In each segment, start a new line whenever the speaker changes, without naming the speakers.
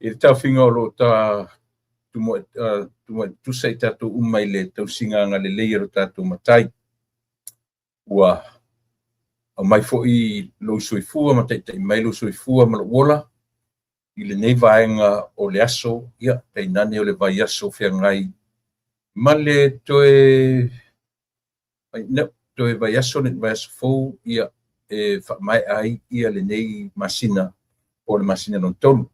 I le taofiga o lo o ta tumuai tutusa i tatou uma i le tausiga agalelei a lo tatou Matai. Ua aumai foi lou soifua ma taitai mai lou soifua ma lou ola i lenei vaega o le aso, ia, tainane o le vaiaso feagai ma le toe toe vaiaso le vaiaso fou, ia, e faamaea ai ia lenei masina po o le masina lona tolu.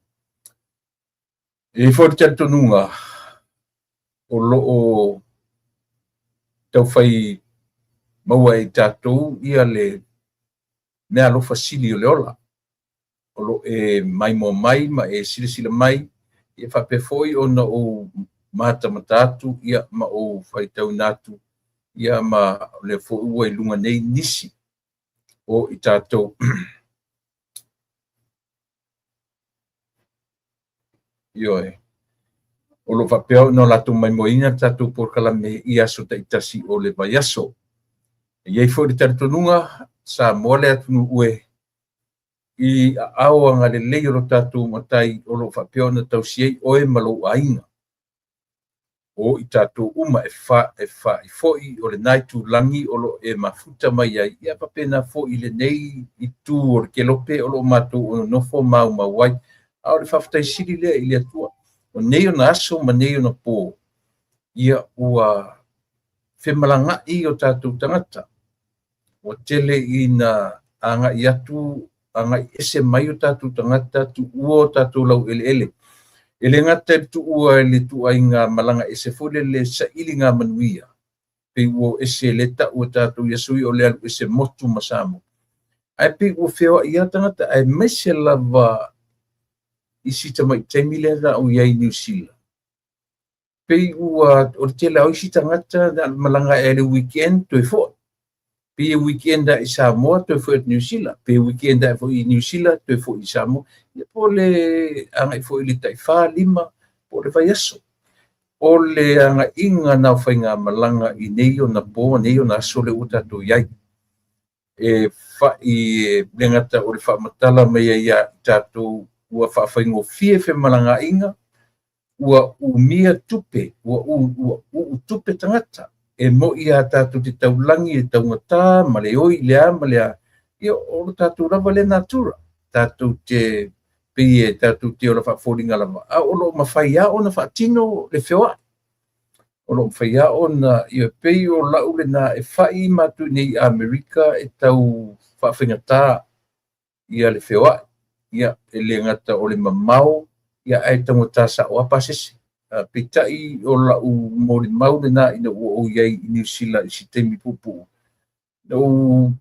E i ai foi le talitonuga o lo o taufai maua e i tatou ia le meaalofa sili o le ola. O lo o e maimoa mai ma e silasila mai, ia faapea foi ona ou matamata atu, ia, ma ou faitauina atu, ia, ma o lea foi ua i luga nei nisi o i tatou. Ioe. O lo o faapea ona latou maimoaina le tatou polokalame i aso taitasi o le vaiaso. E i ai foi le talitonuga, Samoa le atunuu e i aao agalelei o lo tatou Matai o lo o faapea ona tausi ai oe ma lou aiga. O i tatou uma e fa'i foi o lena itulagi o lo o e mafuta mai ai, ia faapena foi i lenei itu o le kelope o lo o matou nonofo maumau ai. A o le faafetai sili lea i le Atua. O nei ona aso ma nei ona po, ia ua femalaga'i o tatou tagata. Ua tele ina agai atu, agai ese mai o tatou tagata, tuua o tatou laueleele. E le gata i le tuua i le ituaiga malaga ese foi lele sailiga manuia, pei ua o ese le tau e tatou i aso ia o le alu ese motu ma Samoa. Ae pei ua feoai lava tagata, aemaise lava i si tamai taimi lea na ou i ai i Niu Sila. Pei ua o le tele o isi tagata na malaga ae le weekend toe foi. Pei e weekend ae i Samoa toe foi atu Niu Sila. Pe weekend ae foi i Niu Sila toe foi i Samoa. Ia po o le agai foi i le taifa, lima, po o le vaiaso. O le agaiga na o faigamalaga i nei ona po, nei ona aso lea ua tatou i ai. E fa'i e le gata o le faamatala mai ai ia i tatou ua faafaigofie femalagaaiga, ua umia tupe, ua uu tupe tagata. E mo'i a tatou te taulagi i le taugata ma le oi i le a ma le a, ia o lo tatou lava lea natura. Tatou te pei e tatou te ola faafoliga lava, a o lo o mafai lava ona faatino le feoai. O lo o mafai lava ona, ia pei o lau lena e fa'i matou nei i Amerika e tau faafaigata ia le feoai. Ia, e le gata o le mamao, ia ae taugata sa'o lava pasese. Peitai o lau molimau lena ina ua ou i ai i Niu Sila i se taimi puupuu, na ou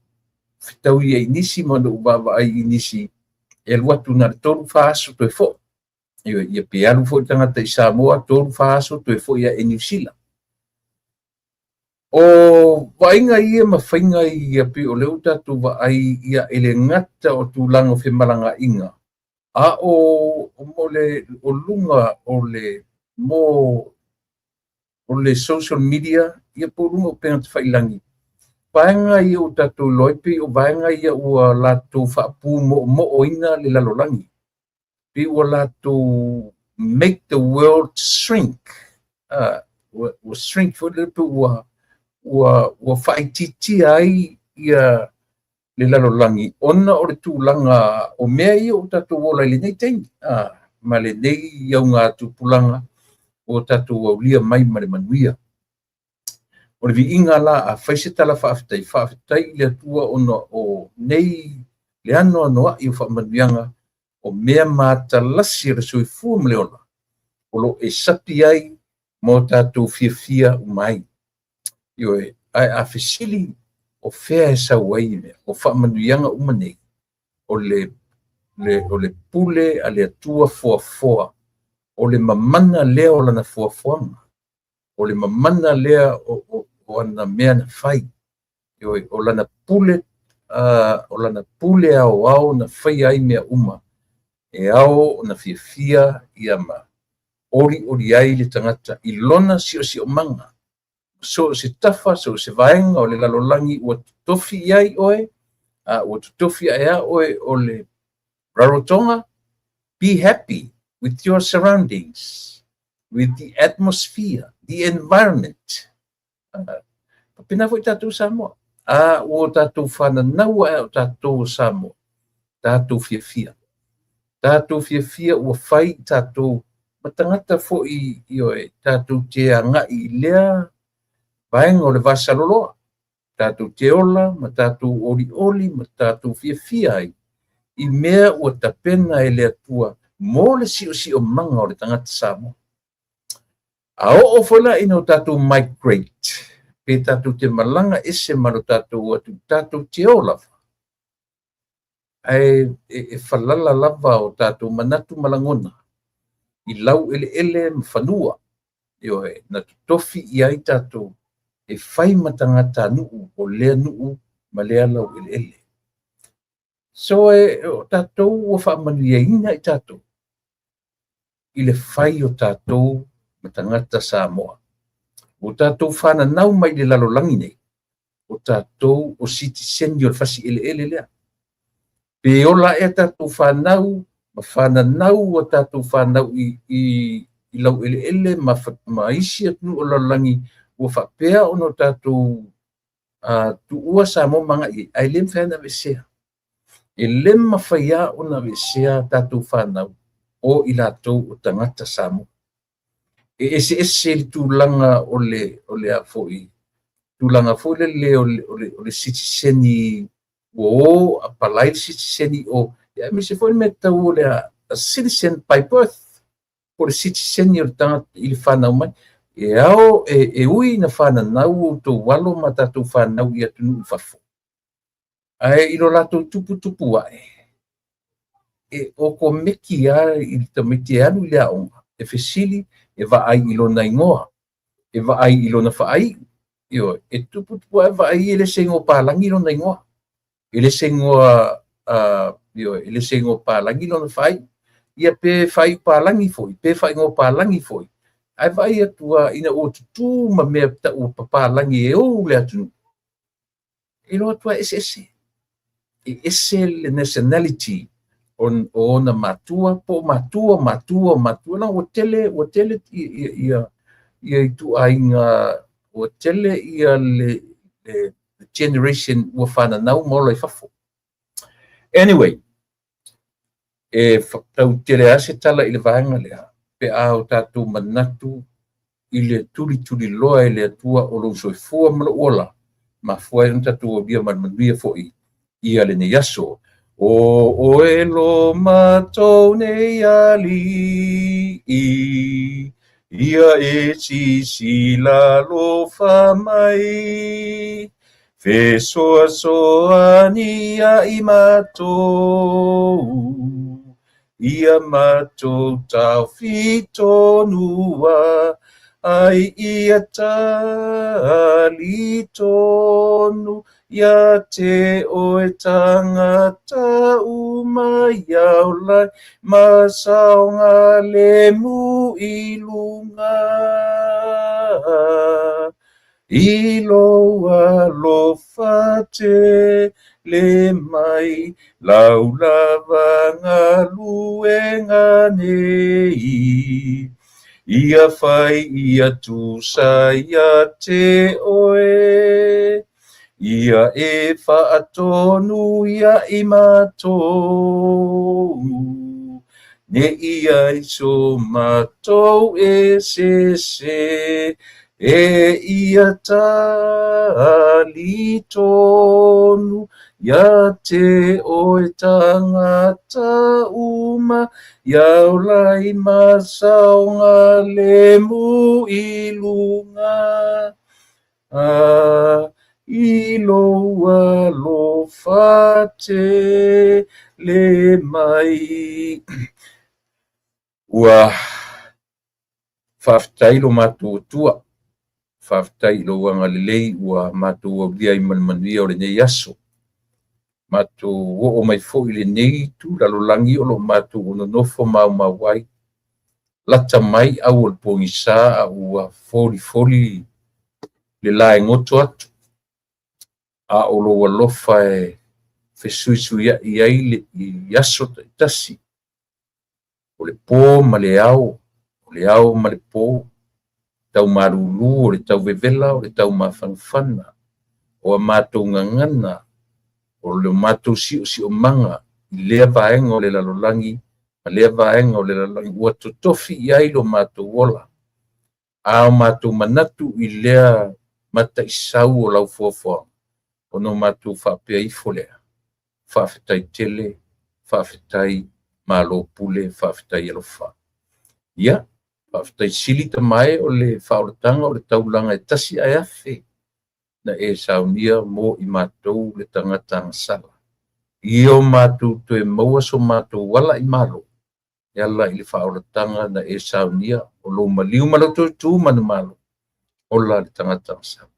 fetaui ai i nisi ma na ou vaavaai i nisi e alu atu na o le 3, 4 aso toe foi. Ioe, ia pe alu foi le tagata i Samoa, 3, 4 aso toe foi ae i Niu Sila. O vaaiga ia ma faiga ia pei o lea ua tatou vaai ia e le gata o tulaga o femalagaaiga, a o mo le o luga o le mo o le social media, ia po o luga o upega tafailagi. Vaega ia ua tatou iloa ai pei o vaega ia ua latou faapumoomo'oina le lalolagi. Pei ua latou make the world shrink. Ua shrink foi lele pe ua faaitiitia ai ia le lalolagi ona o le tulaga o mea ia ua tatou ola i lenei taimi, ma lenei augatupulaga ua tatou aulia mai ma le manuia. O le viiga la, a fai se tala faafetai, faafetai i le Atua ona o nei le anoanoai o faamanuiaga o mea matalasi o le soifua ma le ola o lo o e sapi ai ma o tatou fiafia uma ai. Ioe, ae a fesili o fea e sau ai mea o faamanuiaga uma nei, o le pule a le Atua foafoa, o le mamana lea o lana foafoaga, o le mamana lea o ana mea na fai. Ioe, o lana pule, o lana pule aoao na faia ai mea uma, e ao ona fiafia ia ma olioli ai le tagata i lona siosiomaga. So o se tafa, so o se vaega o le lalolagi ua totofi i ai oe, a ua totofi ae a oe o le Rarotonga, be happy. with your surroundings, with the atmosphere, the environment. Faapena foi tatou Samoa. A ua tatou fananau ae o tatou o Samoa, tatou fiafia. Tatou fiafia ua fai i tatou ma tagata foi, ioe, tatou te agai i lea vaega o le vasaloloa. Tatou te ola ma tatou olioli ma tatou fiafia ai i mea ua tapena e le Atua mo le siosiomaga o le tagata Samoa. A oo foi la ina o tatou migrate, pe tatou te malaga ese ma lo tatou atu, tatou te o lava, ae e falala lava o tatou manatu ma lagona i laueleele ma fanua, ioe, na totofi i ai tatou e fai ma tagatanuu o lea nuu ma lea laueleele. So e o tatou ua faamanuiaina i tatou i le fai o tatou ma tagata Samoa. Ua tatou fananau mai i le lalolagi nei, o tatou o sitiseni o le fasi eleele lea. Pe ola ea tatou fanau ma fananau o tatou fanau i laueleele ma isi atunuu o lalolagi ua faapea ona tatou tuua Samoa ma agai i ai, ae le mafai ona aveesea. E le mafai lava ona aveesea tatou fanau o i latou o tagata Samoa. E eseese le tulaga o le a foi, tulaga foi lele o le sitiseni ua o apalai le sitiseni o, aemaise foi le mea tau o le a citizen by birth, po o le sitiseni o le tagata i le fanau mai. E ao, e ui ina fananau outou alo ma tatou fanau i atunuu i fafo, ae i lo latou tuputupu ae, e okomeki lava i le tamaiti e alu i le aoga, e fesili, e vaai i lona igoa, e vaai i lona faaiu, ioe, e tuputupu ae vaai e le se igoa palagi lona igoa, e le se igoa, ioe, e le se igoa palagi lona faaiu, ia pe faaiu palagi foi, pe faaigoa palagi foi, ae vaai atu ina ua tutu ma mea tau papalagi e ou le atunuu, e iloa atu lava e eseese. E ese le nationality o ona matua, po o matua, matua, matua, na ua tele ia ituaiga, ua tele ia le generation ua fananau ma ola i fafo. Anyway, e tau tele lava se tala i le vaega lea, pe a o tatou manatu i le tulituliloa e le Atua o lou soifua ma lou ola, mafua ai ona tatou aulia ma le manuia foi ia lenei aso. O oe lo matou nei alii, ia e sisila alofa mai, fesoasoani ia i matou, ia matou taufitonua, ai ia talitonu, ia te oe tagata uma ia olai, ma saogalemu i luga. I lou alofa tele mai, lau lava galuega nei. Ia fai ia tusa ia te oe, ia e faatonu ia i matou. Ne ia i so matou e sese, e ia talitonu, ia te oe tagata uma, ia olai ma saogalemu i luga. I lou alofa tele mai. Ua faafetai lo matou Atua, faafetai i lou agalelei ua matou aulia ai ma le manuia o lenei aso. Matou oo mai foi i lenei itu lalolagi o lo matou nonofo maumau ai. Lata mai au o le pogisa a ua folifoli le laegoto atu, a o lou alofa e fesuisuiai ai i aso taitasi. O le po ma le ao, o le ao ma le po, tau malūlū o le tau vevela o le tau mafanafana, o a matou gagana, o le matou siosiomaga i lea vaega o le lalolagi ma lea vaega o le lalolagi ua totofi i ai lo matou ola. A o matou manatu i lea mataisau o lau foafoaga, ona o matou faapea ifo lea, faafetai tele, faafetai malo pule, faafetai alofa. Ia, faafetai sili tamae o le faaolataga o le taulaga e tasi ae afe na e saunia mo i matou le tagata agasala. Ia o matou toe maua so matou ala i malo, e ala i le faaolataga na e saunia o lou maliu ma lou toe manumalo, ola le tagata agasala.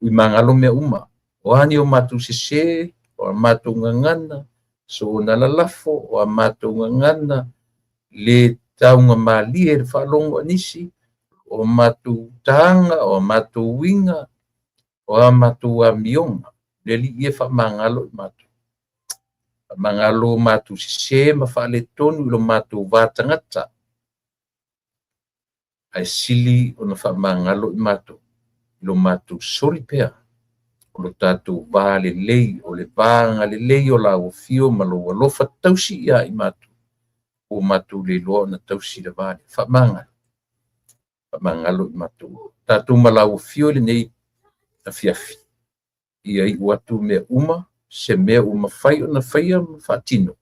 Ui magalo mea uma, o a ni o matou sesē, o a matou gagana, soona lalafo, o a matou gagana, le taugamalie le faalogo a nisi, o a matou taga, o a matou uiga, o a matou amioga, le Alii e faamagalo i matou. Faamagalo o matou sesē ma faaletonu i lo matou va tagata, ae sili ona faamagalo i matou i lo matou soli pea o lo tatou va lelei, o le va agalelei o lau afio ma lou alofa tausi ia i matou, ua matou le iloa ona tausi le va lea. Faamagalo, faamagalo i matou. Tatou ma lau afio i lenei afiafi, ia iu atu mea uma, se mea ua mafai ona faia ma faatino,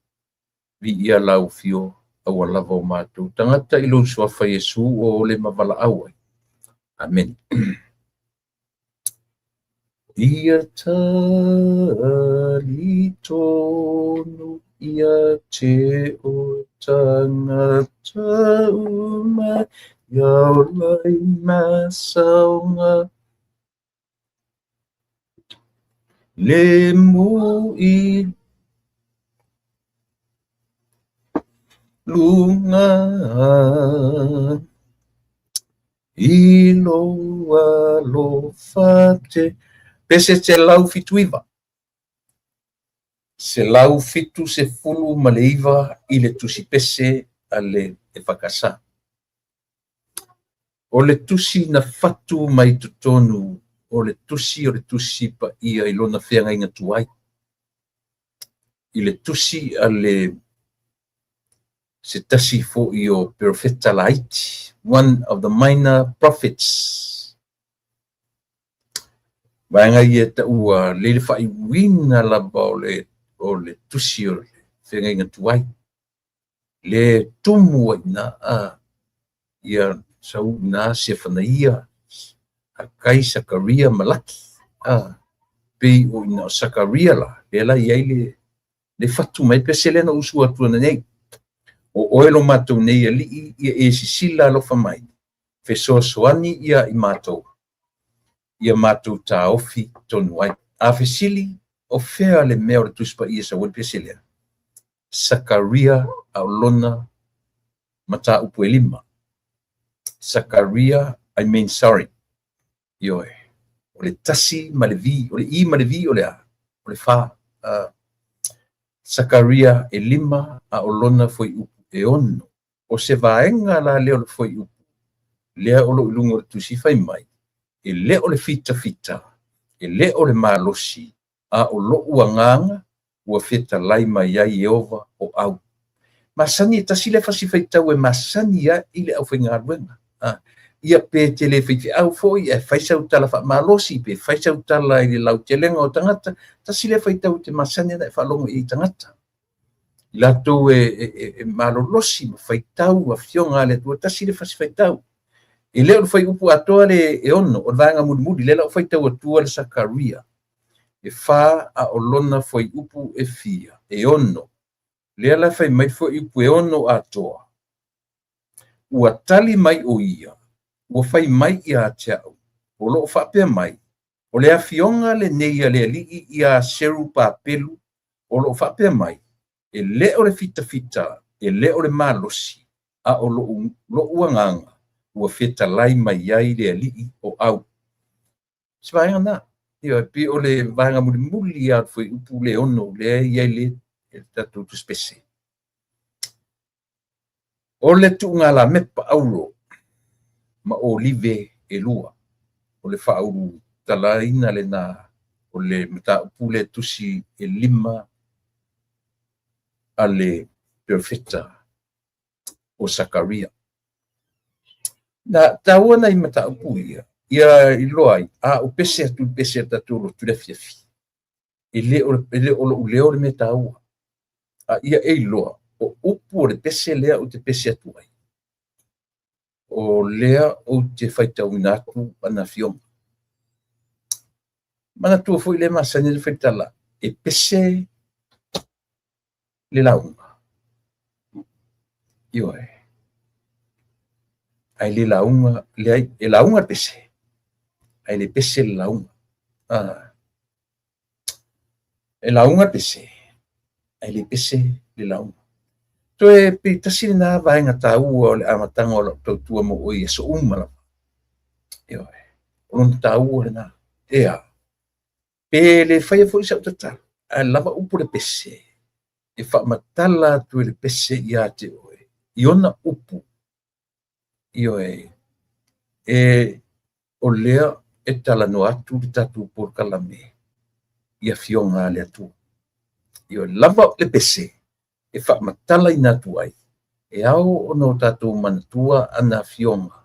viia lau afio aua lava o matou tagata i lou suafa Iesu ua ole ma valaau ai. Amene. Ia talitonu ia te oe tagata uma, ia ola i masaoga. Le mu i luga i lou alofa te. Pese 179. 179 i le tusi pese a le EFKS. O le tusi na fatu mai totonu o le tusi o le tusi paia i lona feagaiga tuai. I le tusi a le se tasi foi o perofeta laiti, one of the minor prophets. Vaega ia e taua le faaiuina lava o le tusi o le feagaiga tuai. Le tumu ai ina ia sau ina Sefanaia, Hakai, Sakaria, Malaki. Pei o ina o Sakaria la, lea la i ai le fatu mai pese lea na usu atu ana nei. O oe lo matou nei alii ia e sisila alofa mai, fesoasoani ia i matou, ia matou taofi tonu ai. A fesili, o fea le mea o le Tusi Paia sau ai le pese lea? Sakaria a o lona mataupu e 5. Sakaria, I mean sorry. Ioe. O le tasi ma le vi, o le i ma le vi o le a, o le fa. Sakaria e 5 a o lona fuaiupu e 6. O se vaega la lea o le fuaiupu, lea o lo o i luga o le tusi fai mai, e le o le fitafita, e le o le malosi, a o lou agaga ua fetalai mai ai Ieova o au. Masani e tasi le fasi faitau e masani ai i le aufaigaluega. Ia pe te le faifeau foi, e fai sau tala faamalosi, pe fai sau tala i le lautelega o tagata, tasi le faitau te masani ana e faalogo i tagata. I latou e malolosi ma faitau afioga a le Atua, tasi le fasi faitau. E le o le fuaiupu atoa le e 6, o le vaega mulimuli, lea la o faitau atua le Sakaria. E 4 a o lona fuaiupu e fia, e 6. Lea la fai mai fuaiupu e 6 atoa. Ua tali mai o ia, ua fai mai ia te au, o loo faapea mai, o le afioga lenei a le alii ia Serubabelu, o loo faapea mai, e le o le fitafita, e le o le malosi, a o lou agaga, ua fetalai mai ai le alii o au. Se vaega na, ia pei o le vaega mulimuli a fuaiupu le 6, lea i ai le tatou tusi pese. O le tuugalamepa auro ma olive e lua. O le faaulutalaina lena o le mataupu lea tusi e 5 a le perofeta o Sakaria. Na taua nai mataupu ia, ia iloa ai, a o pese atu pese a tatou lotu le afiafi. E le o lou leo le mea taua. A ia e iloa, o upu o le pese lea o te pese atu ai. O lea o te faitauina atu ana afioga. Manatua foi le masani le faitala, e pese le lauga. Ioe. Ai le lauga, le e lauga le pese. Ai le pese le lauga. E lauga le pese. Ai le pese le lauga. Toe pe tasi lena vaega taua o le amataga o lau tautua mo oe i aso uma lava. Ioe. O lona taua lena. Ea. Pe le faia foi sau tatalo, ae lava upu le pese, e faamatala atu e le pese ia te oe, i ona upu. Ioe. E o lea e talanoa atu le tatou polokalame i afioga a le Atua. Ioe, lava le pese e faamatalaina atu ai, e ao ona o tatou manatua ana afioga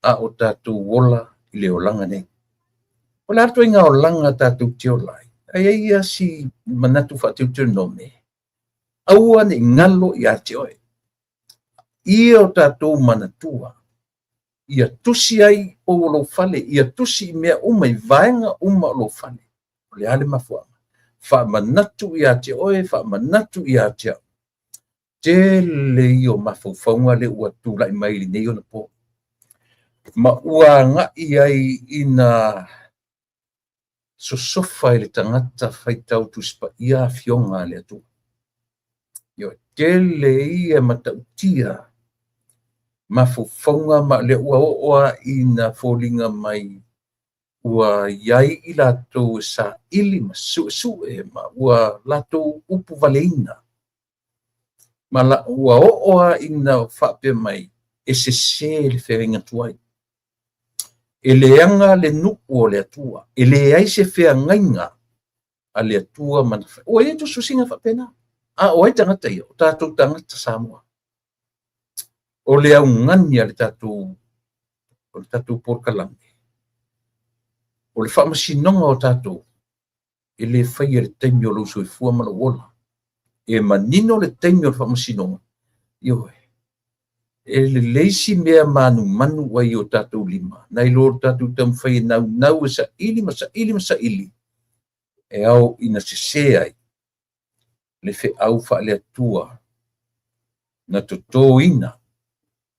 a o tatou ola i le olaga nei. O le a le ituaiga olaga tatou te ola ai? Ae ai ia si manatu faa-Deuteronome, aua ne i galo ia te oe. Ia o tatou manatua, ia tusi ai pou o lou fale, ia tusi i mea uma, i vaega uma o lou fale. O le a le mafuaaga? Faamanatu ia te oe, faamanatu ia te au. Tele ia o mafaufauga le ua tulai mai lenei ona po. Ma ua agai ai ina sosofa e le tagata faitau Tusi Paia afioga a le Atua. Ioe, tele ia matautia mafaufauga ma lea ua oo lava ina foliga mai ua iai i latou e saili ma suesue ma ua latou upu valeina. Ma ua oo lava ina faapea mai e sese le feagaiga tuai. E leaga le nuu o le Atua, e leai se feagaiga a le Atua ma ua iai tusitusiga faapena. A o ai tagata ia? O tatou tagata Samoa. O le augani a le tatou, o le tatou polokalame, o le faamasinoga o tatou, e le faia le taimi o lou soifua ma lou ola. E manino le taimi o le faamasinoga, ioe. E lelei si mea manumanu ai o tatou lima, nai lo tatou taumafai e naunau e saili ma saili ma saili, e ao ina sese ai le feau faale-Atua na totoina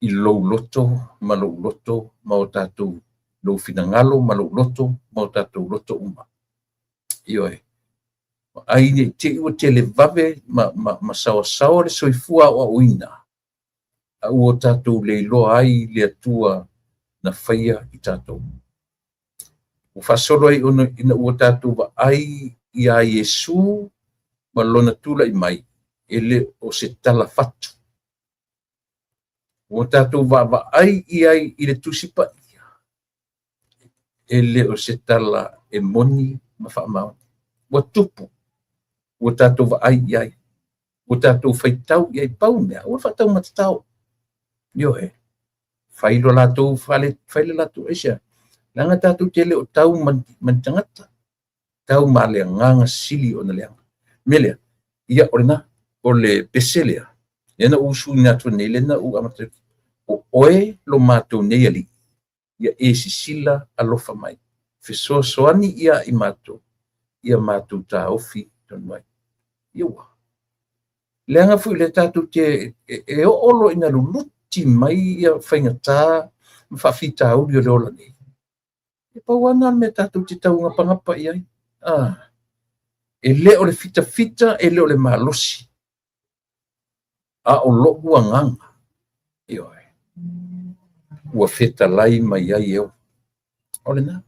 i lou loto ma lou loto ma o tatou lou finagalo ma lou loto ma o tatou loto uma. Ioe. Ai nei te ua tele vave ma saoasaoa le soifua aoaoina, a ua tatou leiloa ai le Atua na faia i tatou. Ua faasolo ai ona ina ua tatou vaai ia Iesu ma lona tulai mai, e le o se tala fatu. Ua tatou vaavaai i ai i le Tusi Paia, e le o se tala e moni ma faamaoni. Ua tupu, ua tatou vaai i ai, ua tatou faitau i ai, pau mea, ua faataumatatao. Ioe, fai lo latou fale, fai le latou aisea. Leaga tatou te le o tau ma ni tagata, tau ma le agaga sili ona leaga. Mea lea, ia o lena, o le pese lea, lea na ou usuina atu nei, lea na ou amata atu, o oe lo matou nei alii, ia e sisila alofa mai. Fesoasoani ia i matou, ia matou taofi tonu ai. Ia ua. Leaga foi le tatou te e oo loa ina luluti mai ia faigata ma faafitauli o le ola nei. E pau lava na o le mea tatou te taugapangapa i ai. E le o le fitafita, e le o le malosi, a o lou agaga, ioe, ua fetalai mai ai e o. O lena.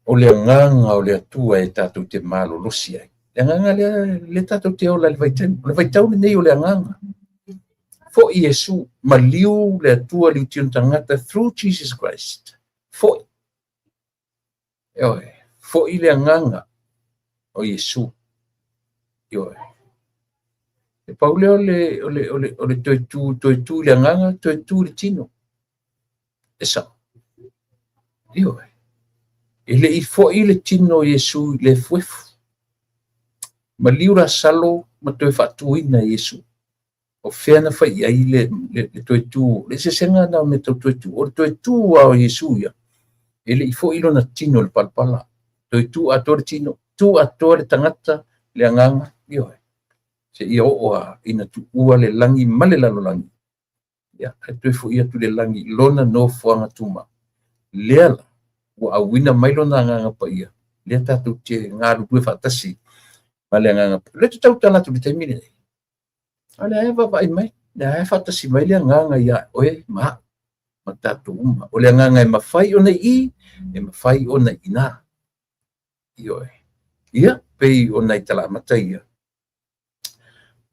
O le agaga o le Atua e tatou te malolosi ai. Le agaga lea, le tatou te ola i le vaitaimi. O le vaitau lenei o le agaga. Foi Iesu, maliu le Atua i le tino tagata through Jesus Christ. Foi. Ioe, foi le agaga o Iesu. Ioe. E pau lea o le, o le, o le, o le toe tu, toe tu i le agaga, toe tu i le tino. E sao. Ioe. E le i foi le tino o Iesu i le efuefu. Maliu Lasalo ma toe faatuina e Iesu. O fea na fai i ai le, le, le toe tu, le eseesega lena o mea tau toe tu. O le toe tu lava o Iesu ia, e le i foi lona tino i le palapala. Toe tu atoa le tino, tu atoa le tagata, le agaga, ioe. Seia oo lava ina tuua le lagi ma le lalolagi. Ia, ae toe foi atu i le lagi i lona nofoaga tumau. Lea la, ua auina mai lona agaga paia, lea tatou te galulue faatasi ma le agaga paia. O lea ou te tautala atu i le taimi lenei, a o lea e vaavaai mai, lea e faatasi mai le agaga ia oe ma au ma tatou uma. O le agaga e mafai ona i i, e mafai ona i ina. Ioe. Ia, pei o nai tala amata ia.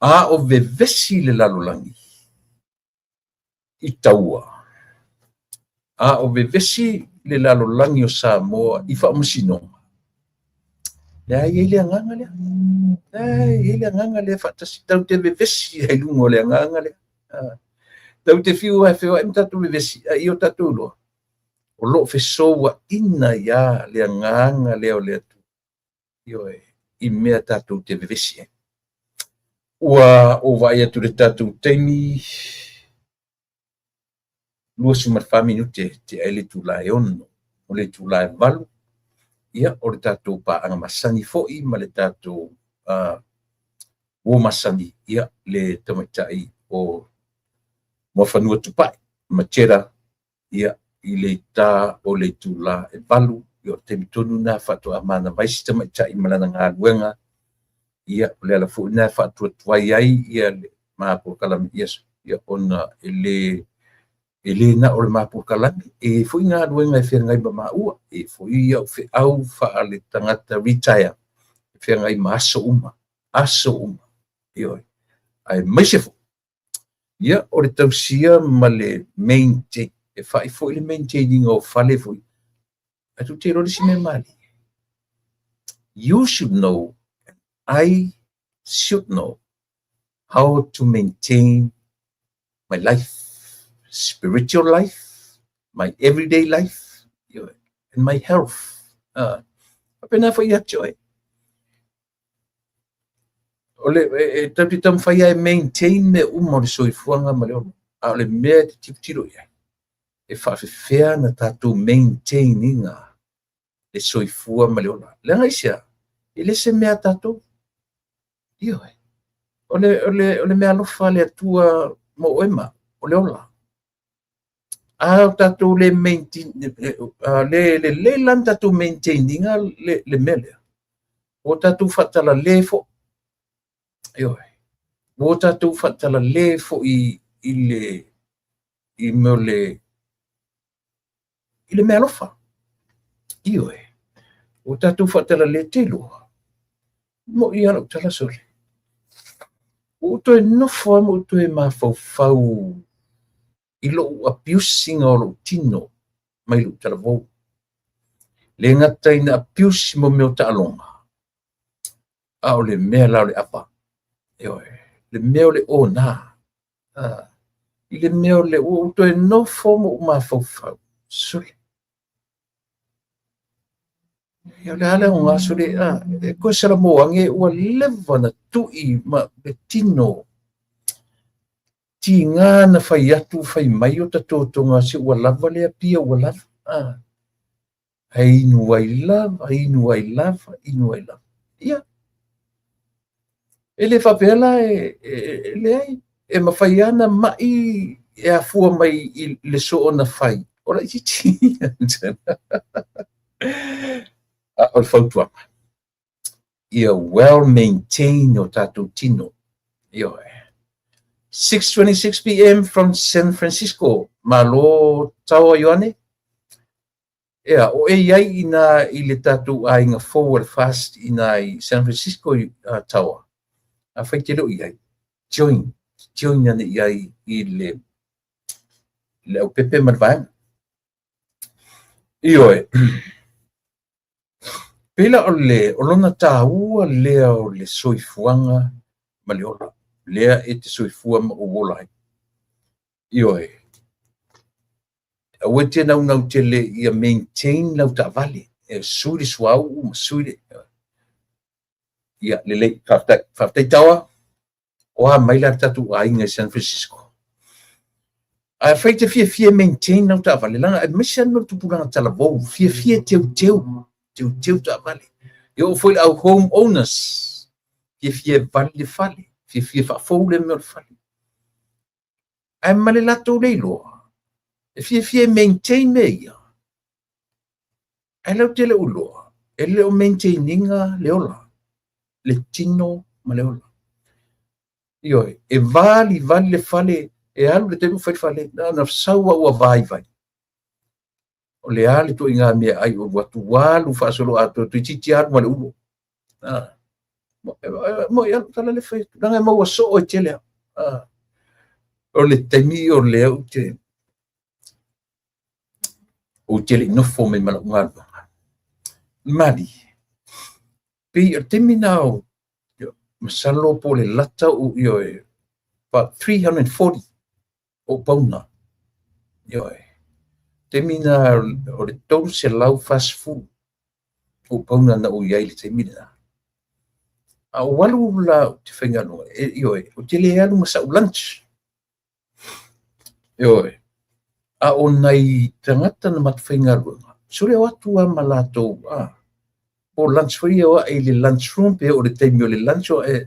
A o vevesi le lalolagi i taua, a o vevesi le lalolagi o Samoa i faamasinoga, lea e i ai le agaga lea. Lea e i ai le agaga lea faatasi. Tatou te vevesi ai i luga o le agaga lea. Tatou te fiu e feoai ma tatou vevesi, a ia o tatou iloa, o lo o fesouaina ai lava le agaga lea o le Atua. Ioe, i mea tatou te vevesi ai. Ua ou vaai atu i le tatou taimi, 24 minute tea ai le itula e 6, o le itula e 8, ia, o le tatou paaga masani foi ma le tatou uo masani, ia, le tamaitai o Muafanua Tupai ma Cheda, ia, i le ita o le itula e 8, ia, o le taimi tonu lena faatoa manava ai si tamaitai ma lana galuega, ia, o le ala foi lena e faatuatuai ai ia le ma polokalame, ia, ia, ona e le e le na o le ma polokalame, e i ai foi galuega e feagai ma maua, e i ai foi au feau faale-tagata retire, e feagai ma aso uma, aso uma, ioe. Aemaise foi, ia, o le tausia ma le maintain, e fai foi le maintain ina o fale foi. Ae tou te iloa le isi mea malie. You should know, and I should know, how to maintain my life, spiritual life, my everyday life, and my health. Faapena foi ia te oe. O le, e tatou te taumafai lava e maintain mea uma o le soifuaga ma le ola. A o le mea e te tilotilo i ai, e faafefea ona tatou maintain ina le soifua ma le ola. Leaga aisea? E le se mea a tatou. Ioe. O le, o le, o le meaalofa a le Atua mo oe ma au, o le ola. A o tatou le maintain, le lelei la ona tatou maintain ina le, le mea lea, ua tatou faatalale foi. Ioe. Ua tatou faatalale foi i le, i mea o le, i le meaalofa. Ioe. Ua tatou faatalale te iloa. Moʻi lava lau tala sole. Ua ou toe nofo lava ma ou toe mafaufau i lou abuse ina o lou tino mai lou talavou. Le gata ina abuse mo mea o taaloga, a o le mea la o le ava. Ioe, le mea o le ona. I le mea o le ua ou toe nofo ma ou mafaufau, sole. Ia o le a le aoga sole, e toe salamo ane ua leva ona tui ma le tino. Tiga na fai atu fai mai o tatotoga se ua lava lea pia ua lava. Ae inu ai lava, inu ai lava, inu ai lava. Ia, e le faapea la e, e, e leai, e mafai lava ona mai e afua mai i le soona fai o laitiiti. A o le fautuaga, ia well maintain o tatou tino. Ioe. 6:26 p.m. from San Francisco. Malo Taoa Ioane. Ea, o e i ai inā i le tatou aiga fou a le FAST inā i San Francisco Taoa. Afai e te le o i ai, join. Join ane i ai i le le aupepe ma le vaega. Ioe. Pei la o le o lona tāua lea o le soifuaga ma le ola, lea e te soifua ma ou ola ai. Ioe. Aua e te naunau tele ia maintain lau taavale, e sui le suauu ma sui le... Ia, lelei, faafetai. Faafetai Taoa. O a mai la le tatou aiga i San Francisco. Ae afai e te fiafia e maintain lau taavale, leaga aemaise lava le tupulaga talavou, fiafia e teuteu, teuteu taavale. E oo foi i le au home owners, fiafia e vali le fale, fiafia e faafou le mea o le fale. Ae ma le latou le iloa, e fiafia e maintain mea ia. Ae latou te le o iloa, e le o maintain ina le ola, le tino ma le ola. Ioe, e valivali le fale, e alu le taimi o fai le fale, na ona sau lava ua vaivai. O le a le ituaiga meaai ua alu atu, ua alu faasoloatoa, toeitiiti alu ma le ulo. Mo i alu tala le fai atu, leaga e maua soo e tele lava. O le taimi o lea ou te ou te le i nofo mai ma lau galuega. Mali, pei o le taimi lena o masalo po o le lata o ioe, about 340 ou pauna. Ioe. Taimi lena o le 340 ou pauna na ou i ai i le taimi lena. A ou alu la ou te faigaluega, e, ioe, ou te le alu ma sa'u lunch. Ioe. A o nai tagata na matou faigaluega, sole o atu lava ma latou, a, po lunch foi ia o ae i le lunch room pe oo i le taimi o le lunch o ae,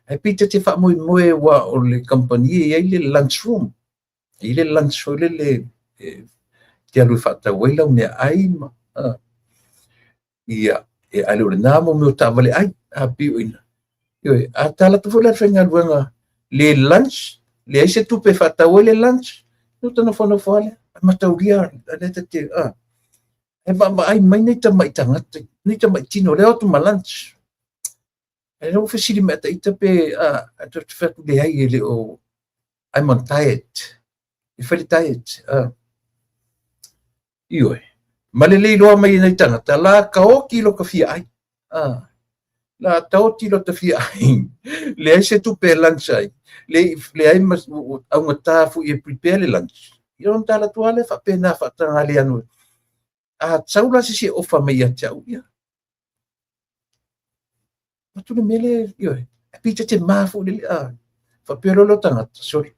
ae pei ta te faamoemoe aua o le kamupani e i ai le lunch room. E i ai le lunch foi lele e te alu e faatau ai lau meaai ma, a. Ia, e ae le o lena mo mea o taavale ai, a pei o ina. Ioe, a tala atu foi la le faigaluega le lunch, leai se tupe e faatau ai le lunch, no ta nofonofo lava lea, e mataulia lea ta te, a, e vaavaai mai nei tamai tagata, nei tamai tino, lea o atu ma lunch. Ae lea ua fesili mai ata ita pe, a, ta te fai atu leai e le o, I'm on diet. E fai le diet. A. Ioe. Ma le le iloa mai e nai tagata, la taoti lo ta fia ai. A. La taoti lo ta fia ai. Leai se tupe e lunch ai. Le, leai ma augata foi e prepare le lunch. Ia ona tala atu lava lea faapena faataga le anu. A sau la se isi e ofa mai ia te au, ia. Atu le mea lea, ioe, e pei ta te ma foi lele, a, faapea loa lea o tagata, sorry,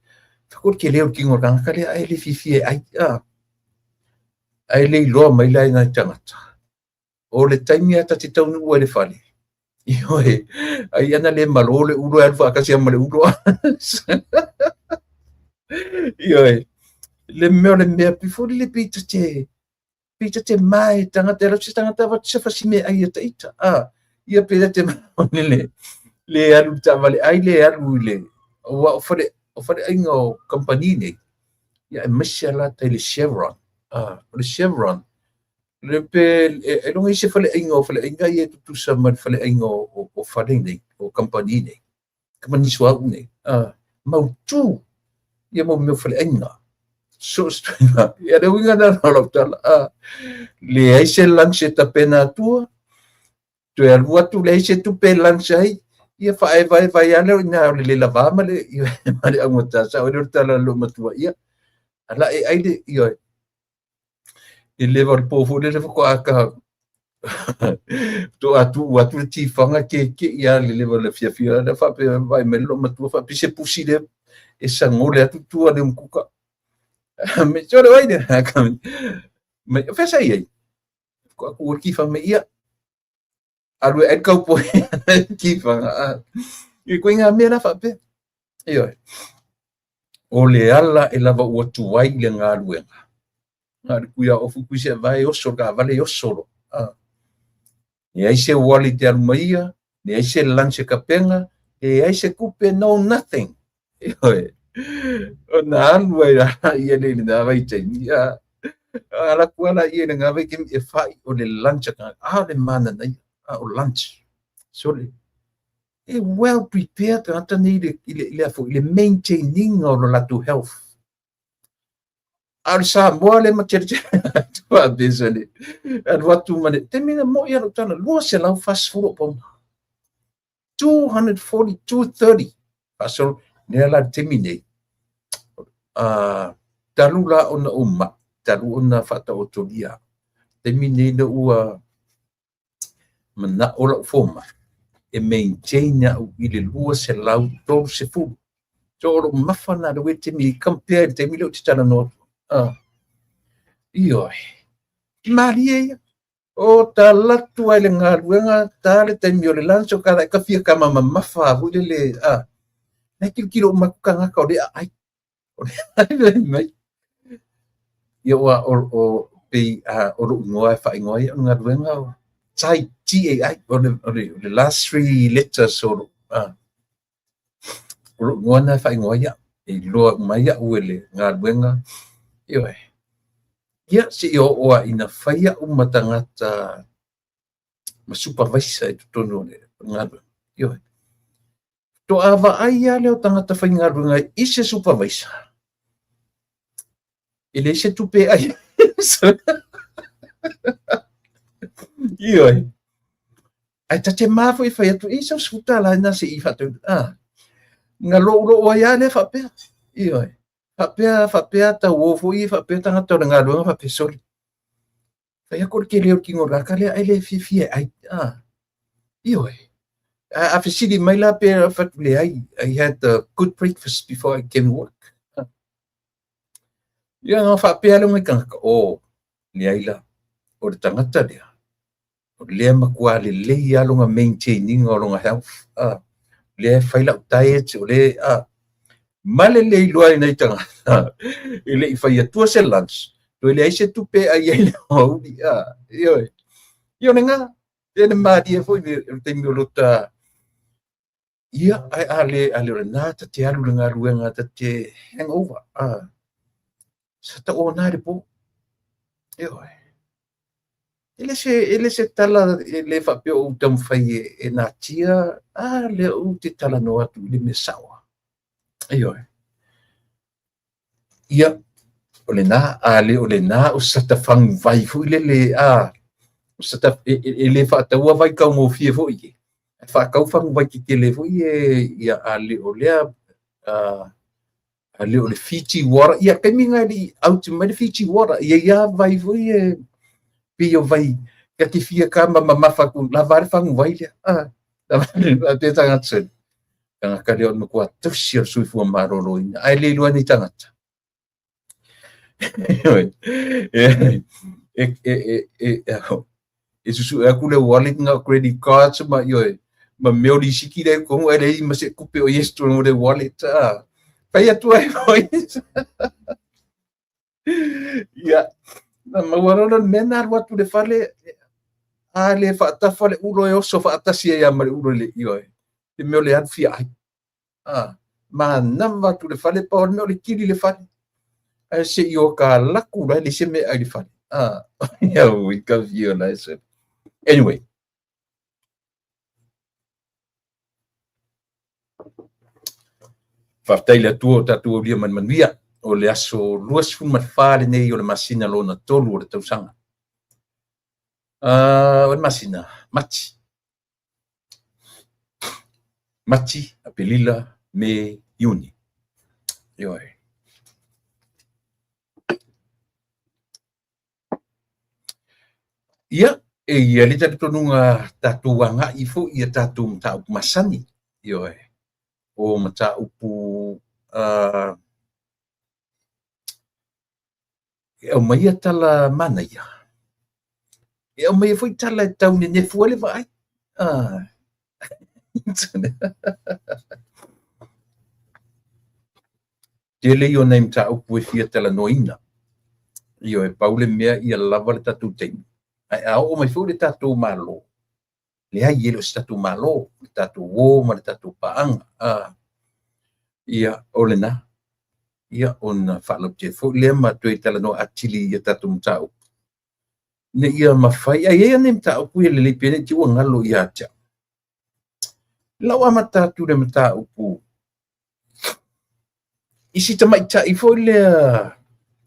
fai ko le tele o le tino o le tagata lea ae le fiafia e ai, a, ae le iloa mai la e nai tagata. O le taimi lava ta te taunuu ai i le fale, ioe, ai ana le malo le ulo e alu faatasi lava ma le ulo. Ioe, le mea o le mea, pei foi lele pei ta te, pei ta te mae tagata, e se tagata avatu se fasi meaai ia ita, a, ia pei ta te le, le alu i le taavale ai, le alu i le, aua o fale, o faleaiga o kamupani nei, ia aemaise lava la tai le Chevron, a, o le Chevron, le pe, ailoga i ai se faleaiga o faleaiga ia e tutusa ma le faleaiga o, o fale nei, o kamupani nei. Kamupani suauu nei, a, mautu ia mau mea o faleaiga. So se ituaiga, ia le uiga lena o lau tala, a, leai se lunch e tapena atua, toe alu atu leai se tupe e lunch ai, ia faaevaeva ai lava lea o i ina o le le lava ma le, ma le augata sao ai lea o le tala a le loomatua, ia, ala e ai le, ioe, I le leva o le po foi lele faatoa ta faatoa tuu atu le tifaga keke'i lava i le leva o le afiafi lea faapea vaai mai le loomatua faapea se pusi lea e sagole atu tua le umukuka. Mai sole oi le mai o fea sa i ai? Faatoa tuu le tifaga mai ia alu e ai le kaupoi tifaga. I koe ngā mea la faapea. Ioe. O le ala e lava ua tuai i le galuega. Na o le kui a ofu kui se vae oso le taavale e oso loa. A. Leai se uali te alu mai ia, leai se lunch e tapena, leai se tupe, no nothing. Ioe. Ona alu ai la ia le i lena vaitaimi. A. Ala atu lava ia i lena vaitaimi e fai o le lunch a tagata. A o le mananaia, a o lunch. Sole. E well prepared tagata nei i le, i le, i le, i le maintaining o lo latou health. A o le Samoa lea ma teletele atu faapea le alu atu ma le taimi na moi lou tala 240 ou pauna. 240, 230. Faasolo, lea la le taimi nei. Talu la ona ou mai, talu ona faataotolia. Taimi nei na ua manao lau fomai e maintain au i le 230. So o lou mamafa lena le taimi i compare i le taimi lea ou te talanoa atu. Ioe, malie ia. O talatu ai le galuega, ta le taimi o le lunch, o kala e ka fia kama mamafa foi lele, na tilotilo uma atu tagata o le aai. O le aai mai. Ia ua o pei o lou igoa e faaigoa ai o le galuega o Tai, T-A-I, o le last three letters o lou o lou igoa na e faaigoa ai au. E iloa uma ai au e le galuega. Ioe. Ia, se i oo a ina fai au ma tagata ma supervisor i totonu o le galuega. Ioe. Toa vaai lava lea o tagata faigaluega i se supervisor. E leai se tupe e ai. Ioe. Ae ta te ma foi e fai atu, e sau $10 ina se i faatau. Na loulou ai lava lea faapea. Ioe. Faapea, faapea tau o foi, faapea tagata o le galuega faapea soli. Fai atu o le tele o le tino o le tagata lea, ai le fiafia e ai. Ioe. A fesili mai la pe fatu leai, I had a good breakfast before I came work. Ia, na faapea le ngai tagata, o, leai la, o le tagata lea, o lea matua lelei lava lona maintaining o lona health. Lea e fai lau diet, o lea, ma le le iloa ai nei tagata, e le i fai atua se lunch, toe leai se tupe ai ai le aoauli. Ioe. Ia o lena, e le malie foi le taimi o lota, ia, ai a le, a le o lena ta te alu le galuega, ta te hangover. Sa ta o nā le po. Ioe. E le se tala e le faapea o taumafai e natia, lea ou te talanoa atu i le mea sao. Ioe. Ia, o lena, a le o lena o sa ta faguvai foi lele, o sa ta, e le faataua vai taugofie foi e. Faatau faguvai tetele foi e, ia, a le o lea, a le o le Fiji water, ia, taimi ngai li out mai le Fiji water, ia ia vai foi e, pe o vai, ka te fia ka ma mamafa ku lava le faguvai lea, lava le te tagata se. Tagata lea o le matua tausi o le soifua maloloina, ae le iloa nei tagata. E susu e aku le wallet nga credit cards ma ioe, ma mea o lisiki le tonu e leai ma se tupe o i ai i totonu o le wallet. Fai atu ai foi. Ia, na maua loa le mea na alu atu le fale, a le faatafa le ulo e oso faatasi ai ma le ulo le ioe. Le mea o le alu fia ai. Manava atu le fale, pa o le mea o le kili le fale. Ae se i o ka laku la le se mea ai le fale. Ia ui ka fio la se. Anyway. Faafetai le Atua o tatou aulia mai le manuia o le aso 24 lenei o le masina lona 3 o le tausaga. O le masina, Mati. Mati, Apelila, Me, Iuni. Ioe. Ia, e ia le talitonuga tatou agai foi ia tatou mataupu masani. Ioe. O mataupu e aumaia tala manaia. E aumaia foi tala e tau nenefu ai le vaai. Tele ia o nai mataupu e fia talanoaina. Ioe, pau le mea ia lava le tatou taimi. Ae a oo mai foi le tatou Malo, leai e le o se tatou Malo, le tatou o ma le tatou paaga. Ia, o lena. Ia, ona faalautele foi lea ma toe talanoa atili ia tatou mataupu. Ina ia mafai, ae i ai nei mataupu ia lelei pea nei te ua galo ia te au. Lau amata atu le mataupu i si tamaitai foi lea,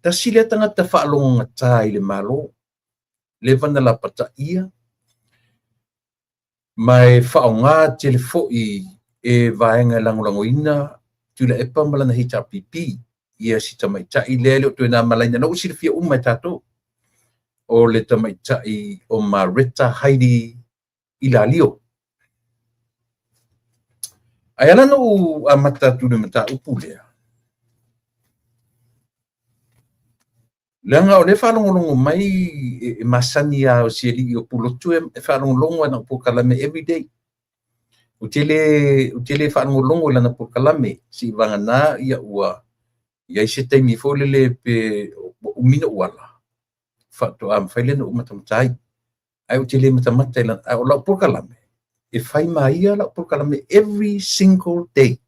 tasi lea tagata faalogogata i le Malo, leva na lapataia ma e faaaoga tele foi e vaega e lagolagoina Tuilaepa ma lana HRPP ia si tamaitai lea e le o toe na ma laina, na ua silafia uma e tatou, o le tamaitai o Mareta Heidi Ilalio. Ae ala ona ou amata atu i le mataupu lea, leaga o lea e faalogologo mai e masani lava o si alii o Pulotu e faalogologo ana polokalame everyday. Ou te le faalogologo i lana polokalame, seivagana ia ua i ai se taimi foi lele pe ua umi ona ou ala, faatoa mafai lea ona ou matamata ai. Ae ou te le matamata i lana, ae o lau polokalame, e fai ma ia lau polokalame every single day.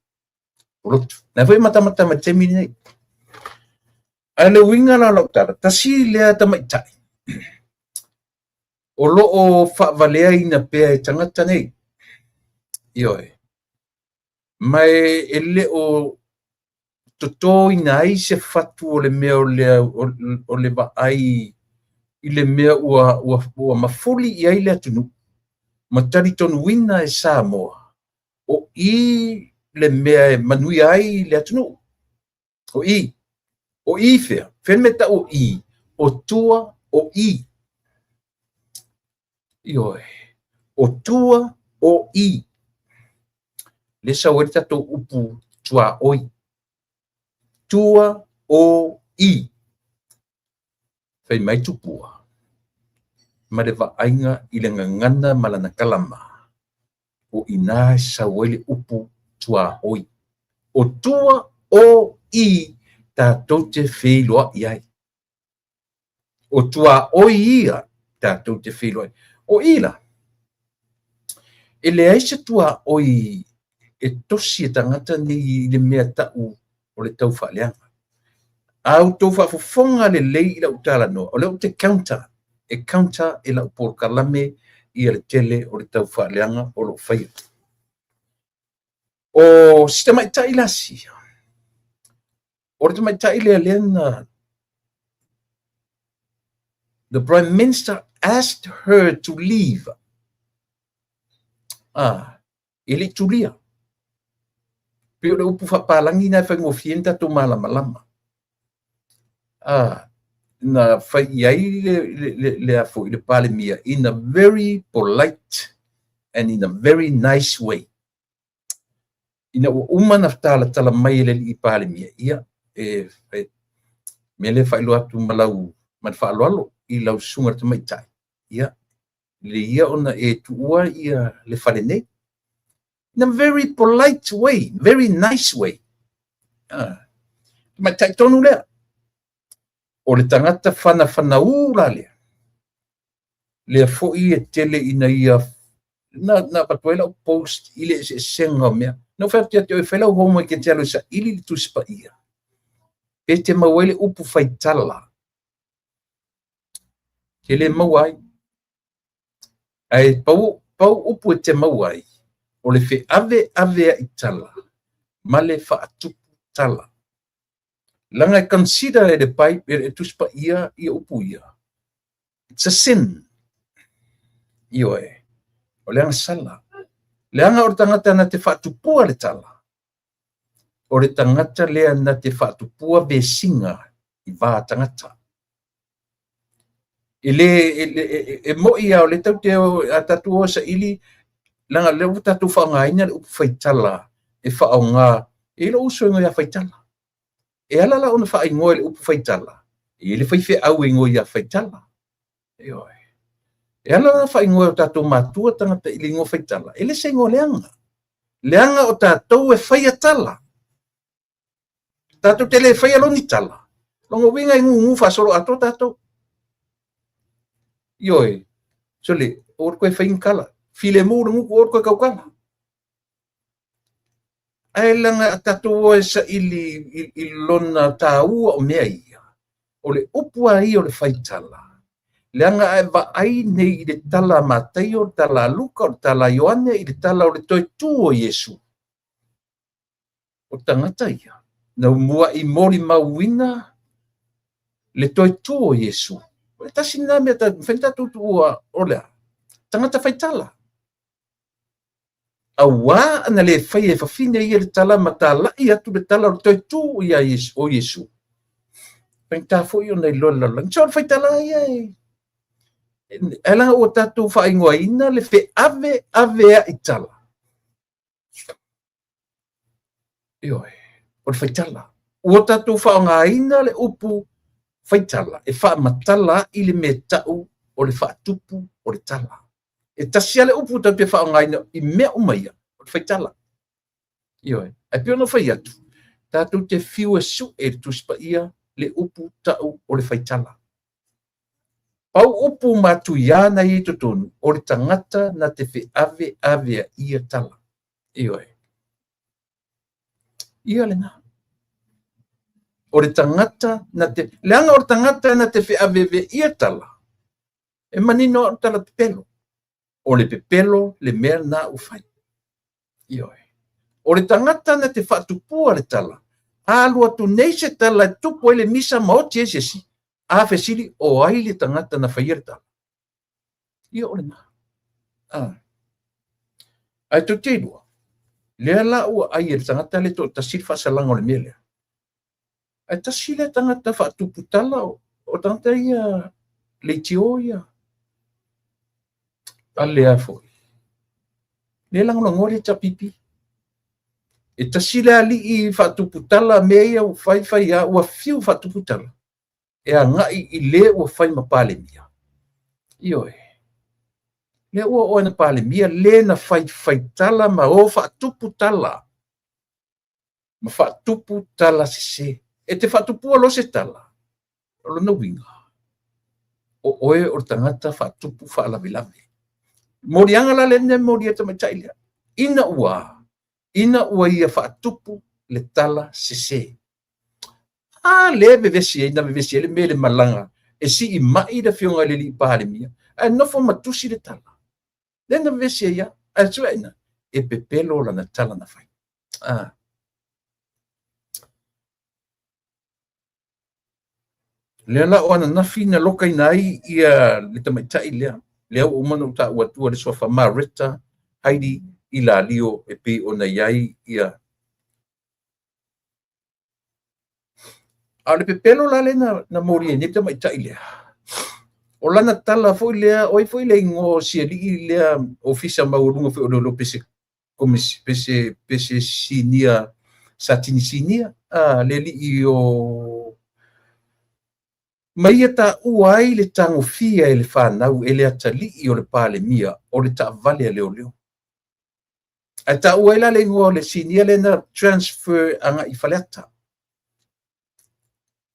Pulotu. Na foi matamata mai taimi nei. Ae le uiga la o lau tala, tasi lea tamaitai o lo o faavaleaina pea e tagata nei. Ioe. Ma e le o totoina ai se fatu o le mea o le, o le vaai i le mea ua mafuli i ai le atunuu ma talitonuina e Samoa o i le mea e manuia ai le atunuu. O i. O i fea? Fea le mea tau o i? O tua o i. Ioe. O tua o i. Le sau ai le tatou upu tuaoi. Tua o i. Fai mai Tupua ma le vaaiga i le gagana ma lana kalama, o ina e sau ai le upu tuaoi. O tua o i tatou te feiloai ai. O tuaoi ia tatou te feiloai. O i la, e leai se tuaoi e tosi e tagata nei i le mea tau o le taufaaleaga. A outou faafofoga lelei i lau talanoa, o lea ou te counter, e counter e lau polokalame ia le tele o le taufaaleaga o lo o faia. O si tamaitai la sia, o le tamaitai lea lea na the Prime Minister asked her to leave. Ah, e le i tulia. Pei o le upu faapalagi na e faigofie ni tatou malamalama. Ah, na fai i ai le a foi le Palemia in a very polite and in a very nice way. Ina ua uma na talatala mai e le alii Palemia, ia, e mea lea faailoa atu ma lau ma le faaaloalo i lau susuga i le tamaitai, ia, le ia ona e tuua ia le fale nei. In a very polite way, very nice way. Ah, tamaitai tonu lea. O le tagata whanawhanaū la lea. Lea foi e tele ina ia na avatu ai lau post i le eseesega o mea. Na ou fai atu ia te oe, fai lau homework e te alu e saili le Tusi Paia. Pe te maua ai le upu faitala. Te le maua ai. Ae pau, pau upu e te maua ai, o le feaveaveai tala ma le faatupu tala. Leaga e consider e le pai, e le Tusi Paia ia upu ia. It's a sin. Ioe. O le agasala. Leaga o le tagata na te faatupua le tala. O le tagata lea na te faatupua vesiga i va tagata. E le, e, e, e moi a o le tau te o, a tatou o saili, leaga lea ua tatou faaaogaina le upu faitala e faaaoga, e i lou uso e igoa ia faitala. E ala la ona faaigoa i le upu faitala, e i ai le faifeau e igoa ia faitala. Ioe. E ala la faaigoa e o tatou matua tagata i le igoa faitala, e le se igoa leaga. Leaga o tatou e faia tala. Tatou te le faia loni tala. Lona uiga e gugu faasoloatoa tatou. Ioe. Sole, aua le toe fai ni tala. Filemu le gutu, aua le toe tautala. Ae leaga a tatou o e saili i lona taua o mea ia, o le upu lava ia o le faitala, Leaga a e vaai nei i le tala a Mataio, le tala a Luka, o le tala a Ioane, i le tala o le toe tu o Iesu, o tagata ia, na muai molimauina le toe tu o Iesu. O le tasi lena mea e mafai ona tatou tuua o le a? Tagata faitala. Auā ana le faia e fafine ia le tala ma talai atu le tala o le toe tu ia o Iesu. Faigata foi ona iloa e le lalolagi. So o le faitala ia e ae leaga ua tatou faaigoaina le feaveaveai tala. Ioe, o le faitala. Ua tatou faaaogaina le upu faitala e faamatala ai le mea tau o le faatupu o le tala. E tasi lava le upu tatou te faaaogaina i mea uma ia, o le faitala. Ioe, ae pei ona ou fai atu, tatou te fiu e sue i le Tusi Paia le upu tau o le faitala. Pau upu matuia na i ai i totonu, o le tagata na te feaveaveaia tala. Ioe. Ia lena. O le tagata na te, leaga o le tagata na te feaveaveaia tala, e manino lava o le tala pepelo. O le pepelo le mea lena ua fai. Ioe. O le tagata na te faatupua le tala, a alu atu nei se tala e tupu ai le misa ma oti ai se isi, a fesili, o ai le tagata na faia le tala? Ia o lena. A. Ae tou te iloa, lea la ua ai e le tagata le toatasi le faasalaga o le mea lea. Ae tasi lea tagata faatupu tala o tagata ia leitio ia. A lea foi. Lea lagolagoa le HRPP. E tasi le alii faatupu tala mea ia ua fai fai a ua fiu faatupu tala e agai i le ua fai ma Palemia. Ioe. Lea ua oo na Palemia le na fai fai tala ma o faatupu tala. Ma faatupu tala sese. E te faatupua loa se tala, o lona uiga, o oe o le tagata faatupu faalavelave. Moliaga la lea na molia e le tamaitai lea, ina ua, ina ua ia faatupu le tala sese. A lea e vevesi ai, na vevesi ai le mea i le malaga e sii mai le afioga i le alii Palemia, ae nofo ma tusi le tala. Lea na vevesi ai lava, ae sueina, e pepelo lana tala na fai. Ah. Lea la o ananafi na lokaina ai ia le tamaitai lea, lea ua uma ona ou taua atua le suafa Maretta Heidi Ilalio e pei ona i ai ia. A o le pepelo la lea na moli ai nei le tamaitai lea, o lana tala foi lea, o ai foi le igoa o si alii lea ofisa maualuga foi o leoleo pese komisi pese pese sinia Satini Sinia, a le alii o ma ia taua ai le tagofia e le fanau e le atalii o le Palemia o le taavale a leoleo. Ae taua ai la le igoa o le sinia lea na transfer agai i Faleata.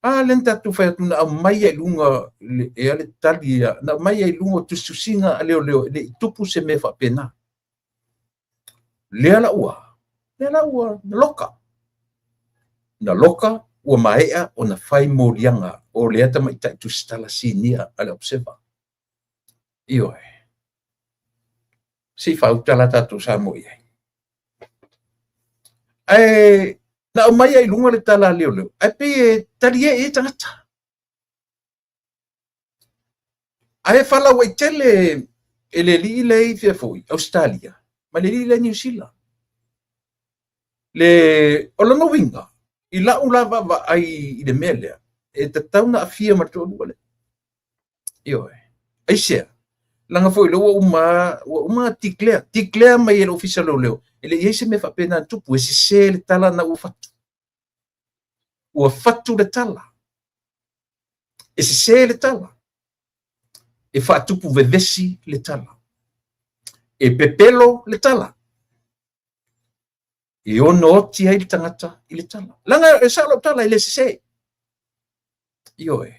A lea na tatou fai atu na aumai ai i luga ea le tali na aumai ai i luga o tusitusiga a leoleo e le i tupu se mea faapena. Lea la ua, lea la ua na loka. Na loka ua maea ona fai moliaga o lea tamaitai tusitala sinia a le Observer. Ioe. Se i faauta la tatou Samoa i ai. Ae na aumai ai i luga le tala a leoleo, ae pei e talie i ai tagata. Ae faalauaitele e le alii lea i fea foi, Ausetalia, ma le alii lea i Niu Sila. Le, o lona uiga, i lau la vaavaai i le mea lea, e tatau ona aafia ma le toalua lea. Ioe. Aisea? Leaga foi o lea ua uma, ua uma ona declare, declare mai e le Ofisa o Leoleo, e le i i ai se mea faapena na tupu, e sese le tala na ua fatu. Ua fatu le tala. E sese le tala. E faatupu vevesi le tala. E pepelo le tala. E ono oti ai le tagata i le tala. Leaga e sao lau tala e le sese. Ioe.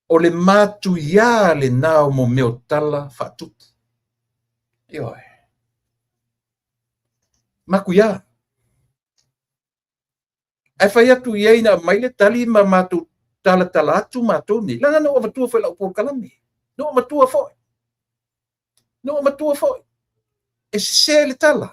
O le matuiā lena o mo mea o tala faatupu. Ioe. Matuiā. Ae fai atu i ai na aumai le tali ma matou talatala atu matou nei, leaga na ou avatua foi i lau polokalame, na ou avatua foi, na ou avatua foi, e sese le tala,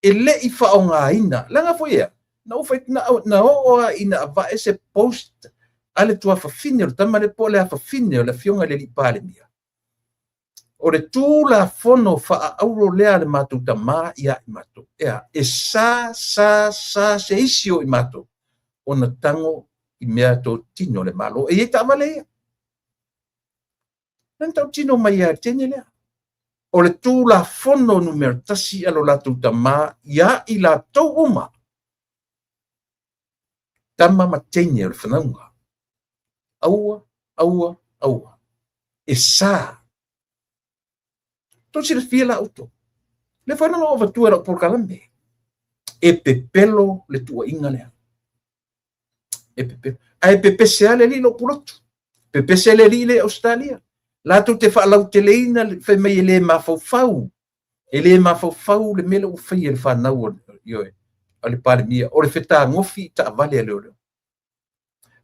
e le i faaaogaina, leaga foi ea, na ou fai, na, na oo lava ina avae se post a le tuafafine o le tama lea po o le afafine o le afioga i le alii Palemia, o le Tulafono faaauro lea a le matou tama ia i matou. Ea, e sa, sa, sa se isi o i matou ona tago i mea totino a le Malo. E i ai taavale ia. Na tautino mai ia teine lea. O le Tulafono numera 1 a lo latou tama ia i latou uma, tama ma teine o le fanauga. Aua, aua, aua. E sa. Tou silafia la outou. Lea foi na ou avatua i lau polokalame. E pepelo le tuuaiga lea. E pepelo. Ae pepese lava le alii i lou pulotu. Pepese le alii lea i Ausetalia. Latou te faalauteleina fai mai e le mafaufau. E le mafaufau le mea lea ua faia e le fanau ioe, a le Palemia, o le fetagofi i taavale a leoleo.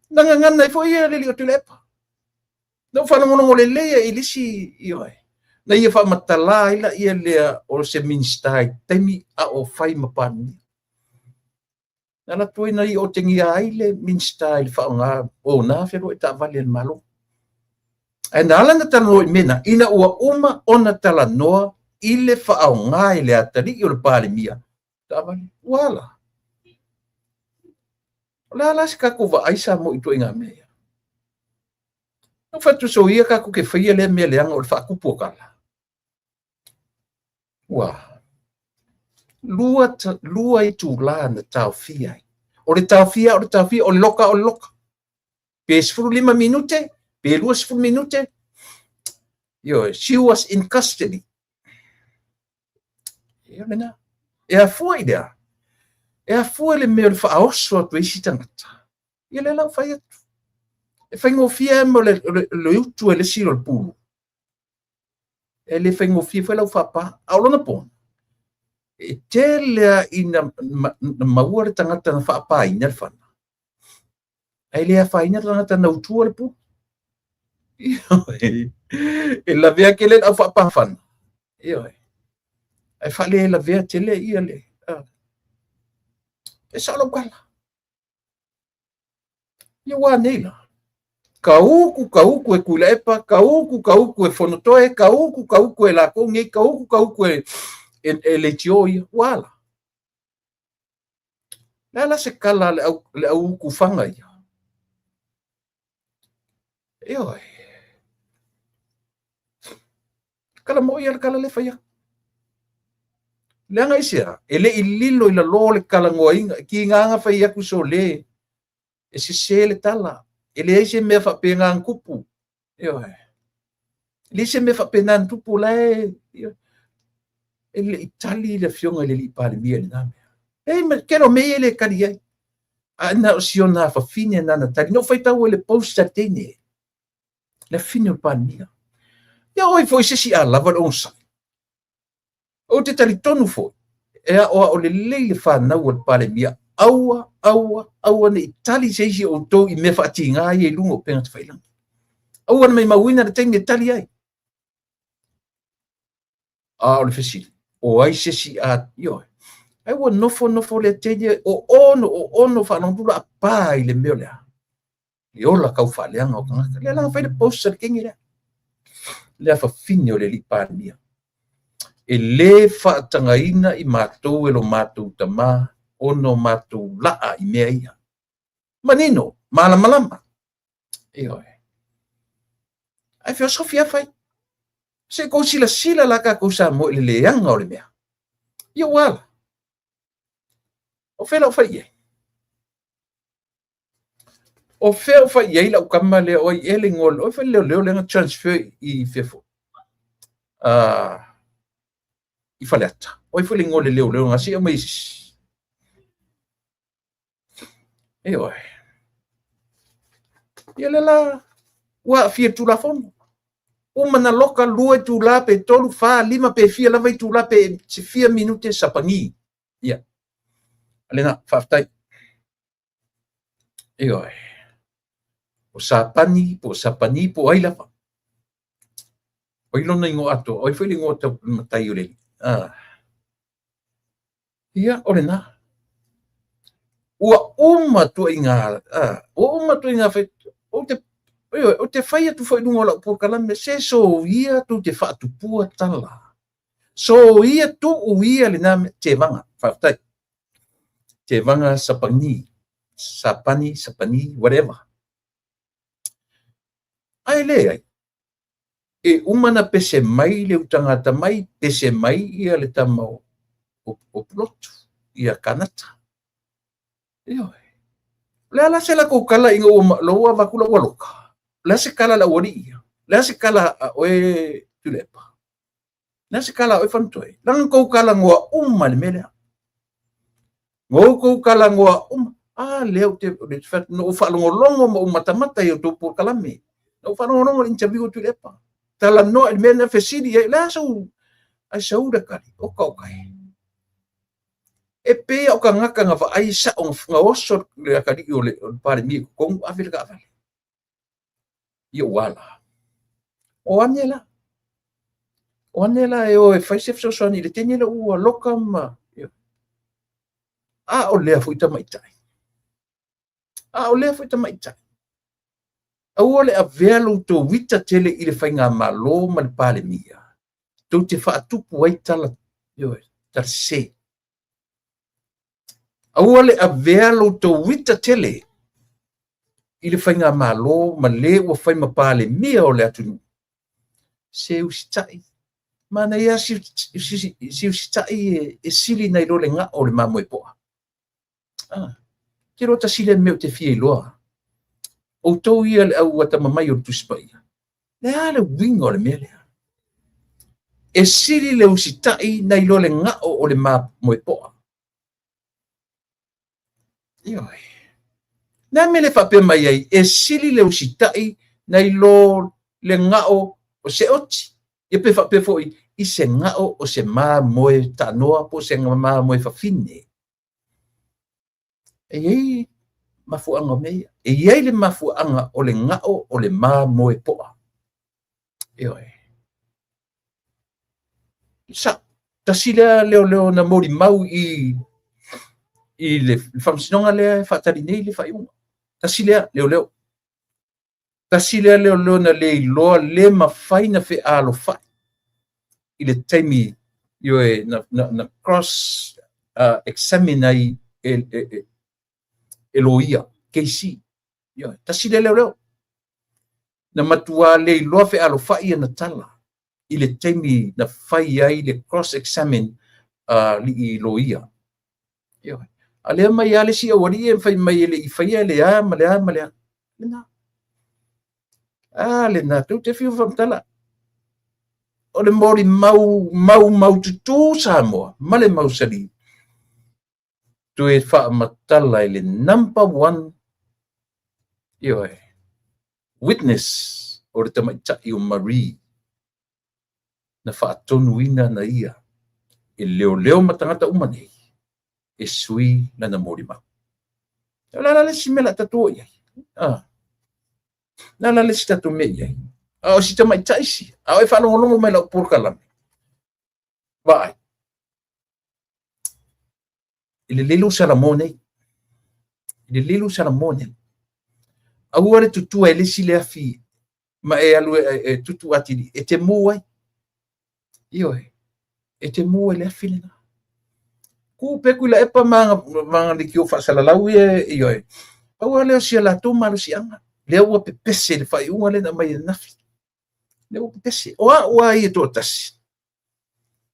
Na gagana ai foi ia le alii o Tuilaepa. Na ou faalogologo lelei ai i le isi, ioe, na ia faamatala ai laia lea o se Minisita i taimi a o fai ma Palemia. Na alu atu ai na ia otegia ai le Minisita i le faaaoga o na feloai taavale a le Malo. Ae na ala ona talanoa i mea na, ina ua uma ona talanoa i le faaaoga e le atalii o le Palemia taavale. Ua ala. O le a la se tatou vaai Samoa i ituaiga mea ia? Na ou fai atu, soia tatou te faia lea mea leaga o le faatupu o tala. Ua 2 itula na taofia ai. O le taofia, o le taofia, o le loka, o le loka. Pe 15 minute, pe 20 minute. Ioe, she was in custody. Ia lena. E afua i lea. E afua i le mea o le faaoso atu e isi tagata. Ia lea la ua fai atu. E faigofie lava mo le utu e le isi o le pulu. E le faigofie foi lau faapa. A o lona pona, e tele lava ina maua le tagata na faapaina le fana. Ae le afaina le tagata na utua le pulu. E lavea tele le au faapafana. Ioe. Ae faalelavea tele ia le... E sao lau tala. Ia ua nei la. Ka utu, ka utu e Tuilaepa, ka utu, ka utu e Fonotoe, ka utu, ka utu e latou nei, ka utu, ka utu e Leitio ia. Ua a la? Le a la se kala a le au utu fana ia? Ioe. Kala moi le kala le fai atu. Leaga aisea, e le i lilo i lalo le talanoaina, ki nganga fai atu so le, e sese le tala, e leai se mea faapena na tupu. Ioe. E leai se mea faapena na tupu la e, ioe. E le i tali le afioga i le alii Palemia i lena mea. E ma tele o mea ia e le tali ai. A na o si ona afafine na tali. Na ou faitau ai le post a le teine. Le afafine o le Palemia. Ia oi foi se isi a lava le onosai. Ou te talitonu foi, e aoao lelei le fanau a le Palemia, aua, aua, aua ne i tali se isi o outou i mea faatiga ia i luga o upega tafailagi. Aua ne maimauina le taimi e tali ai. A o le fesili, o ai se isi a, ioe. Ai ua nofo nofo le teine o ono, o ono faalogologo a pa i le mea o le a. Le ola tau faaleaga o tagata. Lea la fai le post a le teine lea. Le afafine o le alii Palemia. E le faatagaina i matou e lo matou tama ona o matou laa i mea ia. Manino, malamalama. Ioe. Ae feosofi a fai. Se i kou silasila la tatou Samoa i le leaga o le mea. Ia ua ala. O fea lau fai i ai? O fea o fai i ai lau tama lea o ai ea le igoa, o ai foi le leoleo lea na transfer i fea foi? I Faleata. O ai foi le igoa o le leoleo na se i aumai e se isi. Ioe. Ia lea la, ua aafia i le Tulafono. Uma na loka 2 itula pe 3, 4, 5 pe fia lava itula pe se fia minute sapagi. Ia. Lena, faafetai. Ioe. O Sapani, po o Sapani, po o ai lava. O ai lona igoa atoa, o ai foi le igoa tau matai o le alii. Ah. Ia, o lena. Ua uma ituaiga, ah, ua uma ituaiga fai, ou te, ioe, ou te fai atu foi i luga o lau polokalame, se soia tou te faatupua tala. Soia tuu ia lena mea, Tevaga, faafetai. Tevaga Sapani, Sapani, Sapani, whatever. Ae leai, e uma na pese mai le utagata mai, pese mai ia le tama o, o, o Pulotu, ia Kanata. Ioe. O le a la se latou kala ina ua lou avatu la ua loka? O le a se kala a le aualii ia? O le a se kala a oe Tuilaepa? O le a se kala a oe Fanutoe? Leaga na tou talanoa uma i le mea lea. Na outou talanoa uma. A lea ou te, na ou faalogologo ma ou matamata i a outou polokalame. Na ou faalogologo i le interview a Tuilaepa. Talanoa i le mea lea, fesili i ai, o le a sou, ae sau le tali, oka oka e. E pei lava o tagata na vaai sao na oso le atalii o le Palemia i totonu ave le taavale. I ou ala. O ane la. O ane la e o e fai se fesoasoani i le teine lea ua loka ma... A o lea foi tamaitai. A o lea foi tamaitai. Aua le avea lo outou ita tele i le faigamalo ma le Palemia, tou te faatupu ai tala, ioe, tala sese. Aua le avea lo outou ita tele i le faigamalo ma le ua fai ma Palemia o le atunuu. Se usitai, manaia si usitai e sili nai lo le gao o le mamoe poa. Ah, te iloa tasi lea mea ou te fia iloa. Outou ia le au atamamai o le Tusi Paia. Le a le uiga o le mea lea? E sili le usitai nai lo le gao o le mamoe poa. Ioe. Le a mea le faapea mai ai, e sili le usitai nai lo le gao o se oti. Ia pe faapea foi i se gao o se mamoe tanoa po o se mamoe fafine. E i ai mafuaaga o mea ia. E i ai le mafuaaga o le gao o le mamoe poa. Ioe. Sa, tasi lea leoleo na molimau i i le faamasinoga lea e faatali nei le faaiuga. Tasi lea leoleo. Tasi lea leoleo na le iloa le mafai na fealofai i le taimi, ioe, na, na, na cross examine ai e, e, e, e loia, KC. Ioe, tasi lea leoleo. Na matua le iloa fealofai ana tala i le taimi na fai ai le cross examine a alii loia. Ioe. A lea mai lava le isi aualii e fai mai e le i faia le a ma le a ma le a. Lena. A lena, tou te fiu faamatala. O le molimau mau mau tutū Samoa ma le mausali toe faamatala i le number one, ioe, witness o le tamaitai o Marie na faatonuina na ia e leoleo ma tagata uma nei e sui lana molimau. O le a la le isi mea o le a tatou o i ai? Ah. Le a la le isi tatou mea i ai? A o si tamaitai sia, a o e faalogologo mai lau polokalame, vaai, E lelei lou salamo nei. E lelei lou salamo nei. Aua le tutua e le isi le afi ma e alu e, e tutu atili, e te mū ai. Ioe, e te mū ai le afi lena. Ku pe Tuilaepa ma ma leitio faasalalau ia, ioe. Pau lava lea o si a latou malosiaga, lea ua pepese le faaiuga lea na aumai ananafi. Lea ua pepese. O au lava ia e toatasi,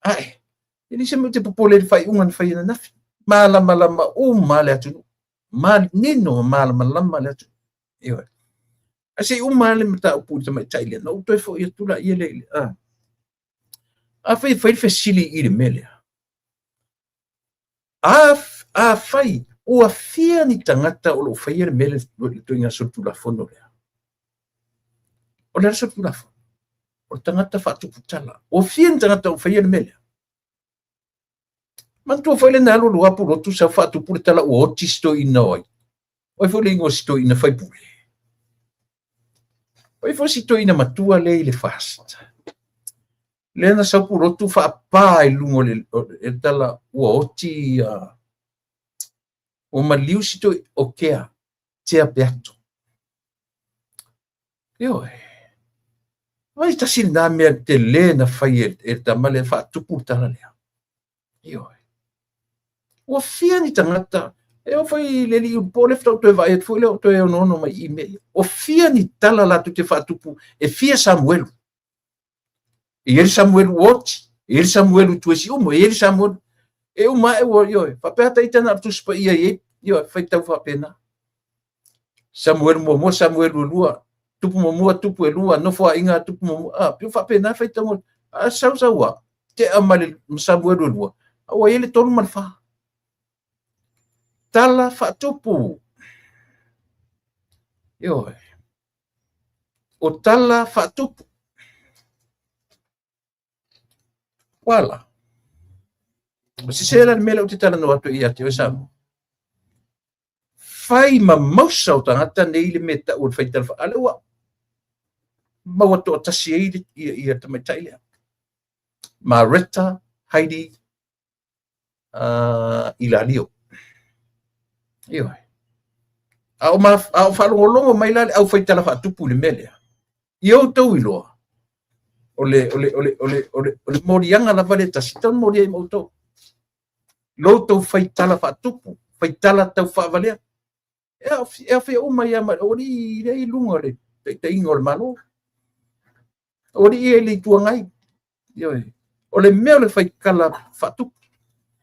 Ae, e leai se mea ou te popole i le faaiuga na fai ananafi. Malamalama uma le atunuu. Manino ma malamalama le atunuu. Ioe. Ae se i uma le mataupu i le tamaitai lea, na ou toe foi atu laia lea i le... Ah. Afai e fai le fesili i le mea lea, afai ua fia ni tagata o lo o faia le mea lea, le ituaiga solitulafono lea, o le a le solitulafono? O le tagata faatupu tala. Ua fia ni tagata o faia le mea lea? Manatua foi le na alu alu lava Pulotu sau faatupu le tala ua oti si toeaina o ai. O ai foi le igoa o si toeaina faipule? Pai foi si toeaina matua lea i le FAST. Lea na sau pulotu faapa i luga o le, o le tala ua oti ua maliu si toi o Kea, Tea Peato. Ioe. Vai tasi lena mea tele na fai e le tama lea faatupu le tala lea. Ioe. Ua fia ni tagata, e oo foi i le alii ulupo lea faatoa ou toe vaai atu foi lea o toe onoono mai i mea ia. Ua fia ni tala latou te faatupu, e fia Samuelu. E i ai le Samuelu ua oti, e i ai le Samuelu i Tuasiumu, e i ai le Samuelu. E uma ae ua, ioe, faapea ta ita na o le Tusi Paia e i ai, ioe, faitau faapena. Samuelu muamua, Samuelu e lua, tupu muamua, tupu e lua, nofoaiga a tupu muamua, a, pei faapena faitauga. A sau sau a, tea ma le Samuelu e lua, a ua i ai le tolu ma le fa. Tala faatupu. Ioe. O tala faatupu. Uala. O sese la le mea lea ou te talanoa atu ai ia te oe Samoa. Fai ma mausa o tagata nei le mea tau o le fai tala a lea ua maua toatasi ai ia, ia tamaitai lea. Maretta Heidi Ilalio. Ioe. A o, ma, a o faalogologo mai la le au fai tala faatupu i le mea lea. I outou iloa, o le, o le, o le, o le, o le, o le moliaga lava le tasi, tau moli ai ma outou. Lo outou fai tala faatupu, fai tala tau faavalea. E aofia uma ia ma o alii lea i luga o le taitaiga o le Malo. O alii ia i le Itu Agai. Ioe. O le mea o le faitala faatupu.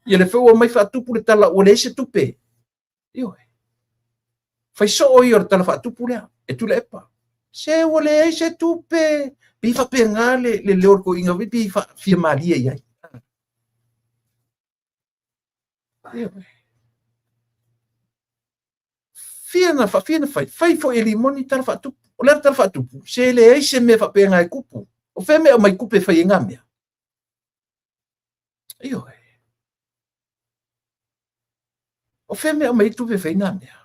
Ia le feua mai faatupu le tala ua leai se tupe. Ioe. Fai soo ia o le tala faatupu lea e Tuilaepa. Se ua leai se tupe. Pei faapena le, le leo o le toeaina pei fia malie i ai. Ioe. Fia na, fia na fai, fai foi e Limoni tala faatupu. O le a tala faatupu, se leai se mea faapena e tupu. O fea mea aumai tupe e fai ai ngā mea? Ioe. O fea mea aumai tupe e fai ai ngā mea?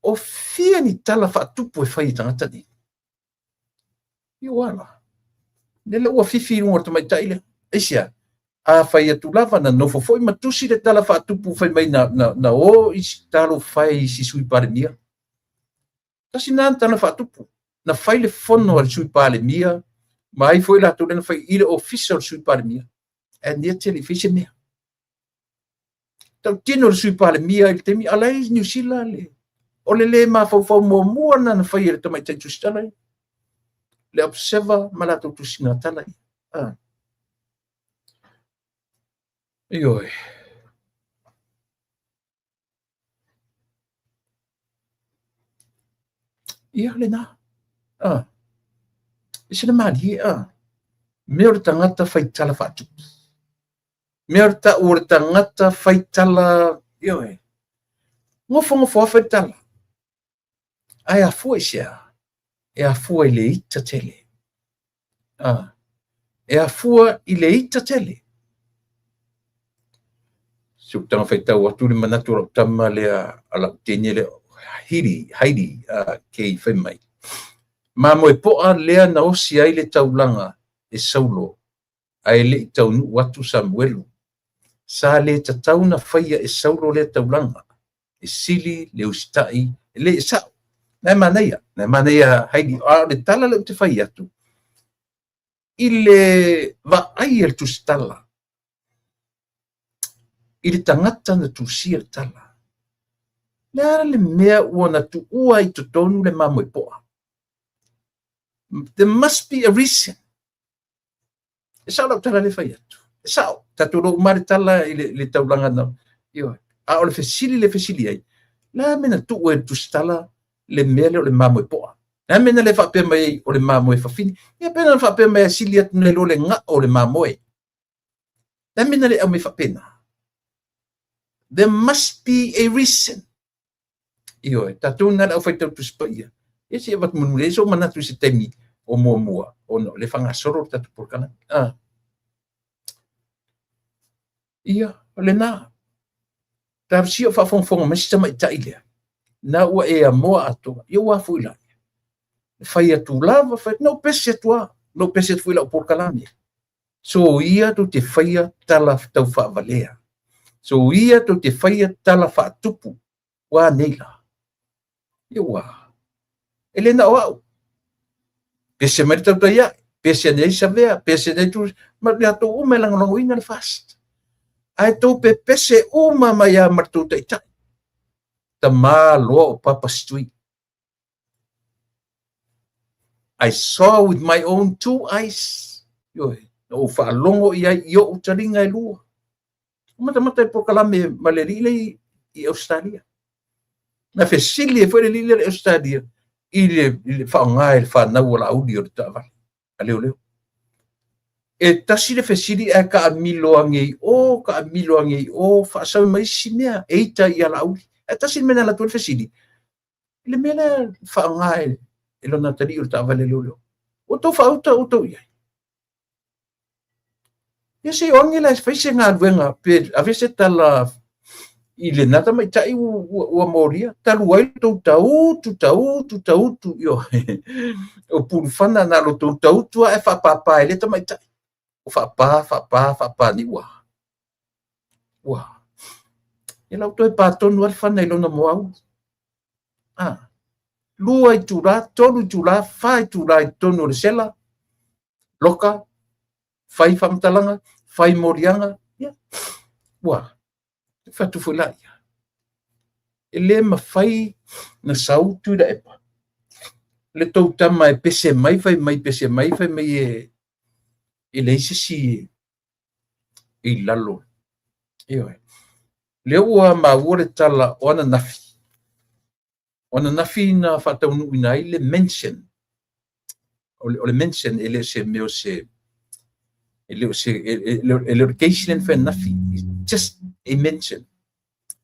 O fia ni tala faatupu e fai e tagata nei? I o ala. Lele ua fifi i luga o le tamaitai lea. Aisea? A fai atu lava na nofo foi ma tusi le tala faatupu fai mai na, na, na o i si talofa e i si Sui Palemia. Tasi na tala faatupu. Na fai le fono a le Sui Palemia ma ai foi latou lea na fai i le ofisa o le Sui Palemia. And yet e le i fai se mea. Tautino le Sui Palemia i le taimi, a la e i Niu Sila le, o le lē mafaufau muamua lena na fai e le tamaitai tusitala ia, le Observer ma latou tusiga tala ia. Ah. Ioe. Ia lena. Ah. E se le malie, ah. Mea o le tagata fai tala faatupu. Mea o le tau o le tagata fai tala, ioe. Nofonofo lava fai tala. Ae afua i se a? E afua i le ita tele. Ah, e afua i le ita tele. Si ou taga faitau atu le manatu o lau tama lea a lau teine lea, Heidi, Heidi, kei fai mai. Mamoe poa lea na osi ai le taulaga e Saulo ae le i taunuu atu Samuelu. Sa le tatau na faia e Saulo lea taulaga, e sili le usitai, e le e sa'o. Na e manaia, na e manaia Heidi, a o le tala lea ou te fai atu, i le vaai a le tusitala, i le tagata na tusia le tala, le a le mea ua na tuua i totonu le mamoe poa? There must be a reason. E sao lau tala le fai atu. E sao, tatou iloa uma le tala i le, le taulaga na. Ioe. A o le fesili le fesili ai, le a mea na tuu ai le tusitala le mea lea o le mamoe poa? Le a mea na le faapea mai ai o le mamoe fafine? Ia pe na faapea mai e sili atu nai lo le gao o le mamoe. Le a mea na le aumai faapena? There must be a reason. Ioe, tatou na le aufaitau Tusi Paia. Ia se i avatu mulimuli ai sou manatu i se taimi o muamua, ona o lea e faagasolo le tatou polokalame. Ah. Ia, o lena. Talosia o faafogafoga mai si tamaitai lea. Na ua e amoa atoa. Ia ua foi la. Le fai atu lava, fai atu, na ou pese atu lava, na ou pese atu foi i lau polokalame. Soia tou te faia tala taufaavalea. Soia tou te faia tala faatupu. Ua a nei la? Ia ua. E le na o au. Pese mai le tautai ae, pese ane ai Savea, pese ane ai tu, ma latou uma e lagolagoina le FAST. Ae tou pepese uma mai lava ma le tou taitai. Tama loa o Papa Street. I saw with my own two eyes. Ioe, na ou faalogo i ai i ou taliga e lua. Matamata i polokalame ma le alii lea i Ausetalia. Na fesili ai foi le alii lea i Ausetalia i le faaaoga e le fanau a Laauli o le taavale a leoleo. E tasi le fesili ae taamilo ane i o, taamilo ane i o, faasau mai isi mea e ita ia Laauli. Ae tasi le mea na alu atu ai le fesili, i le mea lea e faaaoga e lona atalii o le taavale leoleo. Ua outou faauta outou i ai. Ia se i o ane la e fai se galuega pe ave se tala i lena tamaitai ua molia, talu ai lo tou tautu, tautu, tautu, ioe. O Pulufana na o lo tou tautu lava e faapapa e lea tamaitai. O faapa, faapa, faapa nei ua. Ua. Ia la ua toe pa tonu lava le fana i lona moaulu. Ah. 2 itula, 3 itula, 4 itula i totonu o le sela, loka, fai faamatalaga, fai moliaga, ia, ua, fai atu foi laia. E le mafai na sau Tuilaepa, le tou tama e pese mai, fai mai, pese mai, fai mai e leai se isi e i lalo. Ioe. Lea ua maua le tala o ananafi. O ananafi na faataunuuina ai le mention. O le mention e le o se mea o se e le o se e le o le case lea na fai ananafi. It's just a mention.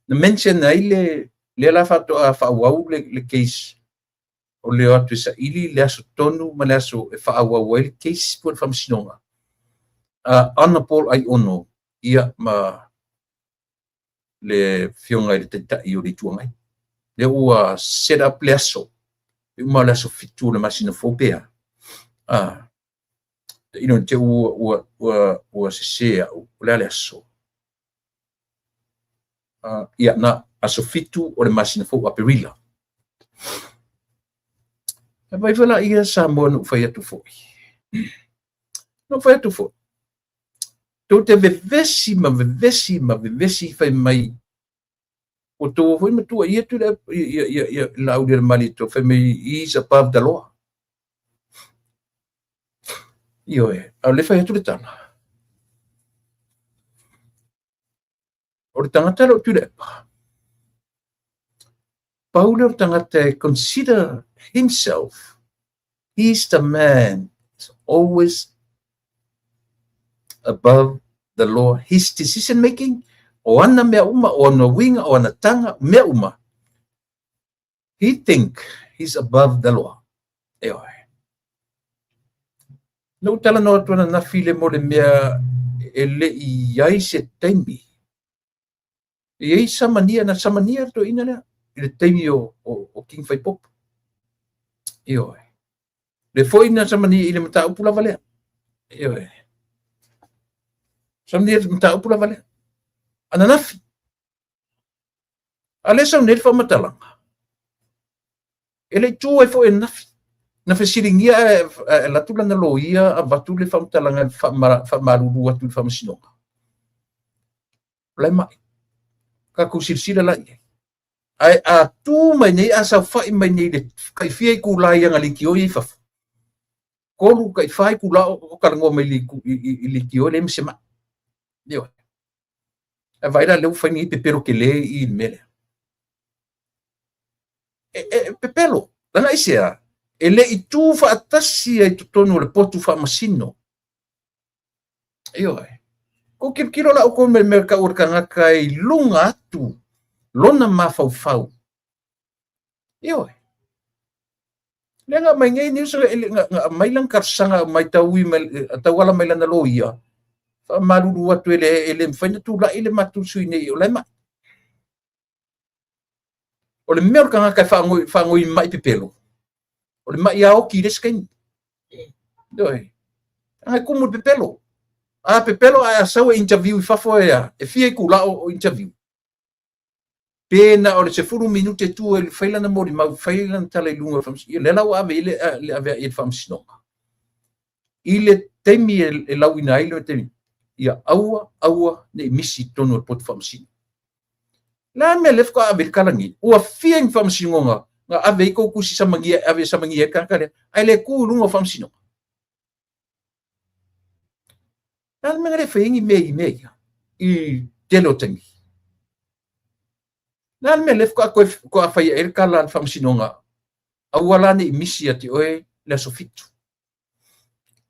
Na mention ai le lea la faatoa faaauau le case o le o atu e saili le aso tonu ma le aso e faaauau ai le case po o le faamasinoga. Honorable Aiono ia ma le Afioga i le Taitai o le Itu Agai. Lea ua set up le aso, e uma le aso 7 o le masina fou pe a. Tailo ne i te i ua sese au, o le a le aso? Ia, na, aso 7 o le masina fou Aperila. E vaai foi laia Samoa na ou fai atu foi. Na ou fai atu foi. Tou te vevesi ma vevesi ma vevesi fai mai ua tou foi matua ia tu le ia ia ia Laauli o le Malietoa fai mai he is above the law. Ioe, a o le fai atu le tala. O le tagata lea o Tuilaepa, pau lea o le tagata e consider himself, he's the man is always above the law. His decision making, o ana mea uma, o ana uiga, o ana taga, mea uma. He think he's above the law. Ioe. Na ou talanoa atu ananafi le mo le mea e le i ai se taimi. E i ai samania, na samania le toeaina lea i le taimi o King Faipopo. Ioe. Le foi na samania i le mataupu lava lea. Ioe. Samania i le mataupu lava lea. Ananafi. A lea sau nei le faamatalaga. E le i tu ai foi ananafi. Na fesiligia ae alu atu lana loia avatu le faamatalaga e faamalulu atu i le faamasinoga. O la e mai. Tatou silasila la i ai. Ae a tu mai nei, a saofai mai nei i le tai fia itula i ana leitio ia i fafo, 3 tai 4 itula o talanoa mai i leitio e leai ma se mai. Ioe. Ae vaai la lea ua fai nei pepelo tele i le mea lea. E pepelo, leaga aisea, e le i tu faatasi ai totonu o le potu faamasino. Ioe. Kou tilotilo la outou i le mea tau o le tagata i luga atu lona mafaufau. Ioe. Lea na aumai nei news, na aumai lana talosaga aumai taui mai, tauala mai lana loia, faamalulu atu e le mafai ona tulai le matou sui nei o la e mai. O le mea o le tagata e faagoi mai pepelo, O le ma'i a oki i le isi taimi. Ioe. Leaga e tumu i le pepelo. A pepelo ae a sau e interview i fafo e a, e fia itula o interview. Pe na o le 10 minute e tu e fai lana molimau, fai lana tala i luga o le faamasinoga. Ia lea la ua ave i ai le ave i le faamasinoga. I le taimi e lauina ai le taimi, ia aua, aua ne i misi i totonu o le poto faamasino. O le a le mea lea faatoa ave ai le tala nei? Ua fia ni faamasinoga na ave ai tou tusi samagia, ave e samagia ai le tagata lea, ae le tu i luga o faamasinoga. O le a le mea na le fai ai ni mea i mea ia i tele o taimi? O le a le mea lea faatoa toe faatoa fai ai le tala a le faamasinoga, aua la ne i misi ia te oe le aso 7.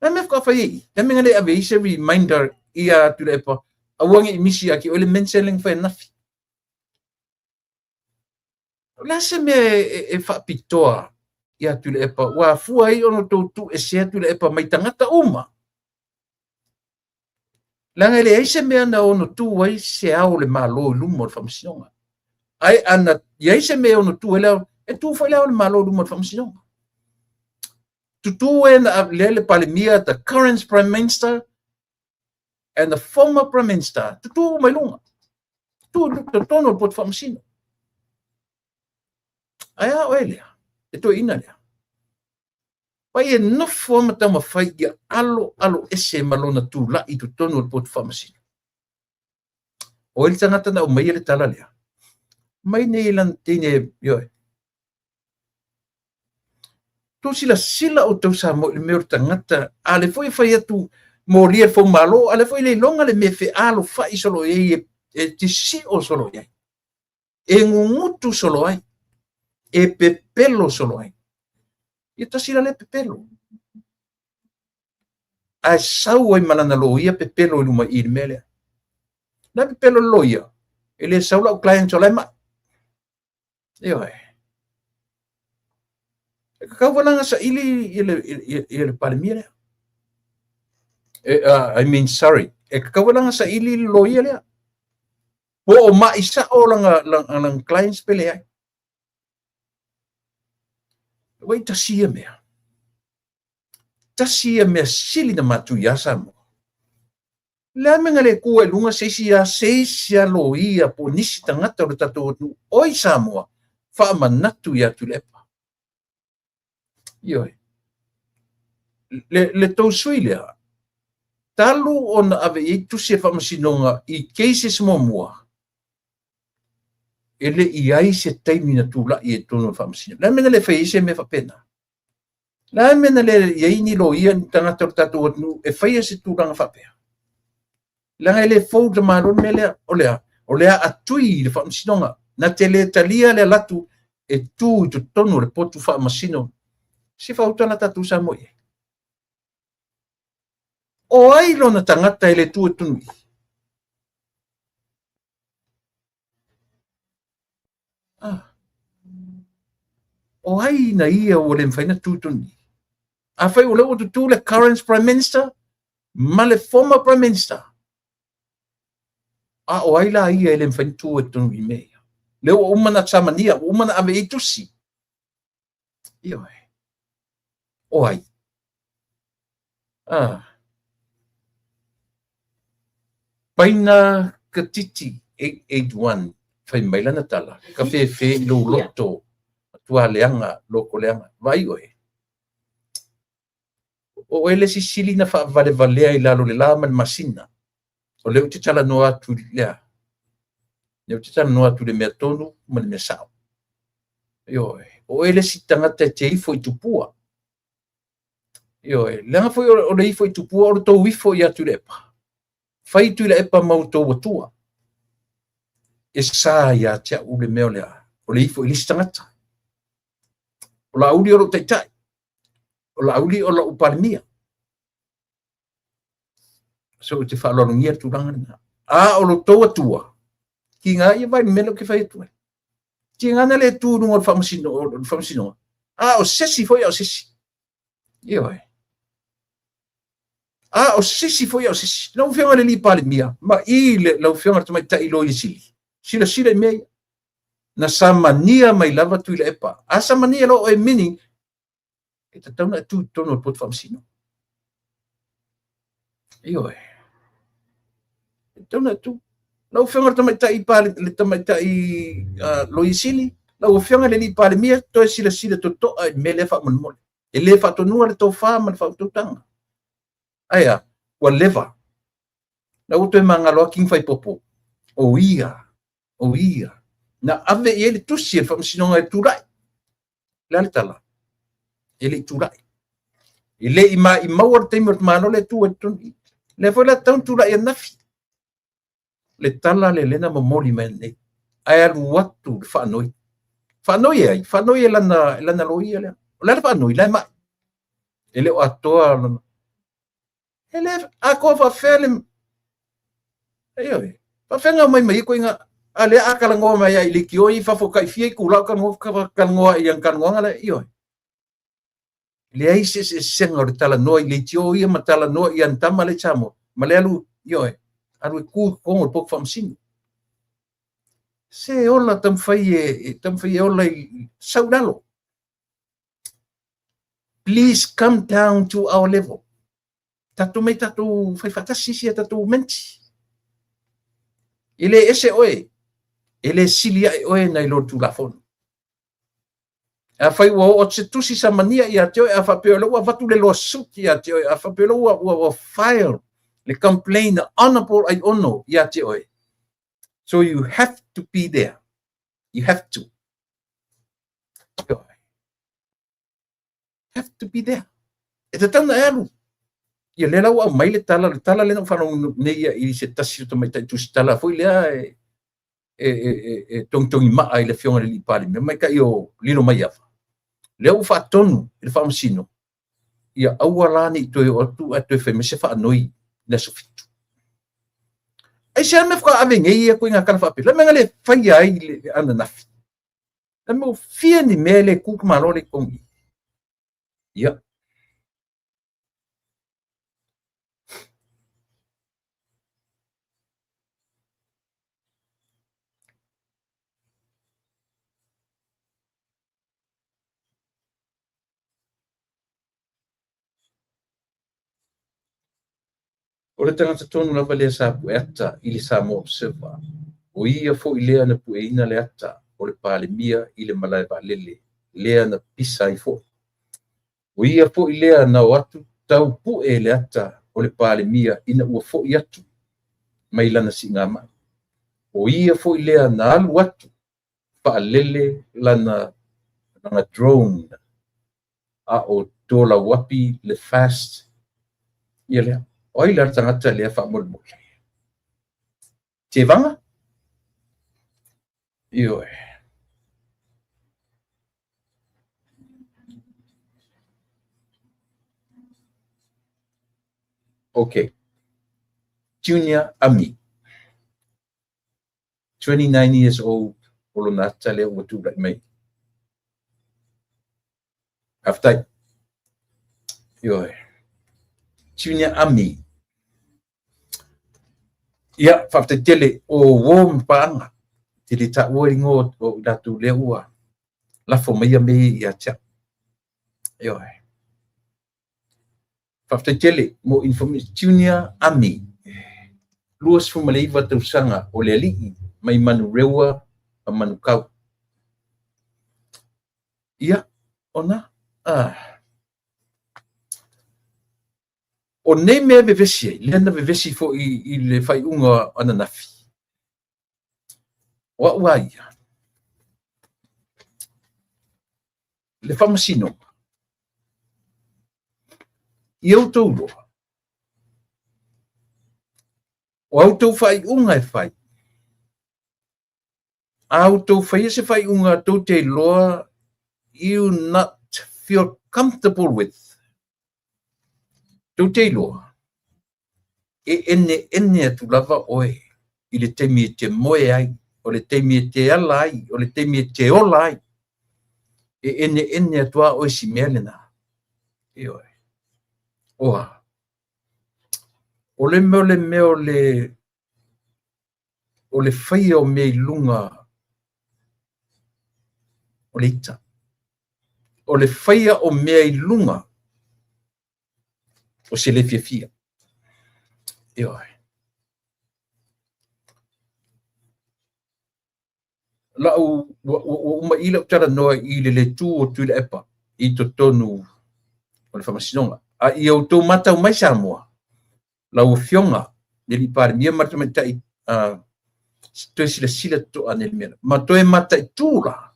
O le a le mea faatoa fai ai i? O le a le mea na le ave ai se reminder ia Tuilaepa, aua ne i misi ia te oe le mention lea na fai ananafi. O le a se mea e faapitoa ia Tuilaepa ua afua ai ona outou tuuesea Tuilaepa mai tagata uma? Leaga e leai se mea na ono tu ai se ao o le Malo i luma o le Faamasinoga. Ae ana i ai se mea e ono tu ai le ao, e tu foi le ao o le Malo i luma o le Faamasinoga. Tutu e na lea le Palemia, the current Prime Minister and the former Prime Minister, tutu uma i luga. Tu i totonu o le poto faamasino. Ae a oe lea, e toeaina lea. Pai e nofo lava ma taumafai ia alo alo ese ma lona tulai i totonu o le poto faamasino. O ai le tagata na aumaia le tala lea? Mai nei lana teine, ioe. Tou silasila outou Samoa i le mea o le tagata, a lea foi e fai atu molia le foumalo, a lea foi e le iloga le mea e fealofai solo i ai, e tisio solo i ai, e gugutu solo ai, e pepelo solo ai. Ia tasi la lea pepelo. Ae sau ai ma lana loia pepelo i luma i le mea lea. La pepelo le loia, e le sau lau client o la e mai. Ioe. E tatau foi la ona saili i le Palemia lea. I mean, sorry. E tatau foi la ona saili le loia lea. Po o mai sao lana clients pe leai. Ua i tasi ia mea. Tasi ia mea sili na matuia Samoa. Le a le mea na le tu ai i luga se isi a se isi a loia po o nisi tagata o le tatou atunuu o i Samoa faamanatu ia Tuilaepa. Ioe. Le tou sui lea, talu ona ave i ai tusi a le Faamasinoga i cases muamua, e le i ai se taimi na tulai ai i totonu o le Faamasinoga. Le a le mea na le fai ai se mea faapena? Le a le mea na le i ai ni loia, ni tagata o le tatou atunuu e faia se tulaga faapea? Leaga e le fou i le Malo le mea lea. O le a? O le a tui i le Faamasinoga. Na te le talia le alu atu e tu i totonu o le potu faamasino. Se faautala tatou Samoa i ai. O ai lona tagata e le tu i totonu i i? Ah. O ai na ia ua le mafai ona tu tonu i? Afai o lea ua tutu le current Prime Minister ma le former Prime Minister, a o ai la ia e le mafai ona tu ai tonu i mea ia? Lea ua uma na samania, ua uma na ave i ai tusi. Ioe. O ai? Ah. Paina Katiti 881, fai mai lana tala, ka fefe i lou loto, matua leaga, loko leaga. Vaai oe. O oe le isi sili na faavalevalea i lalo o le la ma le masina. O lea ou te talanoa atu i lea. Lea ou te talanoa atu i le mea tonu ma le mea sao. Ioe, o oe le isi tagata e te ifo i tupua. Ioe, leaga foi o le ifo i tupua o le tou ifo ia Tuilaepa. Fai Tuilaepa ma outou atua. E sa ia te au le mea o le a, o le ifo i le isi tagata. O Laauli o lou taitai. O Laauli o lou Palemia. So ou te faaaloalogia le tulaga lena. A o lo tou atua, tiga ia vaai i le mea lea ou te fai atu ai. Tiga na le tu i luga o le faamasinoga. A o se isi foi a o se isi. Ioe. A o se isi foi a o se isi. Lau Afioga i le alii Palemia, ma i le, lau Afioga i le Tamaitai Loia Sili, silasila i mea ia. Na samania mai lava Tuilaepa. A samania loa oe meaning, E tatau ona e tu i totonu o le poto faamasino. Ioe. E tatau ona e tu. Lau Afioga le Tamaitai le Tamaitai Loia Sili, lau Afioga i le Palemia, toe silasila totoa i le mea lea faamolemole. E le faatonuina le tofa ma le faautautaga. Ae a, ua leva. La ua toe magalo lava King Faipopo, o ia, o ia. Na ave i ai le tusi a le Faamasinoga e tulai. O le a le tala? E le i tulai. E le i maimauina le taimi o le tamaloa lea e tu ai i totonu i i. Lea foi la e tatau ona tulai ananafi. Le tala lea lea na momoli mai nei. Ae alu atu le faanoi. Faanoi e ai? Faanoi e lana loia lea. O le a le faanoi? La e mai. E le o atoa lona. E le atoa faafefea le... Ioe. Faafefea na omai mai ai ituaiga... A lea a talanoa mai ai i leitio i fafo tai fia itula o talanoa, talanoa i ana talanoaga lea. Ioe. Leai se eseesega o le talanoa i leitio ia ma talanoa i ana tama lea i Samoa. Ma le alu, ioe, alu e tu i totonu o le poto faamasino. Se ola taumafai e, taumafai e ola i sau i lalo. Please come down to our level. Tatou mai tatou fai faatasi isi a tatou menti. E le ese oe, e le sili ae oe nai lo le Tulafono. Afai ua oo atu se tusi samania ia te oe, a faapea o lea ua avatu le lawsuit ia te oe, a faapea o lea ua file le complaint Honorable Aiono ia te oe. So you have to be there. You have to. Have to be there. E tatau na e alu. Ia lea la ua aumai le tala, le tala lea na ou faalogo nei ia i se tasi o tamaitai tusitala foi lea e e, e, e, e togitogi maa i le afioga i le Palemia, tamaitai o Lilomaiava. Lea ua faatonu i le faamasino, ia aua la ne i toe oo atu ae toe fai mai se faanoi i le aso 7. Aisea mea faatoa ave nei ia ituaiga tala faapea? Le mea na le faia ai le ananafi. Le mea ua fia ni mea e le tu le Malo lea i totonu i i. Ia. O le tagata tonu lava lea sa pue ata i le Samoa Observer, o ia foi lea na pueina le ata o le Palemia i le malae vaalele lea na pisa ai foi. O ia foi lea na o atu tau pue le ata o le Palemia ina ua foi atu mai lana siigamai. O ia foi lea na alu atu faalele lana drone a o tolauapi le fast ia lea. O ai la le tagata lea faamolemole? Tevaga? Ioe. Okay. Junior Ami. 29 years old o lona ata lea ua tulai mai. Faafetai. Ioe. Junior Ami. Ia, faafetai tele o uo ma paaga. Te le taua ingoa o i latou lea ua lafo mai ia mea ia te au. Ioe. Faafetai tele mo information. Junior Ami. 29 tausaga o le alii mai Manurewa ma Manukau. Ia, ona, ah. O nei mea e vevesi ai, lea na vevesi foi i le faaiuga ananafi. O au a ia, le faamasinoga, ia outou iloa, o a outou faaiuga e fai, a outou faia se faaiuga tou te iloa you not feel comfortable with, tou te iloa, e eneene atu lava oe i le taimi e te moe ai, o le taimi e te ala ai, o le taimi e te ola ai, e eneene atu lava oe si mea lena. Ioe. Oa. O le mea o le mea o le o le faia o mea i luga o le ita. O le faia o mea i luga o se le fiafia. Ioe. Lau, ua, ua, ua uma i lau talanoa i le le tu o Tuilaepa i totonu o le faamasinoga. A ia outou matau mai Samoa, lau Afioga le Alii Palemia ma le Tamaitai toe silasila totoa ane i le mea lea. Ma toe mataitu la,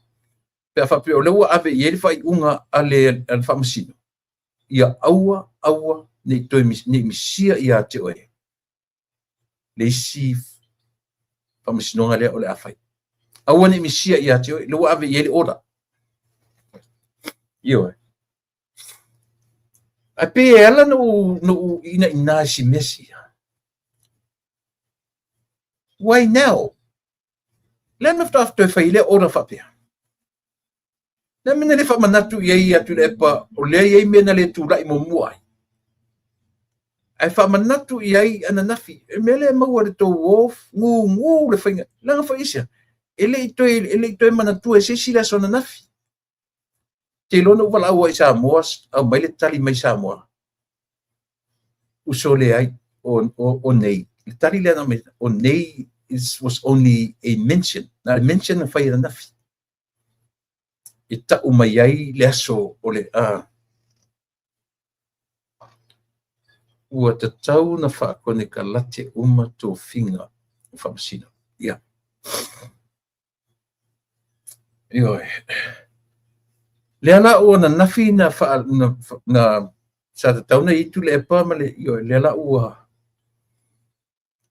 pe a faapea o lea ua ave i ai le faaiuga a le Faamasino, ia aua, aua ne i toe ne i misia ia te oe le isi faamasinoga lea o le a fai. Aua ne i misia ia te oe, lea ua ave i ai le order. Ioe. Ae pei e ala ona ou inaina i si mea sia. Why now? Le mea faatoa toe fai lea order faapea. Le mea na le faamanatu i ai ia Tuilaepa, o lea e i ai mea na le tulai muamua ai. Ae faamanatu i ai ananafi, e mea lea e maua i le tou o gugu le faiga. Leaga foi aisea? E le i toe manatua e se isi le aso ananafi. Te iloa na ou valaau ai i Samoa, aumai le tali mai Samoa. Uso leai, o nei. Le tali lea na aumai, o nei was only a mention. Na le mention na fai ananafi. E tau mai ai le aso o le a. Ua tatau na faakonekalate uma tofiga o faamasino. Ia. Ioe. Lea la ua ananafi na, fa, na, na sa tatau na i ai Tuilaepa ma le, ioe, lea la ua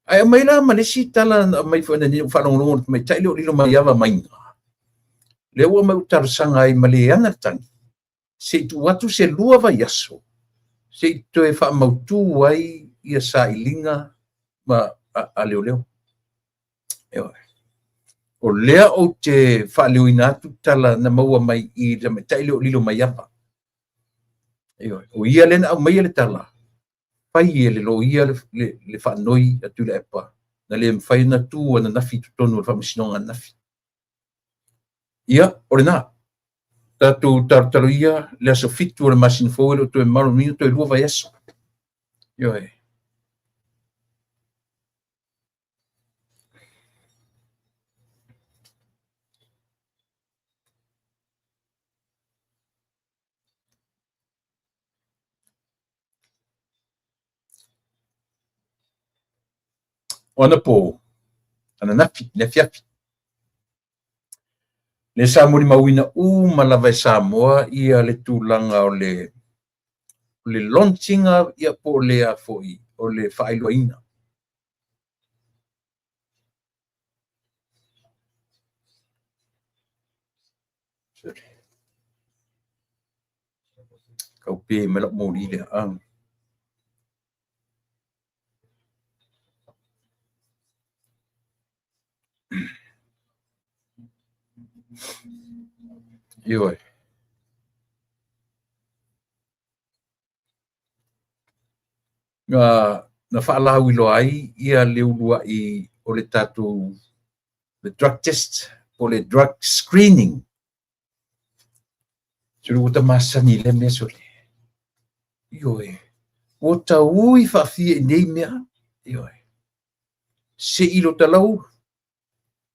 Ae aumai la ma le isi tala na aumai foi nei ua faalogologo i le tamaitai lea o Lilomaiava Maiga. Lea ua aumai ua talosaga ai ma le ana le tagi, se i tuu atu se 2 vaiaso se i toe faamautu ai ia sailiga ma a leoleo. Ioe. O lea ou te faaleoina atu tala na maua mai i le tamaitai lea o Lilomaiava. Ioe. O ia lea na aumaia le tala, fai e le loia le faanoi a Tuilaepa na le mafai ona tu ananafi i totonu o le faamasinoga ananafi. Ia, o lena. Tatou talotalo ia le aso 7 o le masina fou e le o toe mamao lona uiga toe 2 vaiaso. Ioe. O anapo, ananafi, le afiafi. Lea sa molimauina uma lava e Samoa ia le tulaga o le launch ina ia po o le a foi o le faailoaina. Sorry. Tau pe mai lau moli lea. Ioe. Na faalauiloa ai ia le uluai o le tatou le drug test po o le drug screening. Sole ua ta masani i lea mea sole. Ioe. Ua taui faafia i nei mea. Ioe. Se i lo talau,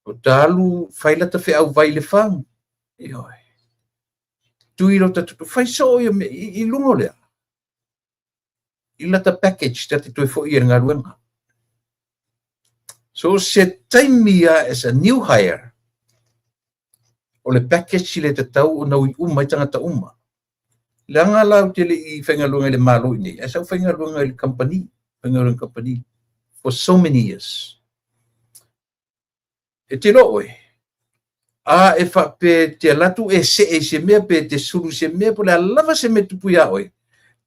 o ta alu fai lata feau vai i le fang. Ioe. Tui lo ta tutu, fai soo ia mea i luga o lea. I lata package ta te toe foi i le galuega. So se taimi a as a new hire, o le package le tatau ona ui uma ai tagata uma. Leaga la ou te le i faigaluega i le Malo i nei, ae sa ou faigaluega i le company, faigaluega i le company for so many years. E te iloa oe, a e faapea e te alu atu e see i se mea pe te sulu i se mea po o le a lava se mea e tupu iā oe,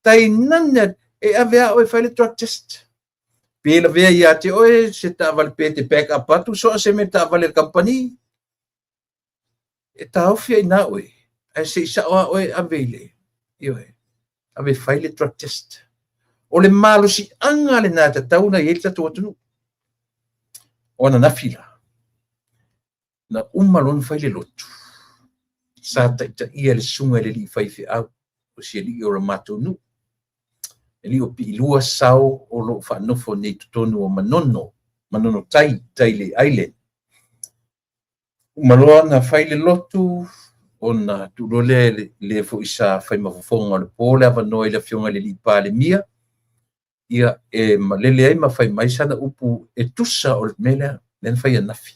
tainane e ave a oe e fai le drug test. Pe lavea ia te oe se taavale pe te back up atu so o se mea taavale a le kamupani, e taofi ai i ina oe, ae se i sao lava oe e ave i le, ioe, ave e fai le drug test. O le malosiaga lena e tatau ona i ai le tatou atunuu. O ananafi la, na uma loa ona fai le lotu. Sa taitaia e le susuga i le alii faifeau, o si alii o le matou nuu. E alii o Piilua Sao o lo o faanofo nei i totonu o Manono, Manono Tai, tai i le island. Uma loa ona fai le lotu, ona tuu loa lea e le foi sa fai ma fofoga o le po le avanoa i le Afioga i le alii Palemia, ia e malele ai ma fai mai sana upu e tusa o le mea lea, lea na fai ananafi.